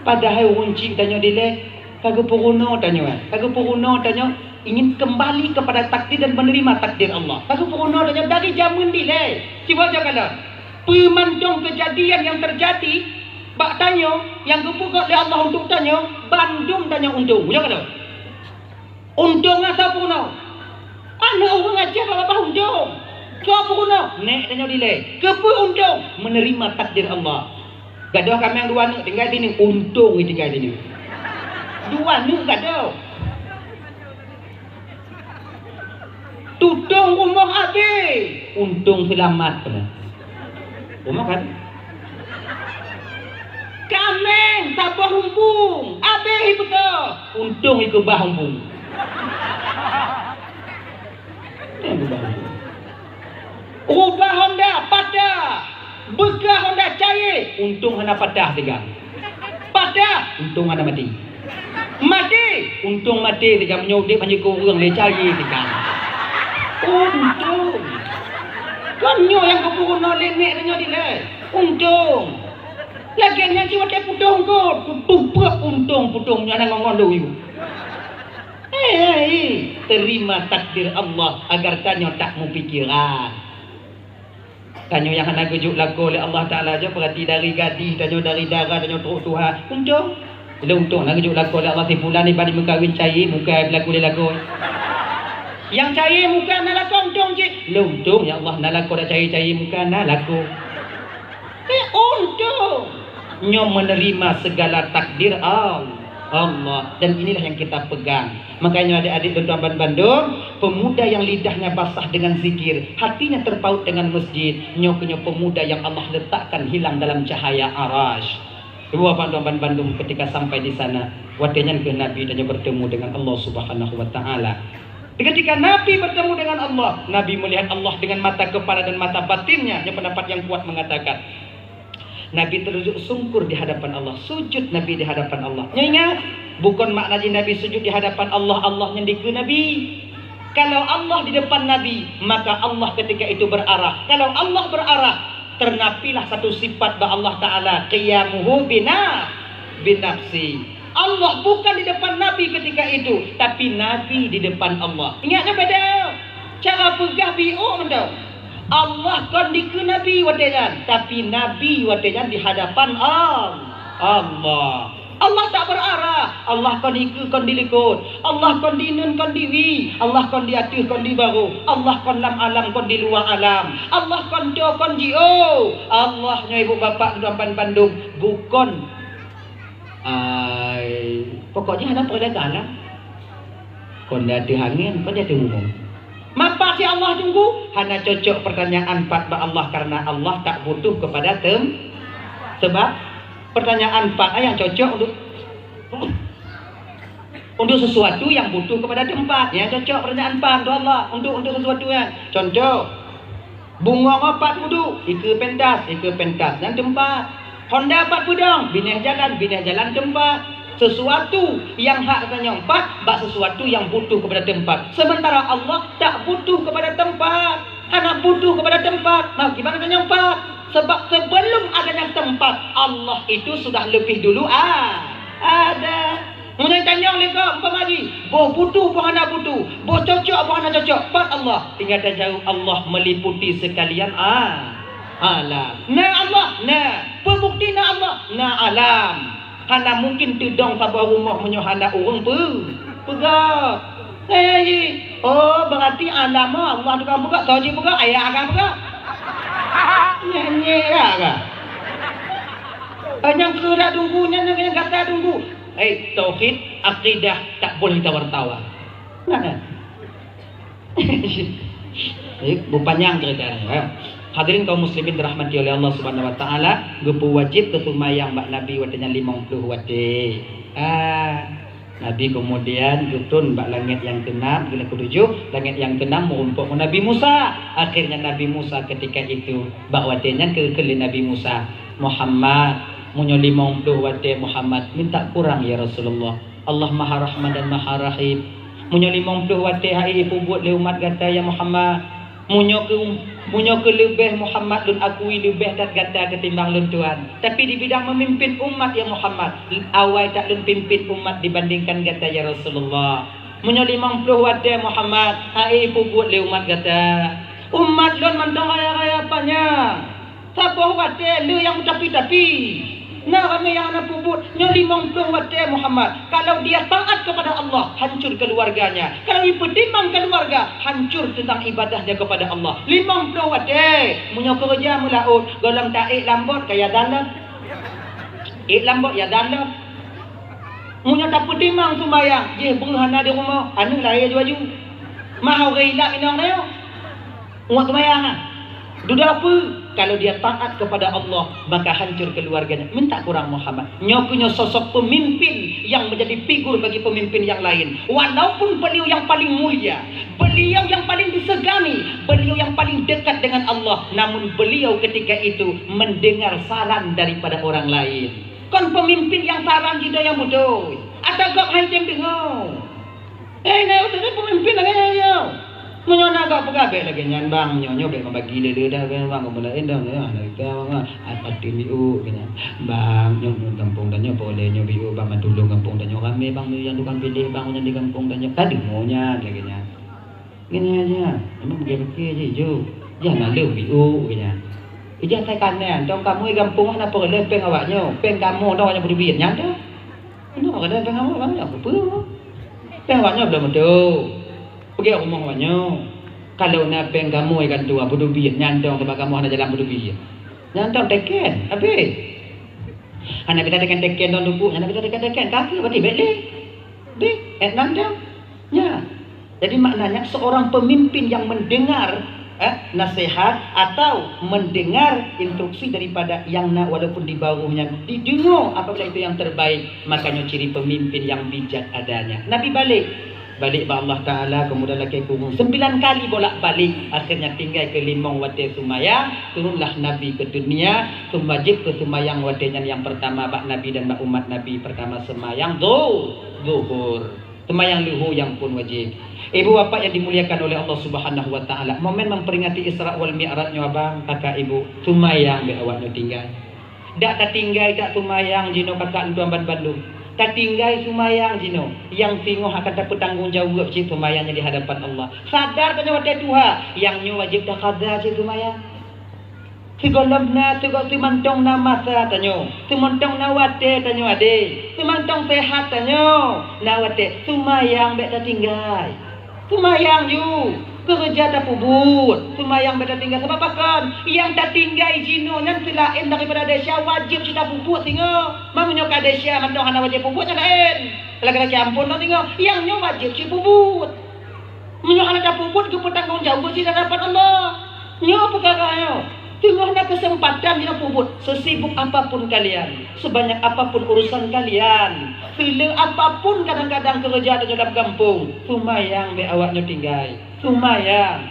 padahai ureueng chik tanyoe dilée ka geupeurunoe tanyoe, ka geupeurunoe tanyoe ingin kembali kepada takdir dan menerima takdir Allah. Ka geupeurunoe tanyoe dari jameun dilée. Cuba jak kalon, peue mantong keujadian nyang teujadi bak tanyoe nyang geupeugöt lé Allah untuk tanyoe, bandum tanyoe untông. Jak kalon. Untông asa peurunoe. Aneuk ureueng aja babah untông. Soe peurunoe? Nék tanyoe dilée. Keupeue untông? Menerima takdir Allah. Gadôh kaméng dua aneuk tinggai sineuk, untông tinggai sineuk. Dua aneuk gadôh. Tutông rumoh abéh, untông seulamat keunoe. Rumoh kan? Kaméng saboh umpung, abéh ipeugah, untông ikeubah umpung. Untông ikeubah umpung. Rubah honda patah, beukah honda cair, untông hana patah siga. Patah, untông hana maté. Maté, untông maté siga, meunyoe udeb hana jikeu ureueng lé cair siga. Untông. Kon nyoe nyang geupeurunoe lé nék tanyoe dilée. Untông. Lagée nyan cit watée putôh eungkôt, putôh peuet untông, putôh nyoe hana ngon-ngon lôn yue. Hei, terima takdir Allah agar tanyoe tak meupikiran. Tanyoe nyang hana geujok lakoe lé Allah Taala, jeuet peurati dari gadih tanyoe, dari dara tanyoe trok tuha. Untông. Lé untông hana geujok lakoe lé Allah, si fulan iban meukawen cair, bukai beulaku lé lakoe. Nyang cayée muka na lakoe untông cit. Lé untông, ya Allah, na lakoe dak cayée-cayée muka, na lakoe. Eh, untông. Nyoe menerima segala takdir Al-, Allah. Dan inilah yang kita pegang. Makanya adik-adik dan tuan bandum, pemuda yang lidahnya basah dengan zikir, hatinya terpaut dengan masjid, nyoe keuh nyoe pemuda yang Allah letakkan hilang dalam cahaya Arasy. Ibu bapak tuan bandum, ketika sampai di sana, watée nyan keuh Nabi tanyoe bertemu dengan Allah Subhanahu wa Ta'ala. Ketika Nabi bertemu dengan Allah, Nabi melihat Allah dengan mata kepala dan mata batinnya. Nyoe pendapat yang kuat mengatakan, Nabi terjun sungkur di hadapan Allah, sujud Nabi di hadapan Allah. Nyoe ingat, bukon makna jih Nabi sujud di hadapan Allah, Allah nyan dikeue Nabi. Kalau Allah di depan Nabi, maka Allah ketika itu berarah. Kalau Allah berarah, ternapilah satu sifat bak Allah Ta'ala, qiyamuhu bina-, binafsi. Allah bukan di depan Nabi ketika itu, tapi Nabi di depan Allah. Ingat nyoe beda. Cara peugah biôh mantong. Allah kon dikeue Nabi watée nyan, tapi Nabi watée nyan di hadapan Al-, Allah. Allah tak berarah. Allah kon dikeue kon dilikot. Allah kon di ineun kon di wie. Allah kon di ateueh kon di barô. Allah kon lam alam kon di luwa alam. Allah kon toe kon jiôh. Allah nyoe ibu bapak tuan bandum bukon. Ai, pokok jih hana peureulee keu alam. Kon di ateueh angén, kon di ateueh bumoe. Mapa si Allah tunggu? Hana cocok pertanyaan pat bak Allah karena Allah tak butuh kepada tem-, sebab pertanyaan pat nyang cocok untuk, untuk sesuatu yang butuh kepada tempat. Nyang cocok pertanyaan pat untuk Allah, untuk, untuk sesuatu nyan. Contoh, bungong pat butuh, ikeue pentas, ikeue pentas nyan tempat. Honda pat peudong, binéh jalan, binéh jalan tempat. Sesuatu yang hak tanyoe pat bak sesuatu yang butuh kepada tempat. Sementara Allah tak butuh kepada tempat. Hana butuh kepada tempat. Nah, gimana tanyoe pat? Sebab sebelum adanya tempat, Allah itu sudah lebih dulu a-, ada. Meunyoe tanyong lé gob, umpama jih, boh butuh, boh hana butuh, boh cocok, boh hana cocok, pat Allah. Tinggai tajaweueb, Allah meliputi sekalian a-, alam. Na Allah, na. Peue bukti na Allah? Na alam. Hana mungkin teudong saboh rumoh meunyoe hana ureuëng peu-, peugah. Eh, oh, berarti alam Allah tukang peugah, soe jipeugah, ayah agam peugah. Nyan, nyan, ya, kan? Eh, nyang keurak tunggu, nyan, nyang gata tunggu. Eh, tauhid, akidah, tak boleh tawar-tawar. Nah, nah. Eh, bupanyang cerita ni, ya. Hadirin kaum muslimin dirahmati oleh Allah Subhanahu wa taala, geupeuwajib teuseumayang bak Nabi watée nyan limong ploh watée. Ah, Nabi keumudian geutron bak langét nyang keunam, geulakée tujoh, langét nyang keunam meurumpok ngon Nabi Musa. Akhirnya Nabi Musa ketika itu, bak watée nyan geukheun lé Nabi Musa, "Muhammad, meunyoe limong ploh watée Muhammad, minta kurang ya Rasulullah. Allah Maha Rahman dan Maha Rahim. Meunyoe limong ploh watée hai ipeubuet lé umat gata ya Muhammad, meunyoe keu, meunyoe keu leubeh Muhammad lôn akui leubeh that gata ketimbang lôn tuan. Tapi di bidang memimpin umat ya Muhammad, awai that lôn pimpin umat dibandingkan gata ya Rasulullah. Meunyoe limong ploh watée Muhammad hai ipeubuet lé umat gata, umat lôn mantong raya-raya panyang." Saboh watée le nyang tapi-tapi. Na ramé nyang hana peubuet, nyoe limong ploh watée Muhammad. Kalau dia taat kepada Allah, hancur keluarganya. Kalau ipeutimang keluarga, hancur tentang ibadahnya kepada Allah. Limong ploh watée, meunyoe keureuja meulaôt, gohlom taék lambot kaya dalam. Ék lambot ya dalam. Meunyoe tapeutimang sumbayang, jih breuh hana di rumoh, aneuk lahé aju-aju. Mahau rei ilak inong rayo. Umat seumayang, ah. Dudoe peue? Kalau dia taat kepada Allah, maka hancur keluarganya. Minta kurang Muhammad. Nyoe keuh nyoe sosok pemimpin yang menjadi figur bagi pemimpin yang lain. Walaupun beliau yang paling mulia, beliau yang paling disegani, beliau yang paling dekat dengan Allah, namun beliau ketika itu mendengar saran daripada orang lain. Kon pemimpin yang saran jih nyang beutôi. Ata gob hai tem deungoe. Eh, na beutôi pemimpin lagée nyan nyoe. Meunyoe na gob peugah bék lagée nyan bang, nyoe nyoe bék meubagi lé-lé dah bang, bang keubeulaén dah nyoe, hana rita bang, ah, pati miu keu nyan. Bang, nyoe nyoe gampông tanyoe peureulée nyoe biu bang, meutulông gampông tanyoe ramé bang, meunyoe nyang tukang piléh bang, nyang di gampông tanyoe ka deungoe nyan lagée nyan. Geuhnyan, geuhnyan, memang geupiké jih, ju. Jah na leueh biu geuhnyan. Ijak sai kanan, tong kamoe gampông hana peureulée péng awaknyoe, péng kamoe dong nyang peuteubiet nyan teuh. Hana peureulée péng awaknyoe, peue? Péng awaknyoe belom meudôk. Gét rumoh awak nyoe. Kalau na péng kamoe kan tuha, beudôh biet, nyang dong teuma kamoe hana jalan beudôh biet. Nyang dong teken, habéh. Hana bisa teken-teken dong duku, hana bisa teken-teken, ka keuh berarti bék lé. Bék, eh, nyang dong. Nya. Jadi maknanya seorang pemimpin yang mendengar, eh, nasihat atau mendengar instruksi daripada yang na walaupun di bawahnya, didengar apabila itu yang terbaik, makanya ciri pemimpin yang bijak adanya. Nabi balik. Balik bak Allah Taala, kemudian lakée kureueng sembilan kali bolak-balik, akhirnya tinggai keu limong watée seumayang, turunlah Nabi ke dunia, seumayang keu seumayang watée nyan yang pertama bak Nabi dan bak umat Nabi pertama seumayang Zuhur. Seumayang luhô nyang phon wajéb. Ibu bapak yang dimuliakan oleh Allah Subhanahu wa Taala, momen memperingati Isra wal Mi'raj nyoe abang, kakak ibu, seumayang bék awak nyoe tinggai. Dak tatinggai that seumayang jinoe kakak lôn tuan banmandum. Tatinggai seumayang jinoe, nyang singoh akan tapeutanggong jaweueb cit seumayang nyan di hadapan Allah. Sadar tanyoe watée tuha, nyang nyoe wajéb taqadha cit seumayang. Sigohlom na, sigo-, simantong na masa tanyoe, simantong na watée tanyoe adé, simantong seuhat tanyoe, na watée seumayang bék tatinggai. Seumayang ju, keureuja tapeubuet, seumayang bék tatinggai. Sabab pakon? Nyang tatinggai jinoe nyan seulaén daripada desya wajéb cit tapeubuet singoh. Meunyoe ka desya mantong hana wajéb peubuet nyan laén. Lagée-lagée amphon nyoe singoh, nyang nyoe wajéb cit peubuet. Meunyoe hana tapeubuet, geupeutanggong jaweueb cit di hadapan Allah. Nyoe peukara nyoe. Teungoh na keuseumpatan jinoe peubuet, sesibuk apapun kalian, sebanyak apapun urusan kalian, seulé apapun kadang-kadang keureuja tanyoe lam gampông, seumayang bék awak nyoe tinggai. Seumayang.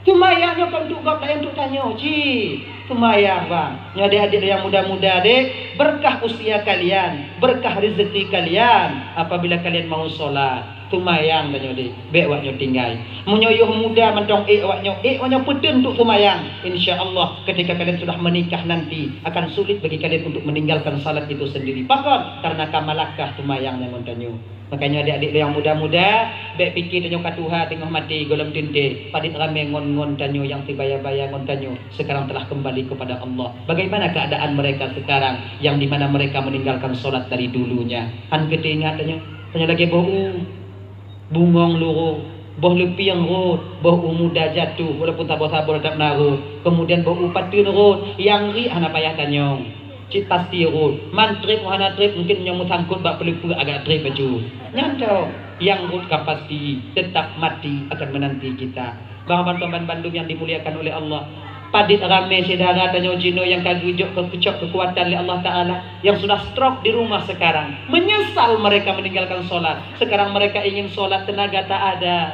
Seumayang nyoe kon untuk gob laén, untuk tanyoe cit. Seumayang, bang. Nyoe adék-adék nyang muda-muda, dek, berkah usia kalian, berkah rezeki kalian apabila kalian mau sholat. Seumayang tanyoe deh, bék awak nyoe tinggai. Meunyoe yoh muda mantong ék awak nyoe, ék awak nyoe peuteun untuk seumayang. Insya Allah, ketika kalian sudah menikah nanti, akan sulit bagi kalian untuk meninggalkan salat itu sendiri. Pakon? Karena ka malakah seumayang nyan ngon tanyoe. Makanya adik-adik yang muda-muda, bék pike tanyoe ka tuha teungoh maté gohlom teuntée, padit ramé ngon-ngon tanyoe nyang sibaya-baya ngon tanyoe, sekarang telah kembali kepada Allah. Bagaimana keadaan mereka sekarang yang di mana mereka meninggalkan salat dari dulunya? Han geuteuingat tanyoe, tanyoe lagée boh u. Bungong lurot, boh leupieng rot, boh u muda jatuh, walaupun saboh-saboh teutap na rot. Kemudian boh u pateuen rot, nyang riek hana payah tanyong. Cit pasti rot. Man treb hana treb, mungkin nyoe meusangkot bak peuleupeuk agak treb bacut. Nyan cok, nyang rot ka pasti, tetap mati akan menanti kita. Bang bantuan bandum yang dimuliakan oleh Allah. Padit ramé syedara tanyoe jinoe nyang ka geujok keu-, keucok keukuatan lé Allah Taala, yang sudah stroke di rumah sekarang. Menyesal mereka meninggalkan sholat. Sekarang mereka ingin sholat, tenaga tak ada.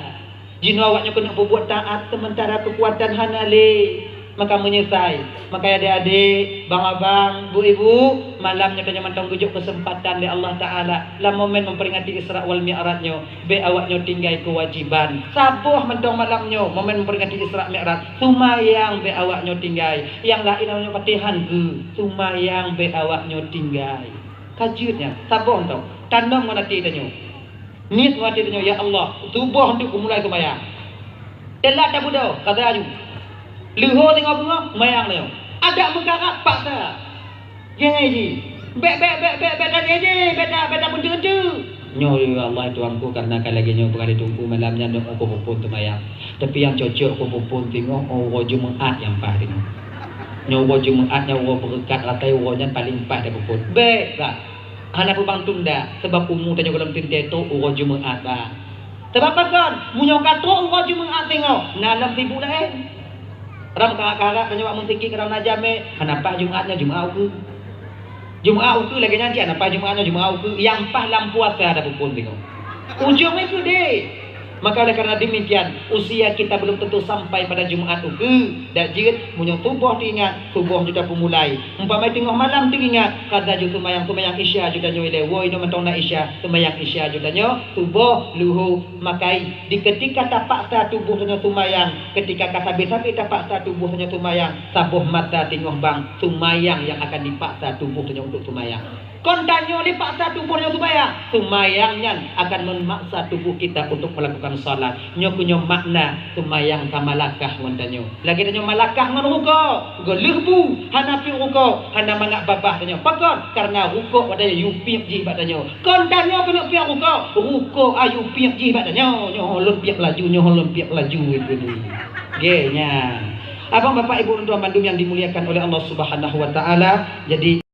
Jinoe awak nyoe keuneuk peubuet taat, sementara keukuatan hana lé. Maka menyesai. Maka ya adik-adik, bang abang, bu ibu, malam nyoe tanyoe mantong geujok keuseumpatan lé Allah Taala lam momen memperingati Isra wal Mi'raj nyoe. Bék awak nyoe tinggai keuwajiban. Saboh mantong malam nyoe, momen memperingati Isra Mi'raj. Seumayang bék awak nyoe tinggai. Nyang laén awak nyoe patéh han geu. Seumayang bék awak nyoe tinggai. Ka jeuet nyan. Saboh mantong. Tanom ngon até tanyoe. Niet ngon até tanyoe, "Ya Allah, suboh untuk kumulai seumayang." Teulat tabeudôh, ka laju. Leuhô teungoh beungoh, seumayang tanyoe. Adak meukarab paksa. Jai jih. Bék, bék, bék, bék, bék tajai jih, bék ta-, bék tapeunteuk-teuk. Nyoe, ya Allah, Tuhanku, karena ka lagée nyoe beukali teungku malam nyan dok ukoe phon seumayang. Tapi nyang cocok ukoe phon teungoh uroe Jumaat nyang paih teungoh. Nyoe uroe Jumaat nyan uroe beureukat, ratai uroe nyan paleng paih tapeupon. Bék, bah. Hana peubang tunda, sabab umu tanyoe gohlom teuntée trok uroe Jumaat, bah. Sabab pakon? Meunyoe ka trok uroe Jumaat teungoh, na lom sibuk laén. Ram ka-, karab tanyoe bak meuseujid, kadang na jamé, hana paih Jumaat nyoe Jumaat ukeue. Jumaat ukeue lagée nyan cit, hana paih Jumaat nyoe Jumaat ukeue, nyang paih lam puasa tapeupon teungoh. Ujong nyan keudeh. Maka oleh karena demikian, usia kita belum tentu sampai pada Jumaat ukeue. Dak jeuet, meunyoe suboh teuingat, suboh ju tapeumulai. Umpama teungoh malam teuingat, ka laju seumayang, seumayang Isya ju tanyoe ilée. Woe, inoe mantong na Isya, seumayang Isya ju tanyoe, suboh, luhô, makai. Di ketika tapaksa tuboh tanyoe seumayang, ketika ka sabe-sabe tapaksa tuboh tanyoe seumayang, saboh masa teungoh bang, seumayang nyang akan dipaksa tuboh tanyoe untuk seumayang. Kon tanyoe lé paksa tuboh nyoe seumayang. Seumayang nyan akan meumaksa tuboh kita untuk melakukan salat. Nyoe keuh nyoe makna seumayang ka malakah ngon tanyoe. Lagèe tanyoe malakah ngon rukok, geuleuh bu, hana piep rukok, hana mangat babah tanyoe. Pakon? Karena rukok watèe yue piep jih bak tanyoe. Kon tanyoe keuneuk piep rukok, rukok ayue piep jih bak tanyoe. Nyoe lôn piep laju, nyoe lôn piep laju itu. Gèt nyan. Abang, bapak, ibu, tuan bandum yang dimuliakan oleh Allah Subhanahu wa Taala. Jadi,